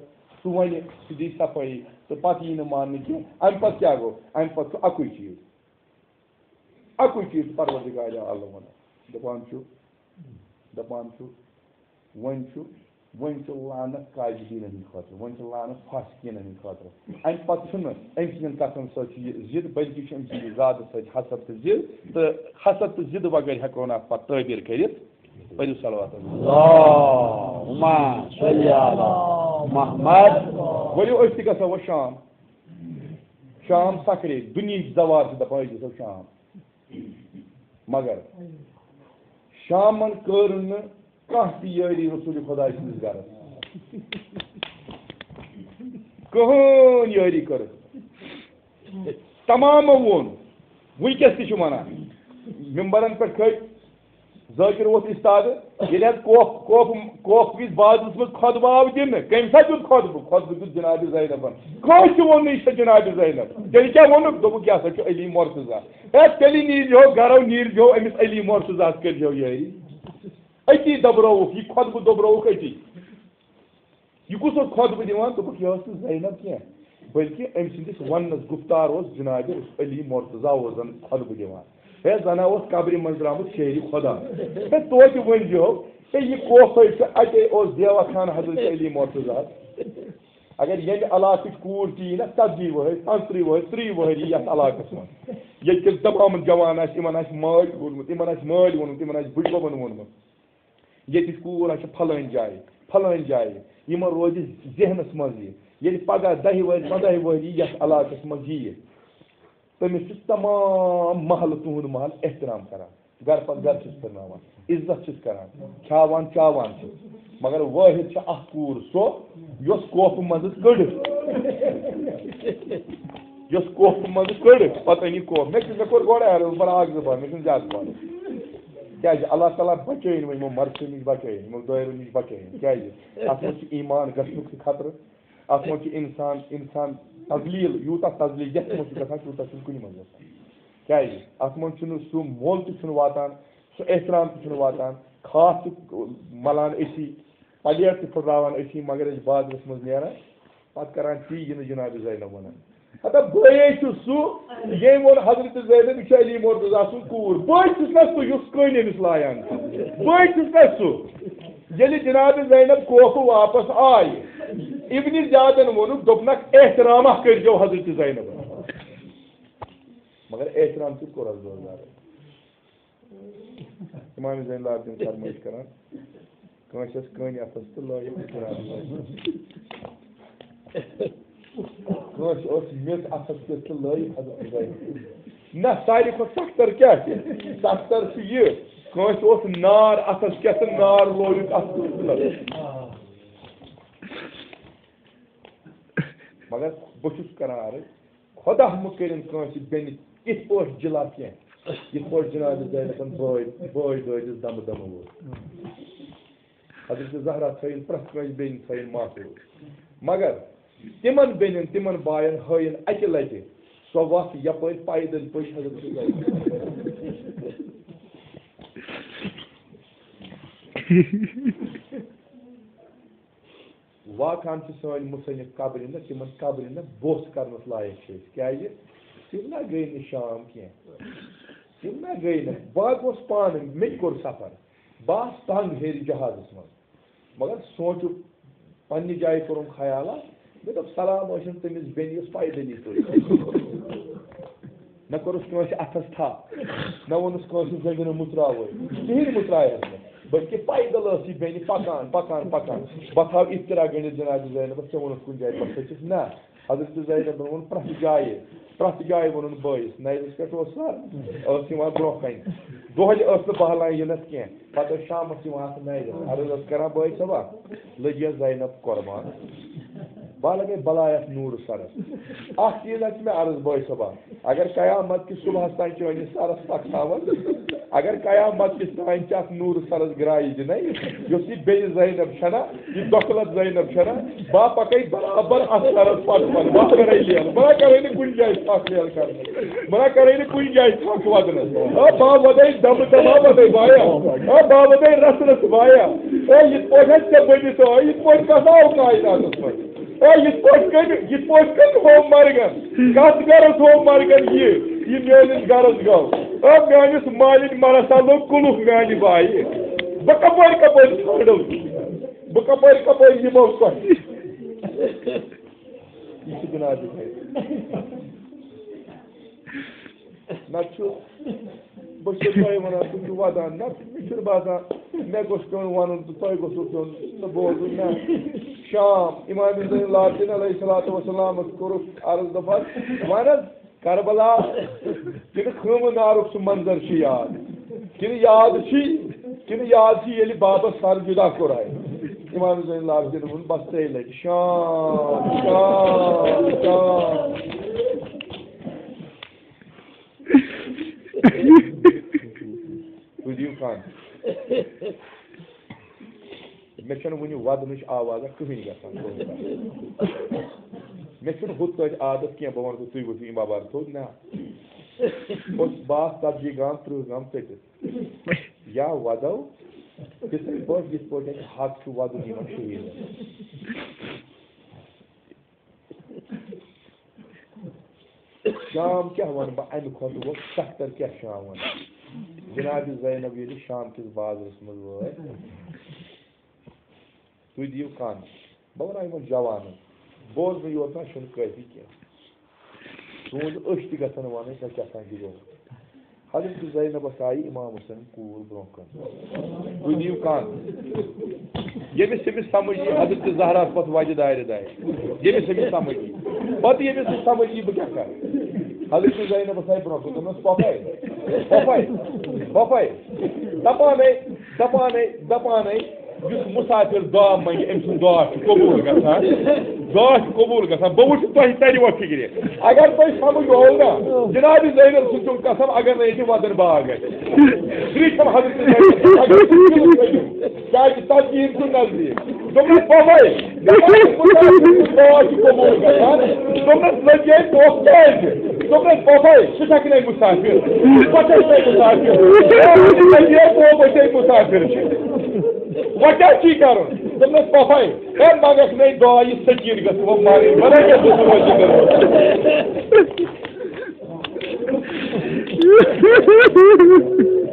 سُہ وَنہِ، سُہ دی صفٲیی، تہٕ پَتہٕ یی نہٕ ماننہٕ کینٛہہ۔ اَمہِ پَتہٕ کیٛاہ گوٚو؟ اَمہِ پَتہٕ چھُ اَکُے چیٖز، اَکُے چیٖز چھُ پَروَردِگارِ عالم وَنان۔ دَپان چھُ، دَپان چھُ، وۄنۍ چھُ، وۄنۍ چھُ لعنت کاذبیٖنَن ہِنٛدِ خٲطرٕ، وۄنۍ چھُ لعنت فاسقیٖنَن ہِنٛدِ خٲطرٕ۔ اَمہِ پَتہٕ چھُنہٕ أمۍ سٕنٛدٮ۪ن کَتھَن سۭتۍ چھُ یہِ ضِد، بلکہِ چھُ أمۍ سٕنٛدِ ذاتہٕ سۭتۍ حسد تہٕ ضِد، تہٕ حسد تہٕ ضِد وغٲر ہٮ۪کو نہٕ اَتھ پَتہٕ تعبیٖر کٔرِتھ۔ پٔرِو صلوات۔ اللہُمَّ صَلِّ عَلَى مُحَمَّدٍ۔ ؤلِو، أسۍ تہِ گژھو وۄنۍ شام۔ شام سکرے، دُنیہٕچ زوال چھِ دَپان، أسۍ گژھو شام۔ مگر شامن کٔر نہٕ کانٛہہ تہِ یٲری رسول خۄداے سٕنٛدِس گرس۔ کٕہٕنۍ یٲری کٔرٕکھ۔ تمامو ووٚن، وٕنکیٚس تہِ چھِ وَنان، ممبرن پٮ۪ٹھ کھٔتۍ، ذٲکر ووت استادٕ، ییٚلہِ حظ کوف، کوف، کوف وِز بازرس منٛز خۄطبہٕ آو دِنہٕ، کٔمۍ سا دیُت خۄطبہٕ؟ خۄطبہٕ دیُت جناب زینبن۔ کٲنٛسہِ تہِ ووٚن نہٕ یہِ چھےٚ جناب زینب۔ تیٚلہِ کیٛاہ ووٚنُکھ؟ دوٚپُکھ، یہِ ہسا چھُ علی مرتضیٰ۔ ہے، تیٚلہِ نیٖرزیو گرو، نیٖرزیو أمِس علی مرتضیٰ ہس کٔرزیو یٲری۔ أتی دۄبرووُکھ، یہِ خۄطبہٕ دۄبرووُکھ أتی۔ یہِ کُس اوس خۄطبہٕ دِوان؟ دوٚپُکھ، یہِ ٲس نہٕ زینب کینٛہہ، بلکہِ أمۍ سٕنٛدِس وننس گُفتار اوس جناب علی مرتضیٰ اوس زن خۄطبہٕ دِوان۔ ہے، زنہ اوس قبرِ منٛز درٛامُت شیرِ خۄدا۔ ہے، توتہِ ؤنۍزیو، ہے، یہِ کوفے چھُ، اَتے اوس دیوہ خان حضرت علی مرتضیٰ۔ اگر ییٚمہِ علاقٕچ کوٗر تہِ یی نہ، ژتجی وٕہٕرۍ، پانٛژترٕٛہ وٕہٕرۍ، ترٛہ وٕہٕرۍ یی یَتھ علاقَس منٛز، ییٚتہِ کٮ۪ن تمامَن جوان آسہِ، یِمَن آسہِ مٲلۍ ووٚنمُت، یِمَن آسہِ مٲلۍ ووٚنمُت، یِمَن آسہِ بٕڈبَبَن ووٚنمُت، ییٚتِچ کوٗر آسہِ فلٲنۍ جایہِ، فلٲنۍ جایہِ، یِمَن روزِ ذہنَس منٛز یہِ۔ ییٚلہِ پَگاہ دَہہِ وٕہٕرۍ، پنٛداہہِ وٕہٕرۍ یی یَتھ علاقَس منٛز یِیہِ، تٔمِس چھُ تمام محلہٕ، تُہُنٛد محلہٕ احترام کران، گرٕ پتہٕ گرٕ چھِس پھِرناوان، عزت چھِس کران، کھیاوان چاوان چھِس۔ مگر وٲحد چھِ اکھ کوٗر سۄ، یۄس کوفہٕ منٛزٕ کٔڑٕکھ۔ یۄس کوفہٕ منٛزٕ کٔڑ، پتہٕ أنۍ یہِ کوفہٕ۔ مےٚ چھُ، مےٚ کوٚر گۄڈٕ عرض، بہٕ عرض بہٕ، مےٚ چھُنہٕ زیادٕ پَرُن۔ کیٛازِ؟ اللہ تعالیٰ بچٲیِن وۄنۍ یِمو مرژیو نِش، بچٲیِن یِمو دٲیرو نِش، بچٲیِن۔ کیٛازِ؟ اَتھ منٛز چھُ ایمان گژھنُک تہِ خطرٕ۔ اَتھ منٛز چھُ اِنسان، اِنسان تذلیٖل، یوٗتاہ تذلیٖل یَتھ منٛز چھُ گژھان، تیوٗتاہ چھُنہٕ کُنہِ منٛز گژھان۔ کیٛازِ؟ اَتھ منٛز چھُنہٕ سُہ مۄل تہِ چھُنہٕ واتان، سُہ احترام تہِ چھُنہٕ واتان، خاص چھُ مَلان أسی، پلیٹ تہِ پھٕٹراوان أسی، مگر أسۍ بازرَس منٛز نیران، پَتہٕ کران تی یہِ نہٕ جناب زینب وَنان۔ ہتا بٲیے چھُ سُہ، ییٚمۍ ووٚن حضرت زینب، یہِ چھُ علی مرتضیٰ سُنٛد کوٗر۔ بٲے چھُس نہ سُہ، یُس کٔنۍ أمِس لایان چھُ۔ بٲے چھُس نہ سُہ۔ ییٚلہِ جناب زینب کوفہٕ واپس آیہِ، ابن زیادن ووٚنُکھ، دوٚپنکھ، احترامہ کٔرۍزیو حضرت زینب۔ مگر احترام کیُتھ کوٚر حضرت زینب؟ امام زین العابدین فرمٲیش کران، کٲنٛسہِ ٲس کٔنۍ اَتھس تہٕ لٲیِتھ احترام۔ کٲنٛسہِ اوس میٚژ اَتھس کیٚتھ تہٕ لٲیِتھ حضرت زینب۔ نہ، ساروی کھۄتہٕ سختر کیٛاہ چھِ؟ سختر چھُ یہِ، کٲنٛسہِ اوس نار اَتھس کیٚتھ تہٕ نار لویُک اَتھ کُن تہٕ لٲیِتھ۔ مگر بہٕ چھُس کران عرض، خۄدا مہٕ کٔرِن کٲنٛسہِ بیٚنہِ تِتھ پٲٹھۍ جِلا کینٛہہ، یِتھ پٲٹھۍ جناب زینبن بٲے، بٲے دٲدِس دمہٕ دمہٕ ووت۔ حضرت زہرا تھٲیِن پرٛٮ۪تھ کٲنٛسہِ بیٚنہِ تھٲیِن محفوٗظ۔ مگر تِمن بیٚنٮ۪ن، تِمن باین ہٲیِن اَکہِ لٹہِ سۄ وَتھ، یپٲرۍ پیدل پٔکۍ حضرت زینب۔ واقعاً چھِ سٲنۍ مُصنِف قبرِ نہ، تِمن قبرِ نہ بوس کرنس لایق چھِ أسۍ۔ کیازِ؟ تِم نہ گٔے نہٕ شام کینٛہہ۔ تِم نہ گٔے نہٕ۔ بہٕ حظ گوس پانہٕ، مےٚ تہِ کوٚر سفر۔ بہٕ آس تنگ ہیرِ جہازس منٛز۔ مگر سونٛچُک پننہِ جایہِ کوٚرُم خیالا۔ مےٚ دوٚپ، سلام ٲسِن تٔمِس بیٚنہِ، یۄس پیدلی پٔکۍ۔ نہ کوٚرُس کٲنٛسہِ اَتھس تھپھ، نہ ووٚنُس کٲنٛسہِ زٔمیٖنہٕ مُژراوٲے، کِہیٖنۍ مُژرایس نہٕ۔ بلکہِ پیدل ٲس یہِ بیٚنہِ پکان، پکان، پکان۔ بہٕ تھاو افترا گٔنڈِتھ جناب زینبس، ژےٚ ووٚنُتھ کُنہِ جایہِ پتہٕ چھِس نہ۔ حضرت زینبن ووٚن پرٛٮ۪تھ جایہِ، پرٛٮ۪تھ جایہِ ووٚنُن بٲیِس، نَیرَس پٮ۪ٹھ اوس سا، ٲس یِوان برٛونٛہہ کَنہِ۔ دۄہلہِ ٲس نہٕ بہلان یِنَس کینٛہہ، پَتہٕ ٲس شامَس یِوان اَتھ نَیرَس۔ عرض ٲس کَران، بٲے صٲبا، لٔگۍ یَس زینب قۄربان۔ بہٕ ہا لَگَے بَلایَس نوٗرٕ سَرَس۔ اَکھ چیٖز حظ چھِ مےٚ عرض، بٲے صٲبا، اگر قیامت کِس صُبحَس تام چٲنِس سَرَس پَکناوَن، اگر قیامت کِس تام ژےٚ اَتھ نوٗرٕ سَرَس گرٛایہِ دِنَے، یۄس یہِ بیٚیہِ زینب چھَنا، یہِ دۄکھلت زینب چھنا، بہٕ پکے برابر اتھ سرس پتھ پتھ، بہٕ کرے لیل، بہٕ کرے نہٕ کُنہِ جایہِ پھکھ لیل کرنس، بہٕ کرے نہٕ کُنہِ جایہِ پھکھ ودنس۔ آ، بہٕ ودے دمہٕ دما ودے وایا، آ، بہٕ ودے رس رس وایا۔ آ، یِتھ پٲٹھۍ حظ ژےٚ بٔنِتھ آو، یِتھ پٲٹھۍ کتھ آو کائناتس منٛز۔ آ، یِتھ پٲٹھۍ کٔمۍ، یِتھ پٲٹھۍ کٔمۍ ہوم مرگن، کتھ گرس ہوم مرگن یہِ، یہِ میٲنِس گرس گوٚو۔ آ، میٲنِس مالِنۍ مرسا لوٚگ کُلُف میانہِ وایہِ۔ بہٕ کپٲرۍ کپٲرۍ ژھانڈو؟ بہٕ کپٲرۍ کپٲرۍ یِمو تۄہہِ؟ یہِ چھُ گُناہ دِتھ۔ نتہٕ چھُ، بہٕ چھُس تۄہہِ ونان، تُہۍ چھِو ودان، نتہٕ مےٚ چھُنہٕ باسان، مےٚ گوٚژھ پیوٚن ونُن تہٕ تۄہہِ گوٚژھوٕ پیوٚن نہٕ بوزُن۔ نہ، شام، امام حسین لادن علیہ الصلوۃ والسلامس کوٚرُکھ عرض، دوٚپہَس، وَن حظ، کربلا کِنہٕ خٲمہٕ نارُک سُہ منظر چھُ یاد؟ کِنہٕ یاد چھُے؟ کِنہٕ یاد چھُے ییٚلہِ بابس سر جُدا کوٚر اَسہِ؟ امام زین العابدین ووٚن، بس ترٛیٚیہِ لٹہِ، شام، شام، شام۔ بوٗزِو خان۔ مےٚ چھَنہٕ وُنہِ وَدنٕچ آوازا کٕہٕنۍ گژھان۔ مےٚ چھُنہٕ ہُتھ پٲٹھۍ عادت کینٛہہ، بہٕ وَنہٕ تُہۍ ؤتھِو اَمہِ بابار تھوٚد، نہ۔ بہٕ اوسُس باس ژتجی گام، تٕرٛہ گام ژٔٹِتھ۔ یا وَدو تِتھَے پٲٹھۍ، یِتھ پٲٹھۍ اَسہِ حق چھُ وَدُن یِمَن شہیٖدَن۔ شام کیٛاہ وَنہٕ بہٕ، اَمہِ کھۄتہٕ وۄنۍ سختر کیٛاہ شام وَنہٕ؟ جناب زینب ییٚلہِ شام کِس بازرَس منٛز وٲتۍ، تُہۍ دِیِو کَن، بہٕ وَنہٕ یِمَن جوانَن، بوزنہٕ یوت نہ چھُنہٕ کٲفی کینٛہہ، تُہُنٛد أچھ تہِ گژھن وَنٕنۍ، سۄ کیٛاہ تام چھِ گوٚمُت۔ حضرت زینبس آیہِ امام حسین کوٗر برونٛہہ کُن۔ تُہۍ دِیِو کن۔ ییٚمِس ییٚمِس سمجھ یی، حضرت زہراہس پتہٕ وجہِ دارِ دارِ۔ ییٚمِس ییٚمِس سمجھ یی۔ پتہٕ ییٚمِس نہٕ سمجھ یی، بہٕ کیٛاہ کرٕ؟ حضرت زینبس آیہِ برونٛہہ کُن، دوٚپنس، پۄپھے، پۄپھے، پۄپھے، دپانے، دپانے، دپانے، یُس مُسافِر دُعا منٛگہِ، أمۍ سُنٛد دُعا چھُ قبوٗل گژھان۔ دُعا چھُ قبوٗل گژھان۔ بہٕ وٕچھٕ تۄہہِ، تَرِ وۄنۍ فِکرِ۔ اگر تۄہہِ سَمٕجھ آو نا، جِنابِ زینب سٕنٛز چھُم قسم، اگر نہٕ ییٚتہِ وَدَن باغ آسہِ۔ صرف چھَم حضرت زینب، اگر تُہۍ دِلَس تھٲیِو، کیٛازِ تَتہِ یِیِن سُہ نزدیٖک۔ دوٚپمَس، پَپھَے، دَپان، مُسافِر سٕنٛز دُعا چھِ قبوٗل گژھان۔ دوٚپمَس، لٔگۍ یے پوٚپھ کیٛازِ؟ دوٚپمَس، پَپھَے، ژٕ چھَکھ نَے مُسافِر۔ بہٕ چھَس نَے مُسافِر۔ لٔگۍ یے پوٚپھ، أسۍ ہے مُسافِر چھِ۔ وۄنۍ کیٛاہ چھی کَرُن؟ دوٚپمَس، پَپھَے، ہے، مَنٛگَکھ نَے دُعا، یہِ سٔکیٖن گٔژھ وۄنۍ مَرٕنۍ۔ وۄنۍ کیٛاہ چھُس وۄنۍ ژےٚ کَرُن؟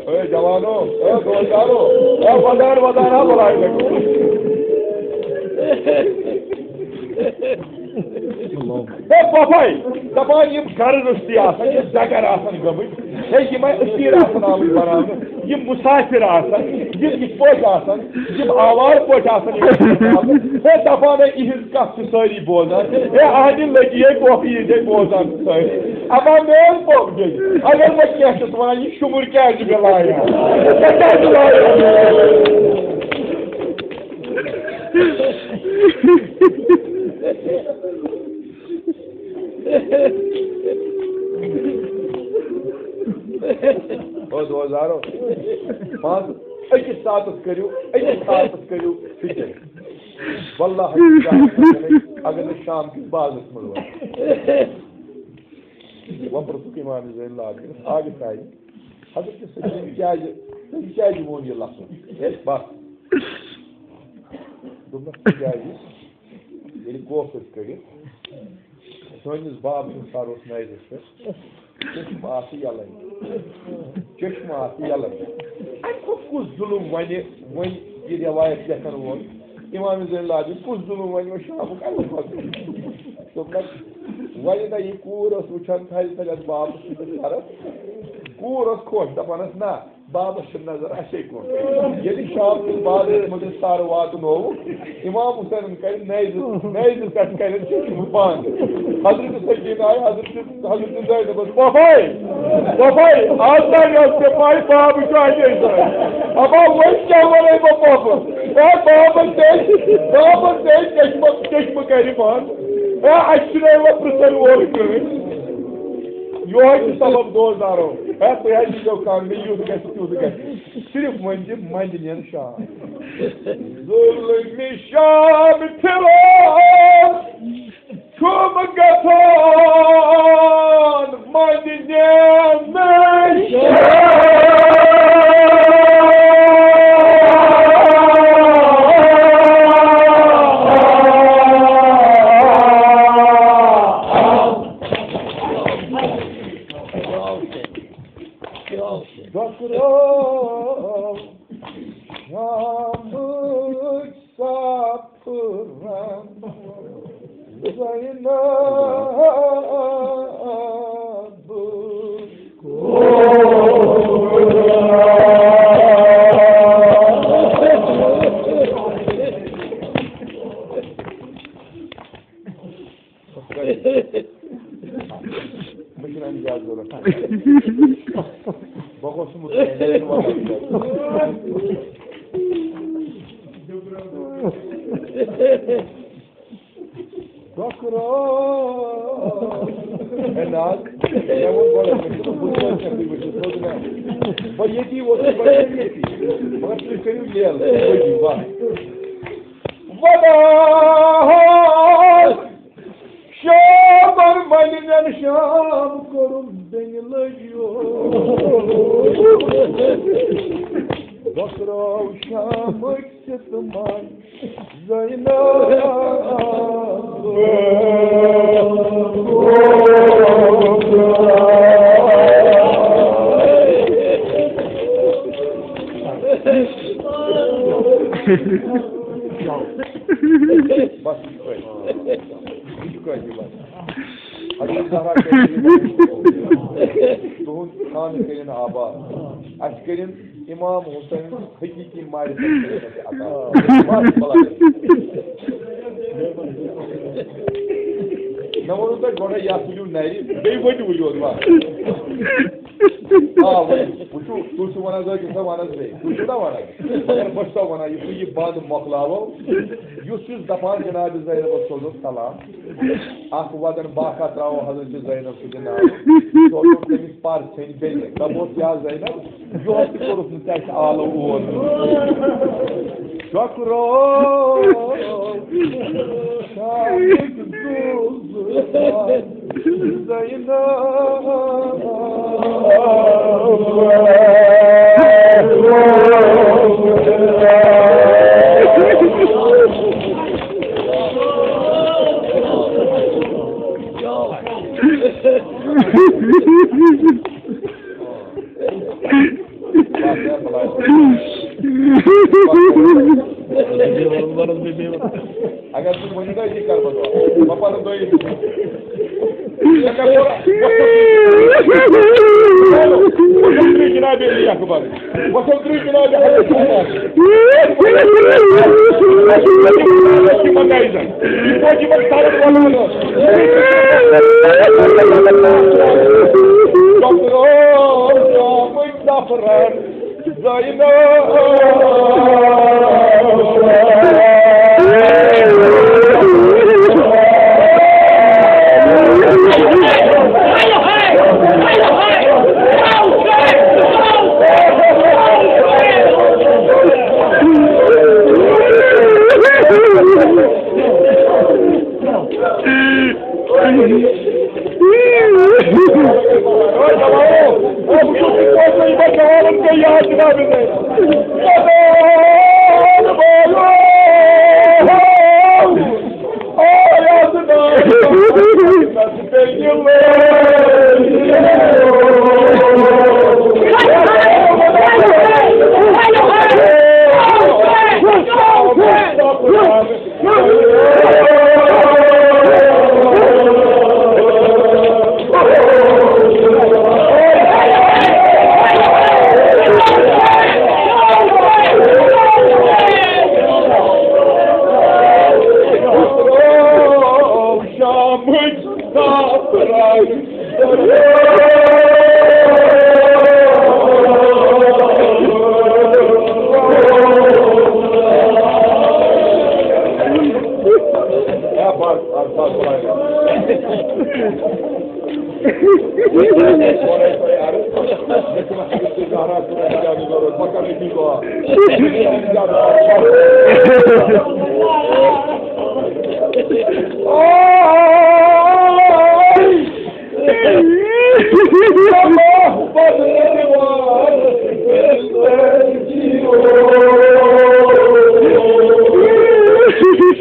اے جوانو، اے دوستانو، اے ودان ودان ہا بلاے لگو۔ اے پۄپھے، دپان یِم گرٕ روٚستی آسان، یِم ڈگر آسان گٔمٕتۍ، ہے یِمے أسیٖر آسان آمٕتۍ بناونہٕ، یِم مُسافِر آسان، یِم یِتھ پٲٹھۍ آسان، یِم آوارٕ پٲٹھۍ آسان، یِم ہے دپان ہے یِہنٛز کتھ چھِ سٲری بوزان۔ ہے، اہنہِ لٔگی ہے پۄپھ ییٖتۍ ہے بوزان چھِ سٲری۔ اما میٲنۍ پۄپھ گٔے۔ اگر وۄنۍ کینٛہہ چھُس وَنان، یہِ شُمُر کیٛازِ چھُ مےٚ لایان؟ ژےٚ کیٛازِ چھُ لایان؟ او دوزارو، پانہٕ أکِس ساتَس کٔرِو، أکِس ساتَس کٔرِو فِکر۔ واللہ، اگر نہٕ شام کِس بازرَس منٛز واتہِ۔ وۄنۍ پرٛژھُکھ اِمام زین العابدیٖنَس، آ، یہِ کیٛازِ؟ حضرت صٲب، یہِ کیٛازِ، تٔمۍ کیٛازِ ووٚن یہِ لفظ؟ ہے، بس۔ دوٚپنَس، تِکیٛازِ ییٚلہِ کوف ٲسۍ کٔڑِتھ، سٲنِس باب سُنٛد سر اوس نَیزَس پٮ۪ٹھ۔ چشمہٕ آسہٕ یَلَے۔ چشمہٕ آسہٕ یَلَے۔ اَمہِ کھۄتہٕ کُس ظُلُم وَنہِ وۄنۍ یہِ رٮ۪وایت لیکھَن وول؟ اِمام زین العابدیٖن کُس ظُلُم وَنہِ وۄنۍ شامُک اَمہِ کھۄتہٕ؟ دوٚپنَس، وۄنۍ نہ یہِ کوٗر ٲس وٕچھان تھَزِ تھَزِ اَتھ بابَس سۭتۍ سَرَس۔ کوٗر ٲس خۄش، دَپان ٲس، نہ، بابَس چھِ نظر اَسے کُن۔ ییٚلہِ شام کِس بازرَس منٛز أسۍ سَر واتنووُکھ، اِمام حُسینَن کَرِ نَیزٕ، نَیزٕ پٮ۪ٹھ کَرٮ۪ن چشمہٕ بنٛد۔ حضرت سکینہ آیہِ، حضرت، حضرت زینبَس، پۄپھے، پۄپھے، آز تام ٲس مےٚ پَے بابہٕ چھُ اَتے سۭتۍ۔ اَما وۄنۍ کیٛاہ وَنَے بہٕ پۄپھَس؟ اے بابَن تہِ، بابَن تہِ چشمہٕ، چشمہٕ کَرِ بنٛد۔ اے اَسہِ چھُنہٕ وۄنۍ پرٛژھَن وول کٕہٕنۍ۔ یِہوٚے چھُ سبب دوزارو۔ ہے، تُہۍ حظ ییٖزیو کانٛہہ، مےٚ یُتھ گژھِ، تیُتھ گژھِ۔ صرف وۄنۍ دِ مَنٛدِ نٮ۪ن شام۔ ظُلمِ شام فِراق چھُم گژھان مَنٛدِ نٮ۪ن شام۔ ڈۄکرو شامٕچ سفرن زینب۔ مےٚ چھُنہٕ اَمہِ زیادٕ ضوٚرَتھ۔ بہٕ گوٚژھ نہٕ مُطمئن۔ ڈۄکرو۔ ہے نہ حظ، مےٚ ووٚن گۄڈٕ، مےٚ چھُنہٕ بُتھ وَنان کینٛہہ، تُہۍ وٕچھِو سیوٚد مےٚ۔ بہٕ ییٚتی ووتُس، بہٕ چھُس ییٚتی۔ مگر تُہۍ کٔرِو لیل، تُہۍ وٕچھِو، بَس۔ وَداع۔ شامن ونہِ مٮ۪ن شام کوٚرُم بیٚنہِ لٲگِو۔ بہٕ ترٛاو شامٕکۍ سِتمن زینب۔ بس، یہِ چھُ کٲفی۔ یہِ چھُ کٲفی بس۔ حضرت زہرا کٔرِن یہِ وَنُن، تُہُنٛد خانہٕ کٔرِن آباد۔ اَسہِ کٔرِن امام حسین حقیقی معرفت کٔرِن اَسہِ عطا۔ بس، بَلاے۔ مےٚ ووٚنوُ تۄہہِ گۄڈَے، یَتھ ؤلِو نَرِ، بیٚیہِ ؤلِو یوت، بس۔ آ، ؤلِو، وٕچھِو۔ تُہۍ چھِو وَنان زٲکِر صٲب، وَن حظ بیٚیہِ۔ تُہۍ چھِو نا وَنان؟ مگر بہٕ چھُسو وَنان، یُتھُے یہِ بنٛد مۄکلاوو، یُس یُس دَپان جناب زینبَس سوزُن سلام، اَکھ وَدَن باکھا ترٛاوو حضرت زینب سٕنٛدِ ناوٕ، سوزُن تٔمِس پَرٕ ژھیٚنۍ بیٚیہِ۔ دوٚپُس، یا زینب، یُہُس تہِ کوٚرُکھ نہٕ ژےٚ اَسہِ آلو اور۔ شۄکرو شاہِد دوٗزُن۔ اگر تُہۍ ؤنِو نا، یہِ کَرٕ بہٕ دۄہ۔ بہٕ پَرٕ دۄیہِ۔ مےٚ کَرٕ تھوڑا وۄتھُن۔ وۄتھُن ترٛٲیِو جناب علی اکبر۔ وۄتھُن ترٛٲیِو جناب حضرت عمر۔ یہِ پَتہٕ یِمَن سَرَن وَنان اوس۔ ڈاکٹر اوس آمٕتۍ ظفرَن۔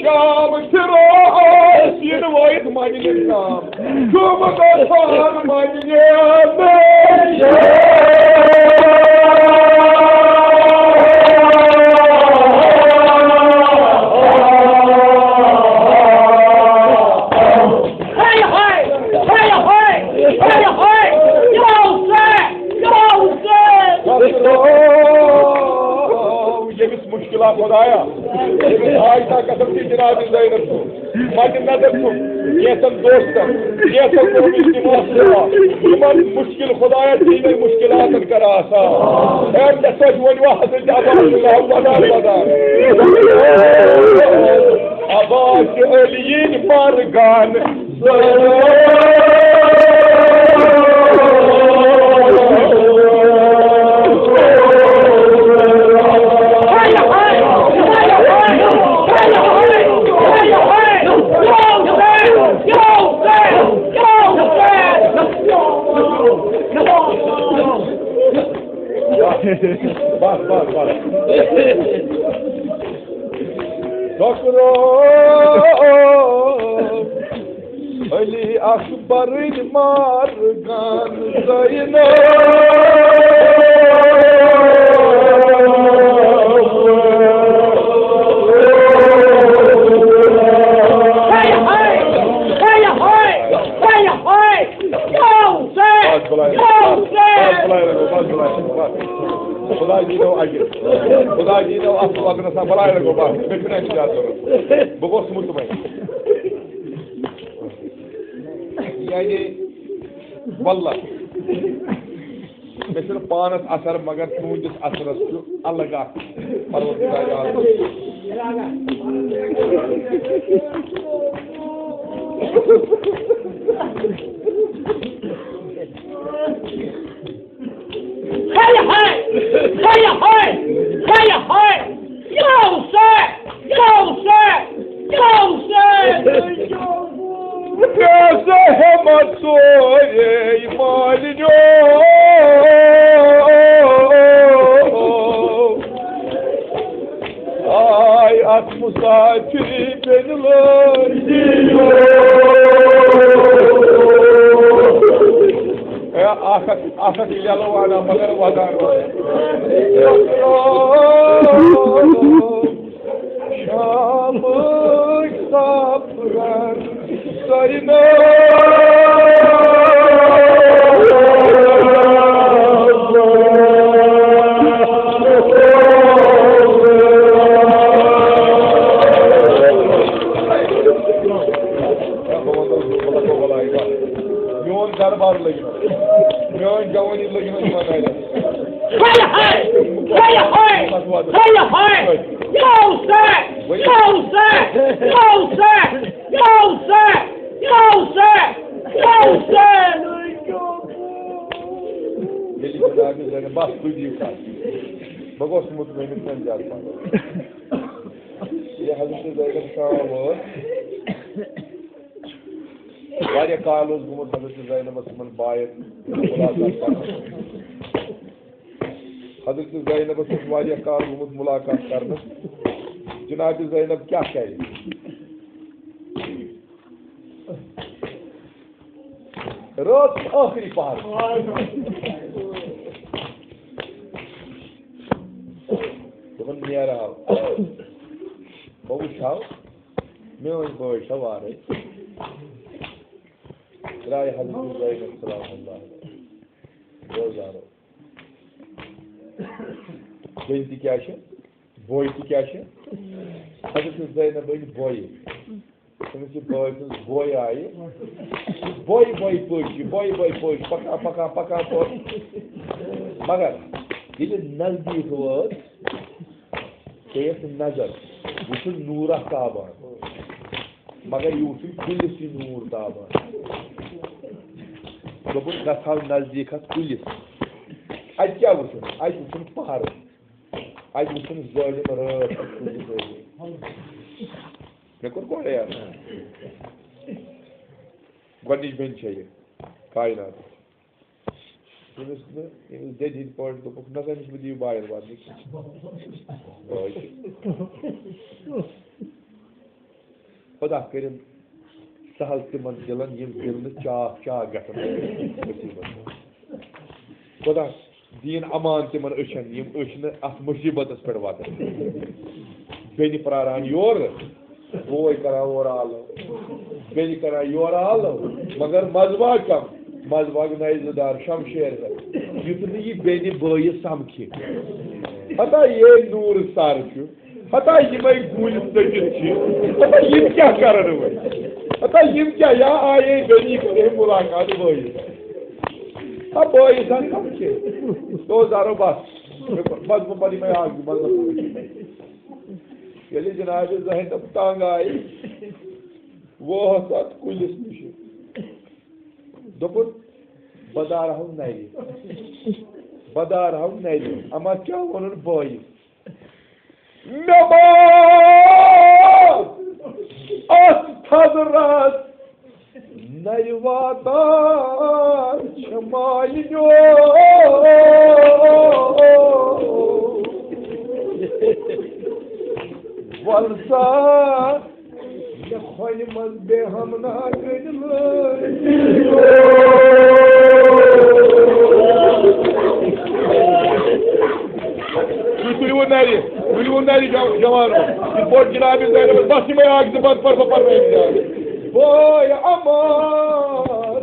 شام فراق یِنہٕ وٲیِتھ مَنہِ نِش شام۔ شام گژھان مَنہِ نِش۔ ہاے ہاے، ہاے ہاے، ہاے ہاے، کیٛاہ اوس سا؟ کیٛاہ اوس سا؟ ییٚمِس مُشکِلات خۄدایا، ییٚمِس حاجتہ قسم تہِ جناب زینب چھُ، مَدِ نظر چھُ، کینٛژن دوستن، کینٛژن کوٚرُن اجتماع سوا، یِمن مُشکِل خۄدایا، تِہِنٛدٮ۪ن مُشکِلاتن کر آسان۔ اے مےٚ سۭتۍ ؤنِو حضرت عباس اللہ ودان ودان۔ عباس علی یِن مرگان۔ بس، بس، بس۔ ڈاکٹر علی اکبرٕنۍ مارگان زینب۔ ہاے ہاے، ہاے ہاے، ہاے ہاے، کیٛاہ اوس؟ بس بلاے، کیٛاہ اوس؟ بس بلاے لگو، بس بلاے، بس۔ خدا جی نو اگے، خدا جی نو اصل وقت سا بلاے لگو، بس۔ مےٚ چھُنہٕ اَمہِ زیادٕ ضروٗرت۔ بہٕ گوٚوُس مطمئن۔ یعنی، واللہ۔ مےٚ چھُنہٕ پانَس اثر، مگر تُہٕنٛدِس اثرَس چھُ الگ اکھ پروردگار عالم۔ ہاے ہاے، ہاے ہاے، ہاے ہاے، یا حسین، یا حسین، یا حسین۔ کیسے ہمت سوئے مالنیو۔ آے اتھ مسافری بن لٲج۔ اے اکھ اکھ، اکھ اکھ یلو انا مگر ودان۔ شامٕکۍ سفرن سرِ نٲر۔ میون گرٕ بار لٔگۍ مےٚ، میٲنۍ جوٲنی لٔگۍ مےٚ یِمن نارٮ۪ن۔ ہاے ہاے، ہاے ہاے، ہاے ہاے، یا حسین، یا حسین، یا حسین، یا حسین، یا حسین، یا حسین۔ ییٚلہِ یہِ جنابِ زینب، بس تُہۍ دِیِو کتھ۔ بہٕ گوٚژھ مطمئن کھٮ۪ن زیادٕ پہن۔ ییٚلہِ حضرت زینب شام وٲژ، واریاہ کال اوس گوٚمُت حضرت زینبس یِمن باین ملاقات کرنس۔ حضرت زینبس اوس واریاہ کال گوٚمُت ملاقات کرنس۔ جناب زینب کیٛاہ کرِ؟ رٲژ ہٕنٛز ٲخری پہر۔ دوٚپُن، نیرٕ ہاو، بہٕ وٕچھٕ ہاو، میٲنۍ بٲے چھا وارَے۔ درٛایہِ حضرت زینب سلام اللہ علیہا۔ بوزارو۔ بیٚنہِ تہِ کیٛاہ چھِ؟ بوے تہِ کیٛاہ چھِ؟ حضرت زینب أنۍ بوے۔ تٔمِس چھِ بٲے سٕنٛز بوے آیہِ۔ بوے بوے پٔچ، یہِ بوے بوے پٔچ، پکان، پکان، پکان پٔچ۔ مگر ییٚلہِ نزدیٖک وٲژ، پیٚیَس نظر، وٕچھُن نوٗرا تابان۔ مگر یہِ وٕچھُن کُلِس یہِ نوٗر تابان۔ دوٚپُن، گژھ ہاو نزدیٖک اَتھ کُلِس۔ اَتہِ کیٛاہ وٕچھُن؟ اَتہِ وٕچھُن پہرٕ۔ اَتہِ وٕچھُن ظٲلِم رٲتھ کُلِس ظٲلِم۔ مےٚ کوٚر گۄڈَے عرض۔ گۄڈٕنِچ بیٚنہِ چھےٚ یہِ کاینات۔ ییٚمِس نہٕ، ییٚمِس دٮ۪دِ ہِنٛدۍ پٲٹھۍ دوٚپُکھ، "نہ زَن چھُس بہٕ دِیِو بایَن وَدنٕے کینٛہہ۔" بٲے چھِ۔ خۄدا کٔرِن سہل تِمَن دِلَن، یِم دِل نہٕ چاک چاک گژھن مُصیٖبت۔ خۄدا دِیِن امان تِمَن أچھَن، یِم أچھ نہٕ اَتھ مُصیٖبتَس پٮ۪ٹھ واتَن۔ بیٚنہِ پرٛاران یورٕ، بوے کران اورٕ آلو، بیٚنہِ کران یورٕ آلو، مگر منٛزباگ کم؟ منٛزباگ نیزٕ دار شمشیر ہٮ۪تھ، یُتھ نہٕ یہِ بیٚنہِ بٲیِس سمکھِ۔ ہتا یے نوٗر سر چھُ، ہتا یِمے گُلۍ ژٔٹِتھ چھِ، ہتا یِم کیٛاہ کرن وۄنۍ؟ ہتا یِم کیٛاہ، یا آیے بیٚنہِ، یہِ کرِ ہے مُلاقات بٲیِس۔ ہا بٲیِس ہا سمکھِ۔ تو زارو بس، بس بہٕ پرٕ یِمے اکھ زٕ، بس بس۔ ییٚلہِ جناب زینب تنگ آیہِ، ووتھ اتھ کُلِس نِش۔ دوٚپُن، "بہٕ دارہو نرِ، بہٕ دارہو نرِ، اما کیٛاہ ووٚنُن بٲیِس؟" مےٚ ما اتھ تھزرس نَرِ واتان چھےٚ مالِنیو۔ وَلہٕ سا مےٚ کھۄنہِ منٛز بے ہمنا کٔرۍ لٲج۔ تُہۍ تُلِو نَرِ، تُلِو نَرِ جو-، جوانو۔ یہِ بوٚڑ جناب زینب، بس یِمے اکھ زٕ بند پر بہٕ پرنٲوِتھ زیادٕ۔ بوے عمار۔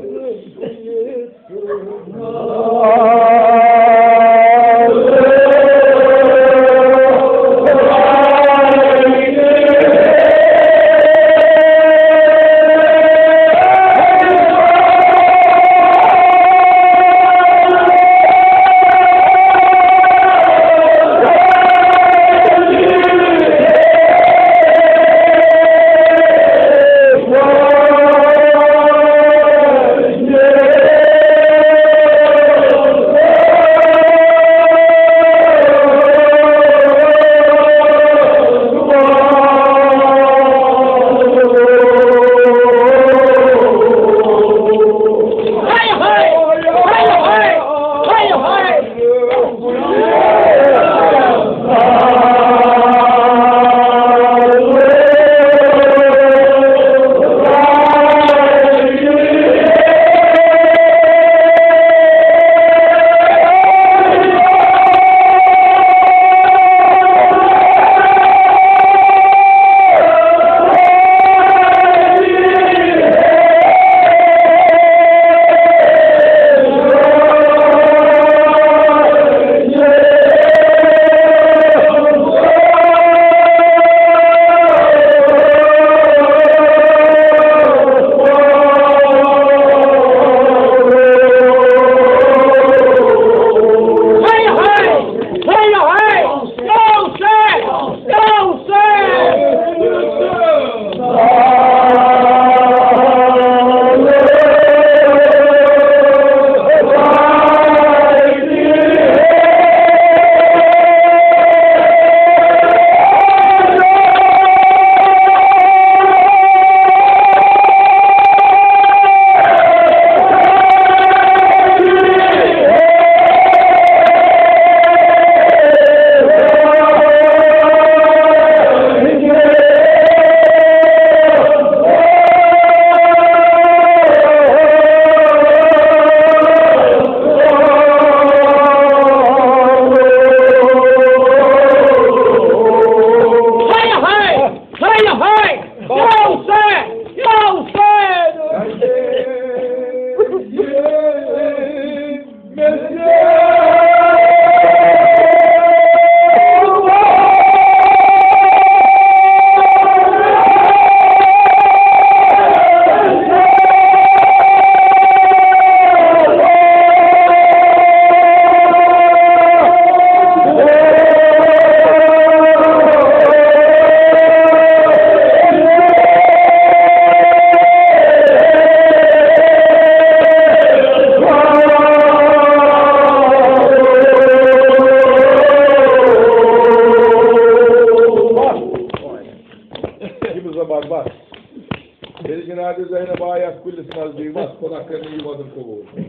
کُلِس نزدیٖک، بس خۄدا کٔرِنۍ یہِ وَدُن قبوٗل۔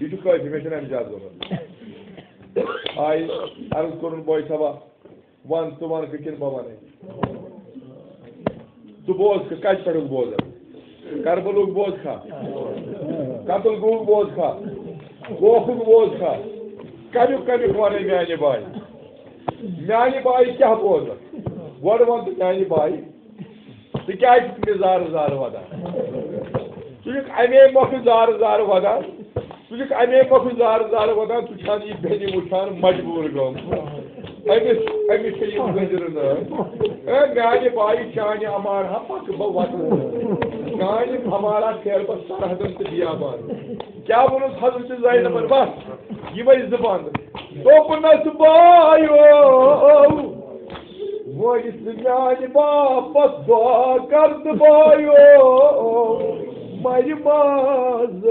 یہِ چھُ کٲفی، مےٚ چھُنہٕ اَمہِ زیادٕ ضروٗرت۔ آے عرض کوٚرُن بوے صٲبا، وَن ژٕ وَنکھٕ کِنہٕ بہٕ وَنَے؟ ژٕ بوزکھٕ، کَتہِ پٮ۪ٹھُک بوزَکھ؟ کربلُک بوزکھا؟ قتل گوٚوُک بوزکھا؟ کوفُک بوزکھا؟ کَمیُک کَمیُک وَنَے میٛانہِ بایہِ؟ میٛانہِ بایہِ کیٛاہ بوزَکھ؟ گۄڈٕ وَن تہٕ میٛانہِ بایہِ، ژٕ کیٛازِ چھُکھ مےٚ زارٕ زارٕ وَدان؟ ژٕ چھُکھ اَمے مۄکھٕ زارٕ زارٕ وَدان، ژٕ چھُکھ اَمے مۄکھٕ زارٕ زارٕ وَدان، ژٕ چھَکھ یہِ بیٚنہِ وٕچھان مجبوٗر گٔمٕژ۔ أمِس، أمِس چھےٚ یہِ گٔنٛزرٕ نٲر۔ اے میٛانہِ بایہِ، چانہِ اَمارٕ ہا پَکہٕ بہٕ وَتہٕ۔ چانہِ اَمارٕ ہا پھیرٕ بہٕ سرحدَن تہٕ بیابان۔ کیٛاہ ووٚنُس حضرت زینبَن؟ بَس، یِمَے زٕ بَنٛد۔ دوٚپنَس، بایو، وٲرِس میانہِ باپس دعا کر تہٕ بایو مرِ ماز۔